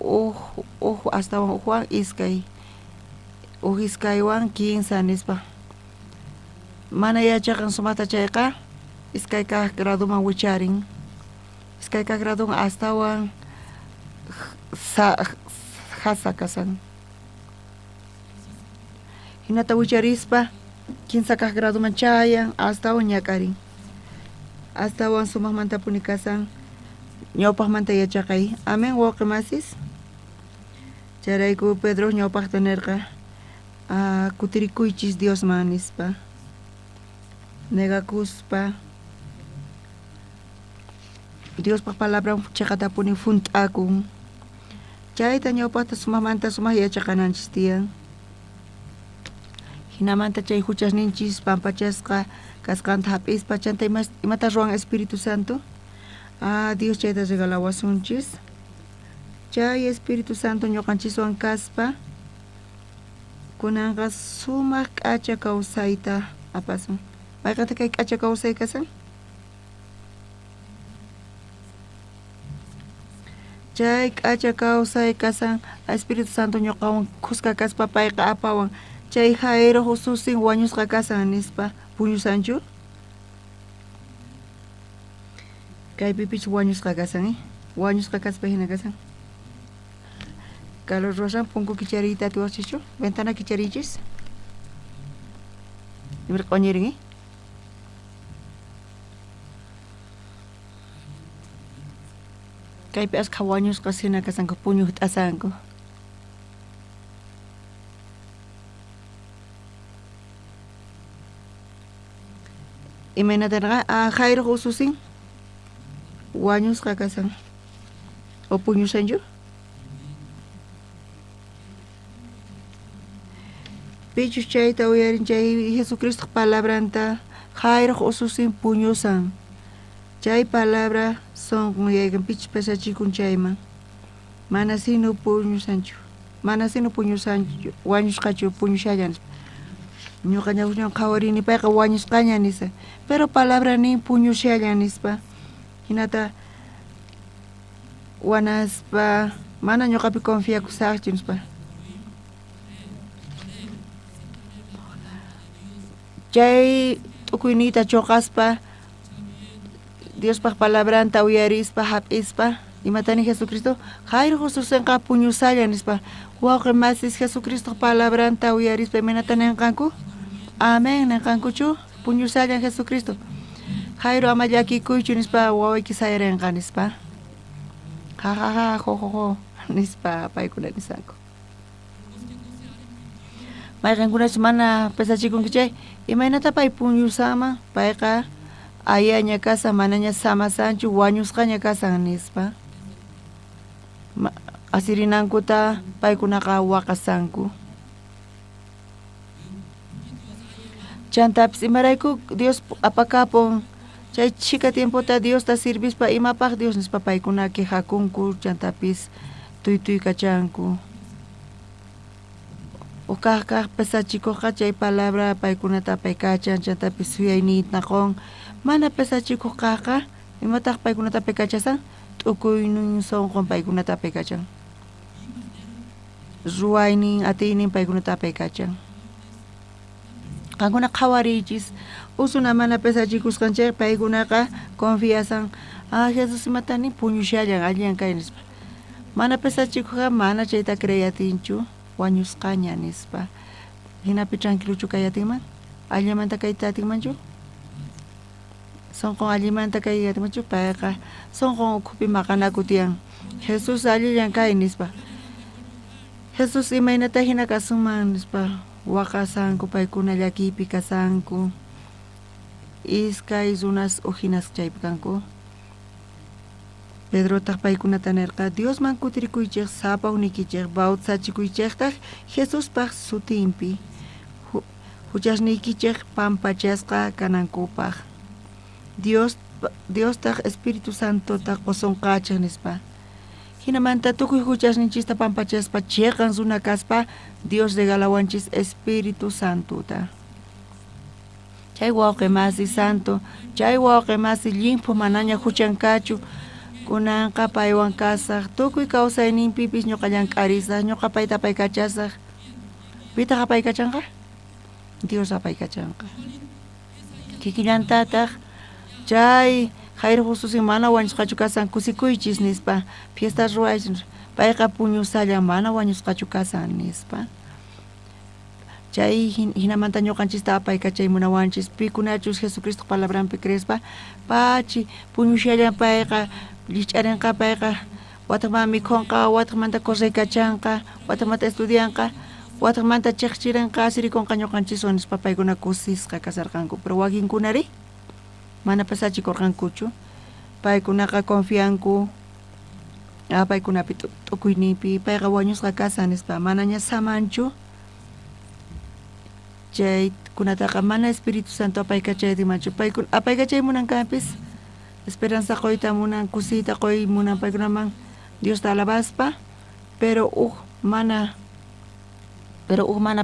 uj astawan ujwan iskay, uj iskaywan kinsa nispa. Mana yachaqan sumaqta chayqa iskay kaq graduman wicharin. Iskay kaq graduman astawan jasa kasan. Hinata wicharispa kinsa kaq graduman chayan, astawan ñak'arin. Astawan sumaqmantapuni kasan ñawpaqmanta yachaqay. Amén, wawqi masis. Chayrayku Pedro ñawpaqta nirqa, kutirikuychis Diosman nispa. Negakuspa Diospaq palabran chiqatapuni junt'akun. Chayta ñawpaqta sumaqmanta sumaq yachaqananchis tiyan. Hinamanta chay huchasninchis pampachasqa kasqanta hap'ispa chanta imata ruwan Espíritu Santo. Dios chayta regalawasunchis. Chay Espíritu Santo ñuqanchiswan kaspa kunanqa sumaq k'acha kawsayta apasun. Mayqanta kay k'acha kawsay kasan? Chay k'acha kawsay kasan Espíritu Santo ñuqawan khuska kaspa payqa apawan. Chay Jairo ususin wañusqa kasan nispa puñusanchu? Kaypipich wañusqa kasan, Wañusqa kaspa hina kasan. Calor ruwasan punku kichariyta atiwaqchischu? Ventana kichariychis? Imarqa q'uñirin, Kaypi askha wañusqas hina kasanku puñuq t'asanku. Imaynatarqa Jairoq ususin wañusqa kasan. O puñusanchu? Pichus chayta uyarin chay Jesucristoj palabranta Jairoj ususin puñusan. Chay palabra sonqon yaykan pichus pesachikun chayman. Mana sino puñusanchu. Mana sino puñusanchu wañusqachu puñushallan nispa. Ñuqa ñawsñan qhawarini payqa wañusqaña nispa. Pero palabra nin puñushallan nispa. Hinata wanaspa mana ñuqapi confiakusaqchu nispa. Chay t'ukuyniyta chuqaspa Diospaj palabranta uyarispa hap'ispa imatani Jesucristo Jairoj ususinqa puñusalla nispa. Wawqi masis Jesucristoj palabranta uyarispa imaynata ninqanku? Amén ninqankuchu? Puñusallan Jesucristo. Jairo ama llakikuychu nispa wawayki sayarinqa nispa. Ja ja ja jo jo jo nispa paykuna nisanku. Mayqinkunachu mana pesachikunki chay imaynata pay puñusama payqa ayaña kasan manaña samasanchu wañusqaña kasan nispa. Asirinankuta paykunaqa waqasanku. Chantapis imarayku Dios apakapun chay chhika tiempota Diosta sirvispa imapaj Dios nispa paykuna quejakunku chantapis tuytuykachanku. Uj kaq pesachikuqqa chay palabra paykunata apaykachan chantapis suyayniyta qun. Mana pesachikuq kaqqa imataq paykunata apaykachasan t'ukuynin sunqun paykunata apaykachan. Ruwaynin atiynin paykunata apaykachan. Qankuna qhawariychis usuna mana pesachikusqan chay paykunaqa confiasan ah Jesús imata nin puñushallan allillan kay nispa. Mana pesachikuqqa mana chayta creey atinchu wañusqaña nispa. Hinapi tranquilochu kay atinman? Allimanta kayta atinmanchu? Sunqun allimanta kay atinmanchu? Payqa sunqun ukhupi maqanaku tiyan. Jesús allillan kay nispa. Jesús imaynata hina kasunman nispa waqasanku paykuna llakiypi kasanku. Iskay runas ujinas chaypi kanku. Pedrotaq paykunata nirqa Diosman kutirikuychej sapa unikichej bautizachikuychejtaj Jesuspaj sutinpi huchasniykichej pampachasqa kanankupaj. Diostaq Espíritu Santota qusonqachej nispa. Hinamanta tukuy huchasninchista pampachaspa chiqan runa kaspa Dios regalawanchis Espíritu Santota. Chay wawqi masi santo, chay wawqi masi llimphu manaña huchankachu kunanqa paywan kasaq tukuy kawsayninpipis ñuqa llank'arisaq ñuqa payta apaykachasaq. Pitaq apaykachanqa? Dios apaykachanqa. Kikillantataq chay Jairoj ususin mana wañusqachu kasan kusikuychis nispa fiesta ruwaychis payqa puñusallan mana wañusqachu kasan nispa. Chay hinamanta ñuqanchista apaykachay munawanchis pikunachus Jesucristo palabranpi creespa pachi puñushallan payqa llikch'arinqa payqa wataqmanta mikhunqa wataqmanta correykachanqa wataqmanta estudianqa wataqmanta chiqchirinqa asirikunqa ñuqanchiswan nispa paykuna kusisqa kasarqanku. Pero wakinkunari mana pesachikurqankuchu paykunaqa confianku paykunapi t'ukuyninpi payqa wañusqa kasan nispa manaña samanchu chaykunataqa mana Espíritu Santo apaykachaytimanchu paykuna apaykachay munankanpis esperanza quyta munan kusiyta quy munan paykunaman Diosta alabaspa pero uj mana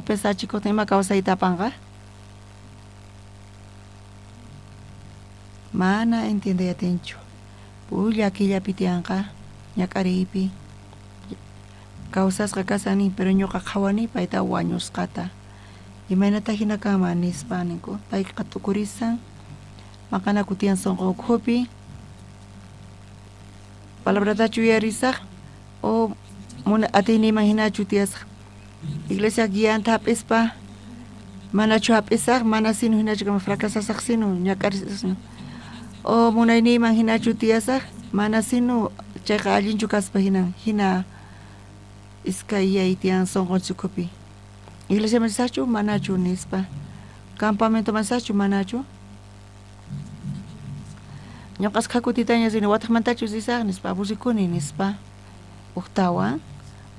pesachikuqtin ima kawsayta apanqa mana entiendey atinchu llakillapi tiyanqa ñak'ariypi kawsasqa kasani pero ñuqa qhawani payta wañusqata imaynata hina kanman nispa ninku payqa t'ukurisan maqanaku tiyan sunqu ukhupi palabratachu uyarisaq o atiyniyman hinachu tiyasaq iglesia guianta hap'ispa manachu hap'isaq mana sino hinachu kama fracasasaq sino ñak'arisaq o munayniyman hinachu tiyasaq mana sino chayqa allinchu kaspa hina hina iskay yay tiyan sunqunchik ukhupi iglesiaman risaqchu manachu nispa campamentoman risaqchu manachu ñuqas qhakutitaña rini wataqmantachu risaq nispa aburrikuni nispa ujtawan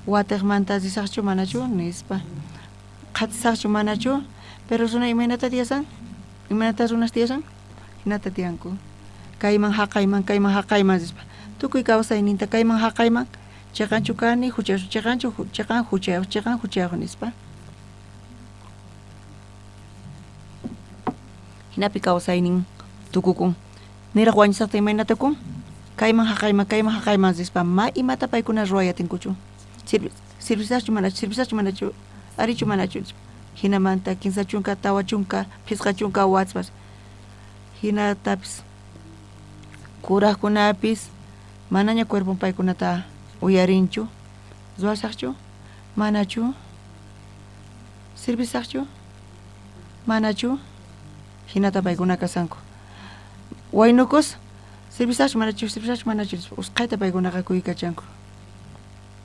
wataqmanta risaqchu manachu nispa. Qhatisaqchu manachu? Pero runa imaynata tiyasan? Imaynata runas tiyasan? Hinata tiyanku. Kayman haqayman, kayman haqayman nispa. Tukuy kawsayninta kayman haqayman, cheqanchu kani, huchayuq, cheqanchu, cheqan huchayuq, cheqan huchayuq nispa. Hinapi kawsaynin tukukun. Niraq wañusaqta imayna tukun? Kayman haqayman, kayman haqayman nispa. Ma imata paykuna ruway atinkuchu. Sirvisaqchu manachu, sirvisaqchu manachu, arichu manachu nispa. Hinamanta 30, 40, 50 wataspas. Hinatapis kurajkunapis manaña cuerpon paykunata uyarinchu. Ruwasaqchu? Manachu? Sirvisaqchu? Manachu? Hinata paykuna kasanku. Waynukus sirvisaqchu manachu, sirvisaqchu manachu nispa usqhayta paykunaqa kuykachanku.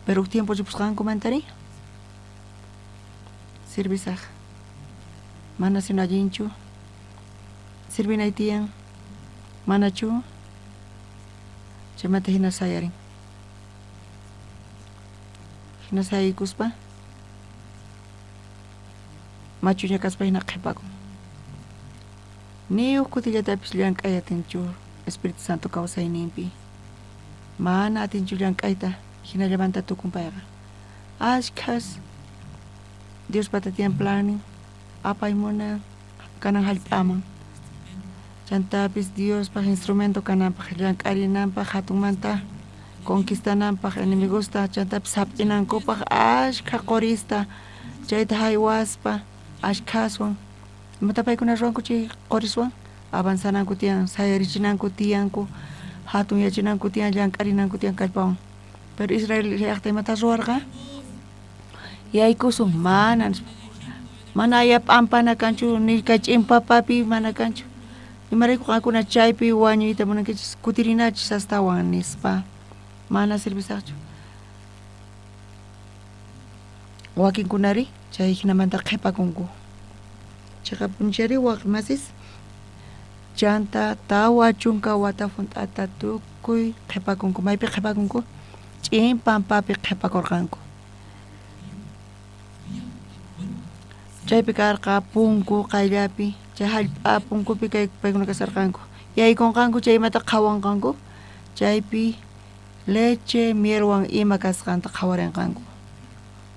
Pero huk tiempo ripusqankumantari sirvisaq. Mana sino allinchu. Sirvinay tiyan. Manachu? Chaymanta hina sayarin. Hina sayaykuspa machuña kaspa hina qhipakun. Ni huk kutillatapis llank'ay atinchu Espíritu Santo kawsayninpi. Mana atinchu llank'ayta hinallamanta tukun payqa. Ashkhas Diospata tiyan plannin apaymuna kanan hallp'aman. Chantapis Diospaj instrumento kananpaj llank'arinanpaj hatunmanta conquistananpaj enemigusta chantapis hap'inankupaj ashkha qorista chayta haywaspa ashkhaswan. Imata paykuna ruwanku chay qoriswan? Avanzananku tiyan, sayarichinanku tiyanku, hatunyachinanku tiyan, llank'arinanku tiyan kallpawan. Pero Israel llaqta imata ruwarqa? Yaykusun mana nispa. Mana aya p'ampana kanchu, ni kay ch'inpapapi mana kanchu. Imarayku qankuna chaypi wañuyta munankichis, kutirinachis astawan nispa. Mana sirvisaqchu. Wakinkunari chay hinamanta qhipakunku. Chiqapunchari waqmasis chanta 40 wata hunt'ata tukuy qhipakunku. Maypi qhipakunku? Ch'in pampapi qhipakurqanku. Chaypi karqa punku qayllapi, chay hallp'a punkupi kay paykuna kasarqanku. Yaykunqanku chay imata qhawanqanku, chaypi leche, mielwan ima kasqanta qhawarinqanku.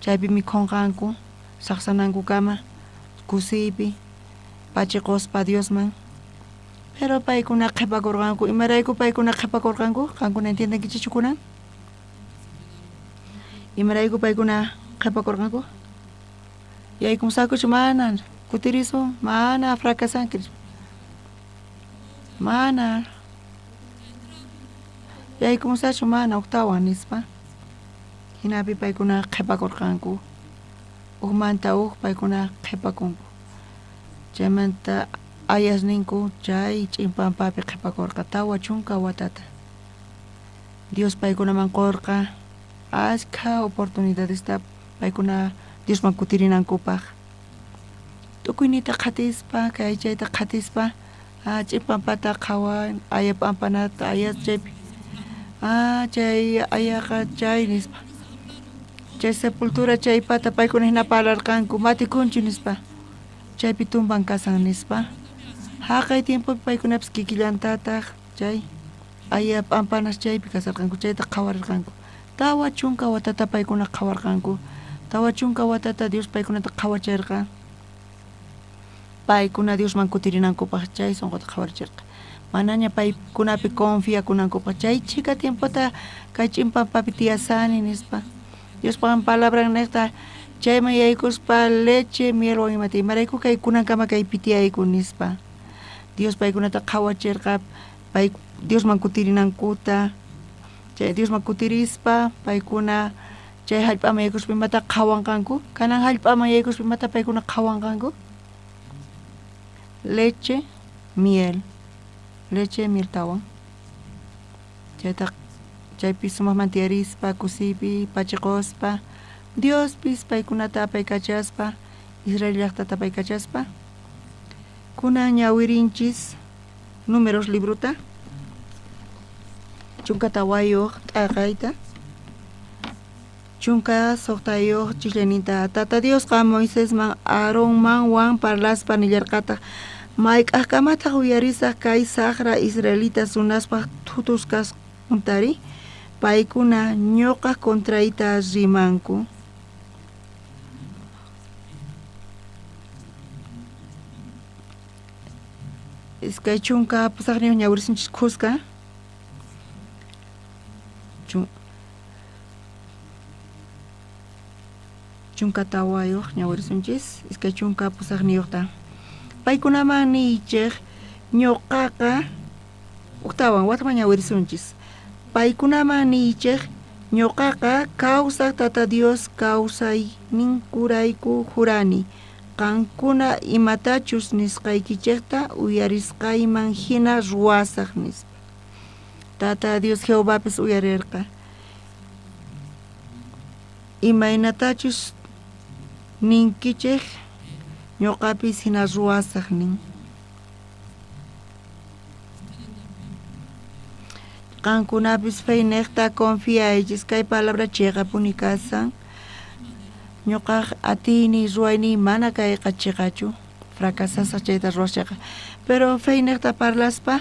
Chaypi mikhunqanku, saqsanankukama, kusiypi, pachiquspa Diosman. Pero paykuna qhipakurqanku. Imarayku paykuna qhipakurqanku? Qankuna entiendenkichikchu kunan? Imarayku paykuna qhipakurqanku? Yaykunsakuchu mana, kutirisun, mana fracasanki. Mana. Yaykunsachu mana uktawan nispa. Hinapi paykuna qhipakurqanku. Ukmanta uk paykuna qhipakunku. Chaymanta ayasninku chay ch'inpampapi qhipakurqa 40 watata. Dios paykunaman qurqa ashkha oportunidadesta paykuna Diosman kutirinankupaj. Tukuynita qhatispa, kay chayta qhatispa, ch'inpampata qhawan, aya p'ampanata, aya chaypi. Chay ayaqa chay nispa. Chay sepultura chaypata paykuna hina parlarqanku, matikunchu nispa. Chaypi tumban kasan nispa. Haqay tiempopi paykunapis kikillantataq chay aya p'ampanas chaypi kasarqanku, chayta qhawarirqanku. 40 watata paykuna qhawarqanku. 40 watata Dios paykunata qhawachirqa. Paykuna Diosman kutirinankupaj chay sunquta qhawarichirqa. Manaña paykunapi confiakunankupaj chay chhika tiempota kay ch'inpampapi tiyasani nispa. Diospaj palabran niqta chayman yaykuspa leche, mielwan imata imarayku kay kunankama kaypi tiyayku nispa. Dios paykunata qhawachirqa pay Diosman kutirinankuta. Chay Diosman kutirispa paykuna chay hallp'aman yaykuspa imata qhawanqanku. Kanan hallp'aman yaykuspa imata paykuna qhawanqanku? Leche, miel. Leche, miel tawan. Chayta chaypi sumaqman tiyarispa, kusiypi, pachiquspa, Diospis paykunata apaykachaspa, Israel llaqtata apaykachaspa. Kunan ñawirinchis Números libruta, 14 t'aqayta, 16 chiklayninta Tata Diosqa Moisesman Aaronmanwan parlaspa nillarqataq mayk'ajkamataq uyarisaq kay sajra israelitas runaspaj thutusqasqantari paykuna ñuqaj contrayta rimanku. Iskay chunka pusaqniyuq ñawirisunchis khuska. 14 ñawirisunchis 28niyuqta. Paykunaman niychej ñuqaqa ujtawan watman ñawirisunchis. Paykunaman niychej ñuqaqa kawsaq Tata Dios kawsayninkurayku jurani. Qankuna imatachus nisqaykichejta uyarisqayman hina ruwasaq nispa. Tata Dios Jehovapis uyarerqa. Imaynatachus ninkichej ñuqapis hina ruwasaq nin. Qankunapis feynejta confiaychis kay palabra chiqapuni kasan. Ñuqaj atiyniy ruwayniy mana kayqa chiqachu fracasasaq chayta ruwaschaqa. Pero feynejta parlaspa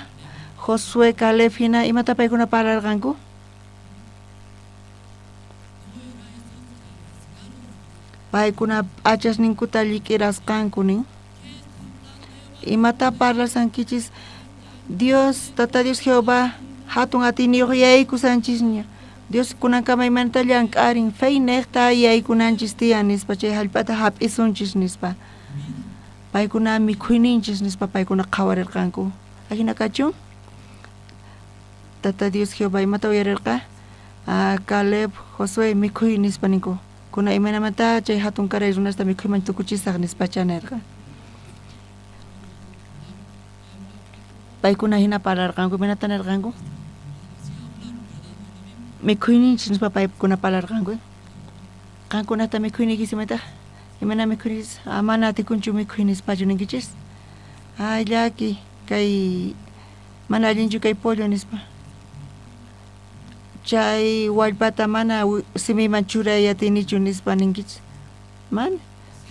Josué Caleb hina imata paykuna parlarqanku? Paykuna p'achasninkuta llik'irasqanku nin. Imata parlasankichis Dios, Tata Dios Jehová hatun atiyniyuq yaykusanchisña. Dios kunankama imaynata llank'arin feynejta yaykunanchis tiyan nispa chay hallp'ata hap'isunchis nispa. Paykuna mikhuyninchis nispa paykuna qhawarirqanku. Ajina kachun? Tata Dios Jehová imata uyarirqa? Caleb, Josué mikhuy nispa ninku. Kuna imaynamanta chay hatun karay runasta mikhuyman tukuchisaq nispacha nirqa. Paykuna hina parlarqanku, imaynata nirqanku? Mikhuyninchis nispa paykuna parlarqanku. Qankunata mikhuyniykis imataq? Imayna mikhuyninchis? Mana atikunchu mikhuy nispachu ninkichis? Ay llaki kay mana allinchu kay pollo nispa. Chay wallpata mana simiyman churay atinichu nispa ninkichis. Mana.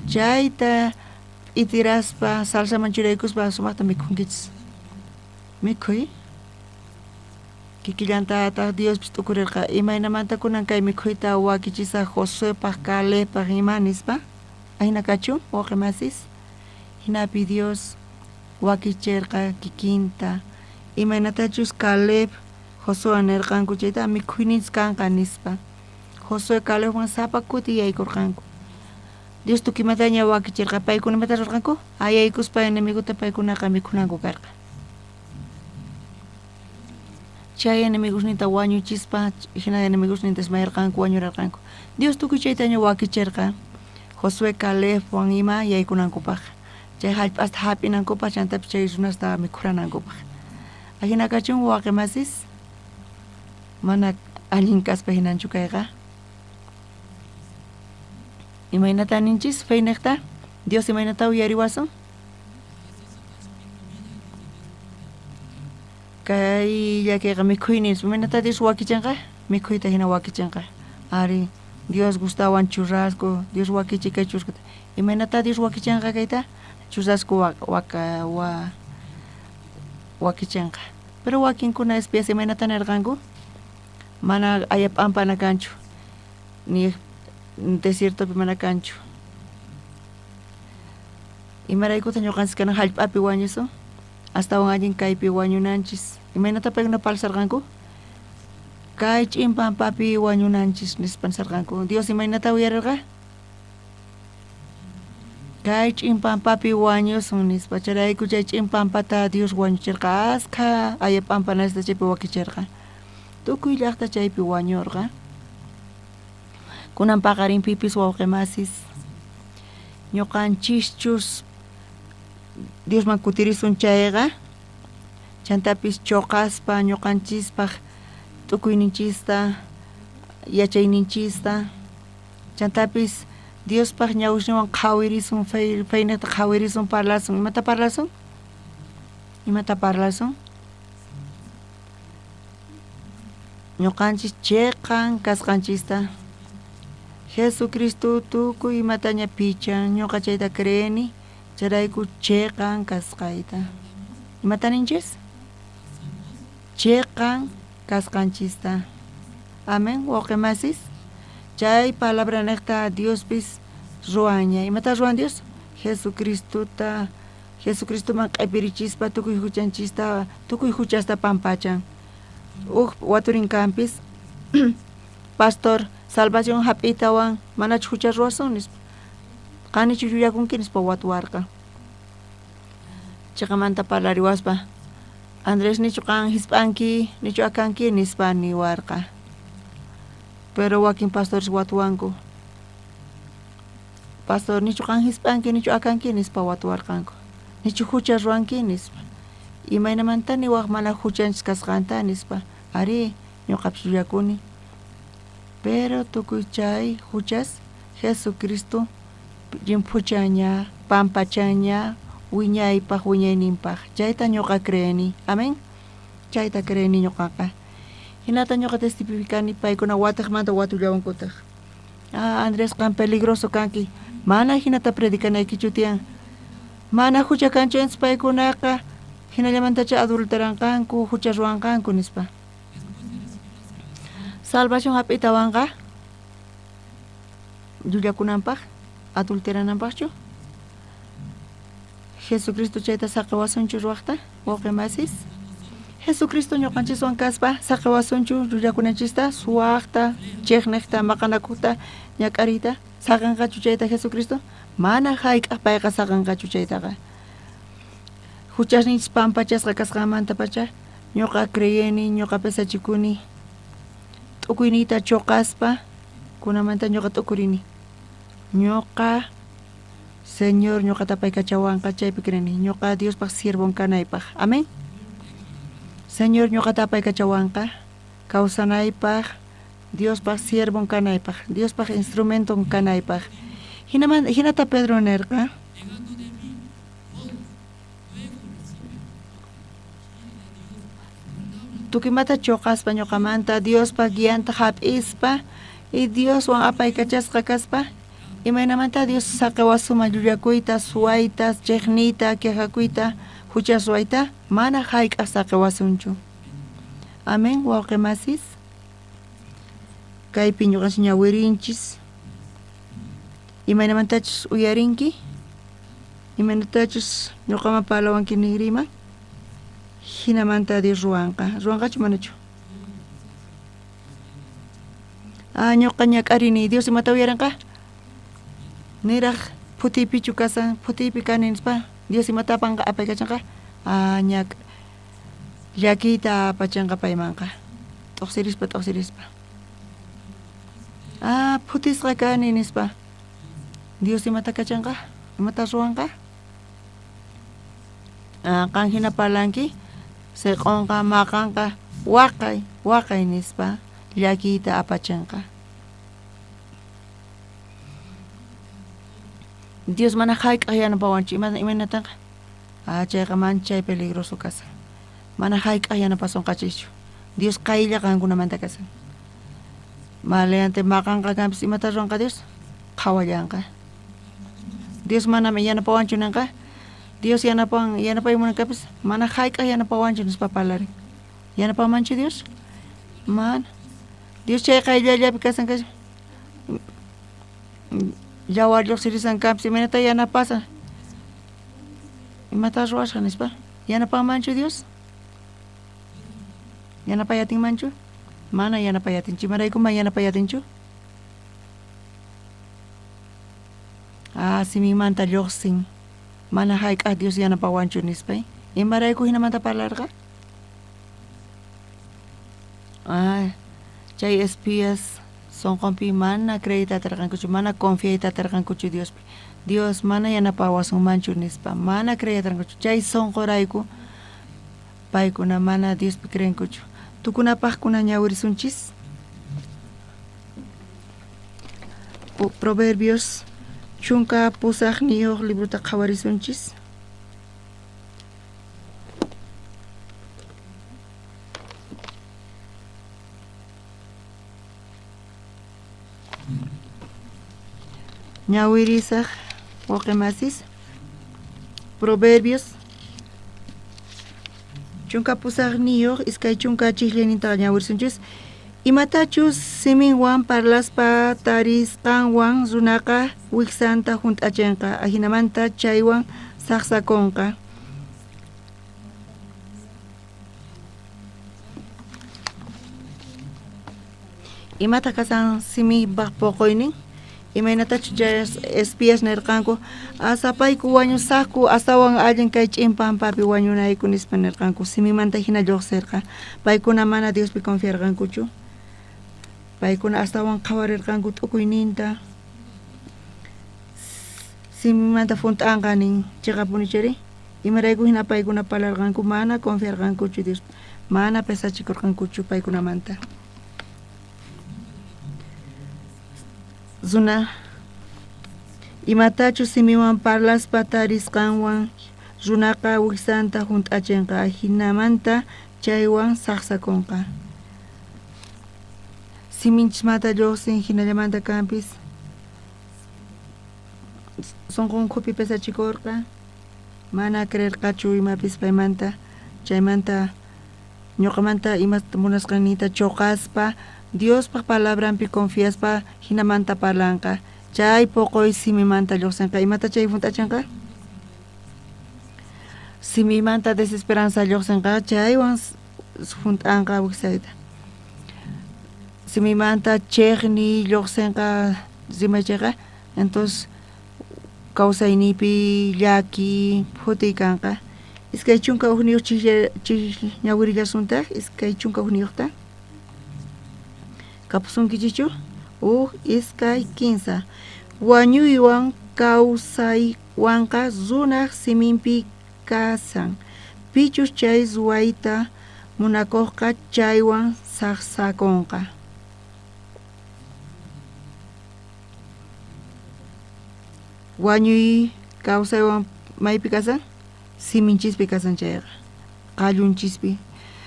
Chayta p'itiraspa salsaman churaykuspa sumaqta mikhunkichis. Mikhuy. Kikillantataq Diospis t'ukurirqa imaynamanta kunan kay mikhuyta wakichisaq Josuepaj Calebpaj ima nispa. Ajina kachun wawqi masis. Hinapi Dios wakichirqa kikinta. Imaynatachus Caleb Josué nirqanku chayta mikhuyninchis kanqa nispa. Josué Calebwan sapa kuti yaykurqanku. Dios tukuymataña wakichirqa paykuna imata rurqanku? Ayaykuspa enemiguta paykunaqa mikhunanku karqa. Chay enemigosninta wañuchispa hina enemigosninta ismayarqanku wañurarqanku. Dios tukuy chaytaña wakichirqa Josué Calebwan ima yaykunankupaq. Chay hallp'asta hap'inankupaq chantapis chay runasta mikhuranankupaq. Ajina kachun wawqi masis? Mana allin kaspa hinanchu kayqa. Imaynata ninchis feynejta? Dios imaynata uyariwasun? Kay llakiyqa mikhuynin imaynata Dios wakichinqa? Mikhuyta hina wakichinqa. Ari Dios gustawan churrasco, Dios wakichi kay churrascota. Imaynata Dios wakichinqa kayta? Churrasco wakichinqa. Pero wakinkuna espías imaynata nirqanku? Mana aya p'ampana kanchu, ni desiertopi mana kanchu. Imaraykutaq ñuqanchis kanan hallp'api wañusun? Astawan allin kaypi wañunanchis. Imaynata paykuna parlasarqanku? Kay ch'in pampapi wañunanchis nispa nisarqanku. Dios imaynata uyarirqa? Kay ch'in pampapi wañusun nispa. Chayrayku chay ch'in pampata Dios wañuchirqa askha aya p'ampanasta chaypi wakichirqa. Tukuy llaqta chaypi wañurqa. Kunan paqarinpipis wawqi masis ñuqanchischus Diosman kutirisun chayqa chantapis choqaspa ñuqanchispaq t'ukuyninchista yachayninchista chantapis Diospaq ñawishniwan qhawirisun feynejta qhawirisun parlasun. Imata parlasun? Imata parlasun? Ñuqanchis chiqan kasqanchista Jesucristo tukuy imataña pichan, ñuqa chayta creeni, chayrayku cheqan kasqayta. Imata ninchis? Cheqan kasqanchista. Amén, wawqimasis. Chay palabra niqta Diospis ruwanña. Imata ruwan Dios? Jesucristota, Jesucristoman q'ipirichispa tukuy huchanchista, tukuy huchasta pampachan. Uj waturin kanpis pastor salvación hap'itawan manachu hucha ruwasun nispa. Qanichu yuyakunki nispa watuwarqa. Chiqamanta parlariwaspa Andrés nichu qan hisp'anki, nichu akanki nispa niwarqa. Pero wakin pastores watuwanku. Pastor nichu qan hisp'anki, nichu akanki nispa watuwarqanku. Nichu hucha ruwanki nispa. Imaynamanta niwaq mana huchanchis kasqanta nispa. Ari, ñuqapis yuyakuni. Pero tukuy chay huchas Jesucristo llimphuchaña, pampachaña, wiñaypaj wiñayninpaj. Chayta ñuqa creeni. Amén. Chayta creeni ñuqaqa. Hinata ñuqa testificani paykuna wataqmanta watullawankutaq. Ah, Andrés qan peligroso kanki. Mana hinata predicanaykichu tiyan. Mana hucha kanchu entonces paykunaqa hinallamantacha adulteranqanku, hucha ruwanqanku nispa. Salvación hap'itawanqa llullakunanpaj, adulterananpajchu. Jesucristo chayta saqiwasunchu ruwaqta, wawqimasis. Jesucristo ñuqanchiswan kaspa saqiwasunchu llullakunanchista, suwaqta, chiqniqta, maqanakuqta, ñak'ariyta, saqinqachu chayta Jesucristo? Mana hayk'aq payqa saqinqachu chaytaqa. Huchasninchis pampachasqa kasqanmanta pacha ñuqa creyeni, ñuqa pesachikuni, t'ukuyniyta chuqaspa kunamanta ñuqa t'ukurini. Ñuqa Señor ñuqata paykachawanqa chaypi creeni, ñuqa Diospaq siervon kanaypaq. Amén. Señor ñuqata apaykachawanqa kawsanaypaq, Diospaq siervon kanaypaq, Diospaq instrumenton kanaypaq. Hinaman hinata Pedro nirqa. Tukimata chuqaspa ñuqamanta Diospa guianta hap'ispa y Dioswan apaykachasqa kaspa imaynamanta Dios saqiwasuman llullakuyta, suwayta, chiqniyta, quejakuyta, hucha ruwayta mana hayk'aq saqiwasunchu. Amén, wawqimasis. Kaypi ñuqanchis ñawirinchis. Imaynamantachus uyarinki, imaynatachus ñuqaman parlawanki ninriman, hinamanta Dios ruwanqa. Ruwanqachu manachu? Ah, ñuqa ñak'arini, Dios imata uyarinqa? Niraq phutiypichu kasan, phutiypi kani nispa, Dios imata apanqa apaykachanqa? Ah, ñak llakiyta apachanqa paymanqa. T'uqsirispa, t'uqsirispa. Ah, phutisqa kani nispa. Dios imata kachanqa? Imata ruwanqa? Ah, qan hina parlanki, siq'unqa, maqanqa, waqay, waqay nispa llakiyta apachanqa. Dios mana hayk'aq yanapawanchu, imaynatanqa? Ah, chayqa manchay peligroso kasan. Mana hayk'aq yanapasunqachischu. Dios qaylla qankunamanta kasan. Maleante maqanqa kanpis imata ruwanqa Dios? Qhawallanqa. Dios manami yanapawanchu ninqa. Dios yanapawan, yanapay munankapis mana hayk'aq yanapawanchu nispa parlarin. Yanapamanchu Dios? Mana. Dios chay qayllallapi kasan kashan. Yawar lluqsirisan kanpis imaynata yanapasa? Imata ruwasqa nispa? Yanapanmanchu Dios? Yanapayatinmanchu? Mana yanapayatinchu. Imarayku mana yanapayatinchu? Ah, siminmanta lluqsin. Mana hayk'aq Dios yanapawanchu nispa. Imarayku hinamanta parlarqa? Ah, chay espías sonqonpi mana creeyta atirqankuchu, mana confiayta atirqankuchu Diospi. Dios mana yanapawasunmanchu nispa, mana creeyta atirqankuchu. Chay sonqorayku paykuna mana Diospi creenkuchu. Tukunapaqkuna ñawirisunchis. Proverbios 18 librota qhawarisunchis. Ñawirisaj wawqimasis. Proverbios 18 20 chijllaynintaqa ñawirisunchis. Imatachus siminwan parlaspa tarisqanwan runaqa wiksanta hunt'achinqa, ajinamanta chaywan saqsakunqa. Imata kasan simipaq poqoynin? Imaynatachus chay espías nirqanku, asapayku wañusaqku, astawan allin kay ch'in pampapi wañunayku nispa nirqanku, simimanta hina lluqsirqa. Paykuna mana Diospi confiarqankuchu. Paykuna astawan qhawarirqanku t'ukuyninta. Simimanta hunt'anqa nin, chiqapuni chayri. Imarayku hina paykuna parlarqanku, mana confiarqankuchu Dios, mana pesachikurqankuchu paykunamanta. Runa imatachus simiwan parlaspa tarisqanwan runaqa wiksanta hunt'achinqa, ajinamanta chaywan saqsakunqa. Siminchismanta lluqsin hinallamanta kanpis sunqunkupi pesachikurqa, mana creerqachu imapis paymanta, chaymanta ñuqamanta ima munasqanninta chuqaspa Diospaq palabranpi confiaspa hinamanta parlanqa. Chay poqoy simimanta lluqsinqa. Imata chay hunt'achinqa? Simimanta desesperanza lluqsinqa, chaywan hunt'anqa wiksayta. Simimanta chiqni lluqsinqa rimaychayqa, entonces kawsaynipi llaki phutiy kanqa. 21 ñawirillasuntaq, 21ta. Kapusunkichikchu? 1, 2, 3. Wañuywan kawsaywanqa runaq siminpi kasan. Pichus chay ruwayta munakuqqa chaywan saqsakunqa. Wañuy kawsaywan maypi kasan? Siminchispi kasan chayqa, qallunchispi.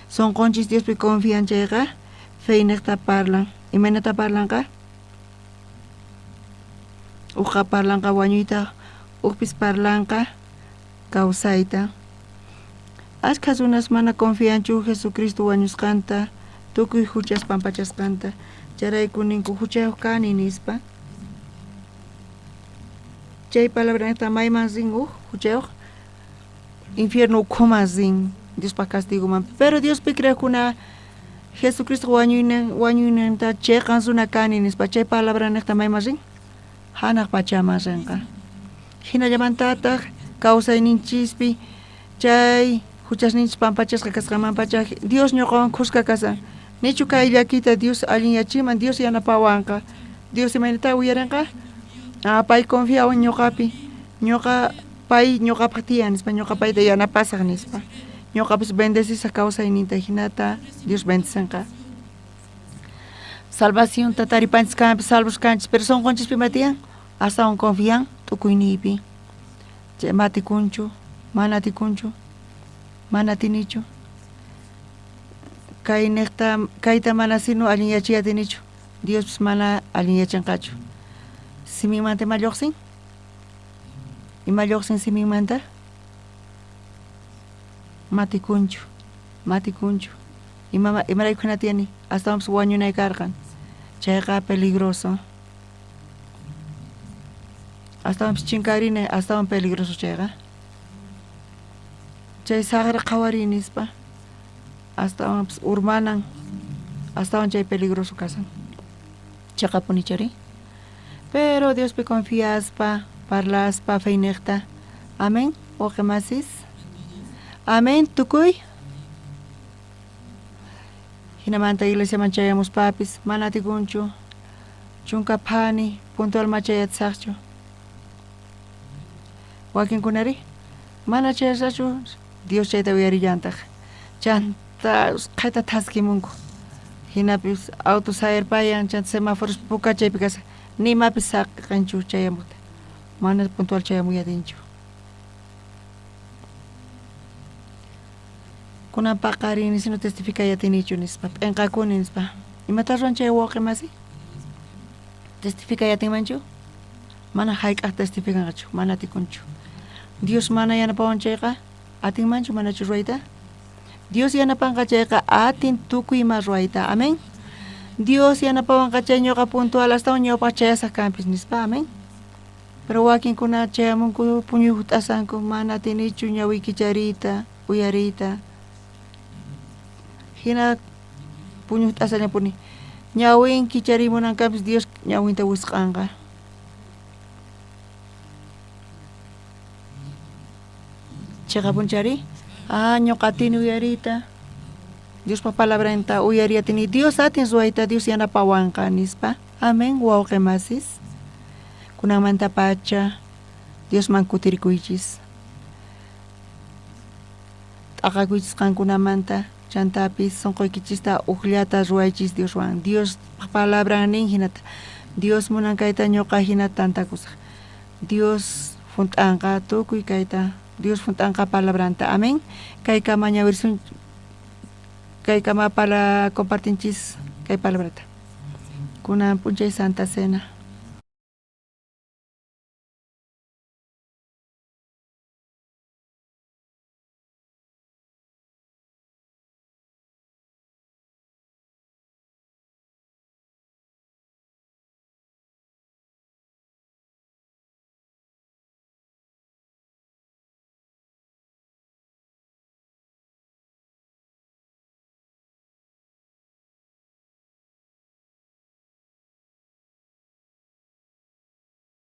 Sunqunchis Diospi confian chayqa, feyniqta parlan. Imaynata parlanqa? Uqqa parlanqa wañuyta, uqpis parlanqa kawsayta. Ashkha runas mana confianchu Jesucristo wañusqanta, tukuy huchas pampachasqanta. Chayrayku ninku huchayuq kani nispa. Chay palabranita mayman rin uq huchayuq? Infierno ukhuman rin, Diospaq castigoman. Pero Diospi creeqkuna Jesucristo wañuyninta chiqan runa kani nispa, chay palabranejta mayman rin? Hanaq pachaman rinqa. Hinallamantataq kawsayninchispi chay huchasninchis pampachasqa kasqanman pacha Dios ñuqawan khuska kasan. Nichu kay llakita Dios allinyachiman, Dios yanapawanqa. Dios imaynata uyarinqa? Ah, pay confiawan ñuqapi. Ñuqa pay ñuqapaq tiyan nispa, ñuqa payta yanapasaq nispa. Ñuqapis bendecisaq kawsayninta hinata Dios bendicenqa. Salvacionta taripanchis kanpis, salvos kanchis, pero sunqunchispi ima tiyan? Astawan confian t'ukuyniypi. Chay matikunchu, mana atikunchu, mana atinichu. Kay niqta, kayta mana sino allinyachiy atinichu. Diospis mana allinyachinqachu. Siminmanta ima lluqsin? Ima lluqsin siminmanta? Matikunchu, matikunchu. Imarayku hina tiyani? Astawanpis wañunay karqan. Chayqa peligroso. Astawanpis chinkarinay, astawan peligroso chayqa. Chay saqra qhawariy nispa. Astawanpis urmanan, astawan chay peligroso kasan. Chiqapuni chari. Pero Diospi confiaspa, parlaspa, feyniqta. Amén, wawqimasis. Amén, tukuy. Hinamanta iglesiaman chayamuspapis, mana atikunchu. Chunka phani, puntual machayatsaqchu. Wakinkunari, mana chayasqachu, Dios chayta uyarillantaq. Chanta usqhayta thaskimunku. Hinapis auto sayarpayan, chanta semáforos puka chaypi kashan. Ni imapis saqinchu chayamuqta. Mana puntual chayamuy atinchu. Kunan paqarin sino testificay atinichu nispa, p'inqakuni nispa. Imata ruwan chay wawqi masi? Testificay atinmanchu? Mana hayk'aq testificanqachu, mana atikunchu. Dios mana yanapawan chayqa, atinmanchu manachu ruwayta? Dios yanapanqa chayqa atin tukuy ima ruwayta. Amén. Dios yanapawanqa chay ñuqa puntual astawan ñawpaq chayasaq kanpis nispa. Amén. Pero wakinkuna chayamunku puñuy hut'asanku, mana atinichu ñawi kichariyta, uyariyta. Hina puñuy hut'asallapuni. Ñawin kicharimunankapis Dios ñawinta wisq'anqa. Chiqapunchari? Ah, ñuqa atini uyariyta. Diospa palabranta uyariy atini. Dios atin ruwayta, Dios yanapawanqa nispa. Amén, wawqi masis. Kunanmanta pacha Diosman kutirikuychis. T'aqakuychis qankunamanta, chantapis sunquykichista ujllata ruwaychis Dioswan. Diospa palabran nin hinata. Dios munan kayta ñuqa hina tantakusaq. Dios junt'anqa tukuy kayta. Dios junt'anqa palabranta. Amén. Kaykama ñawirisun, kaykama para compartinchis kay palabrata. Kunan p'unchay Santa Cena.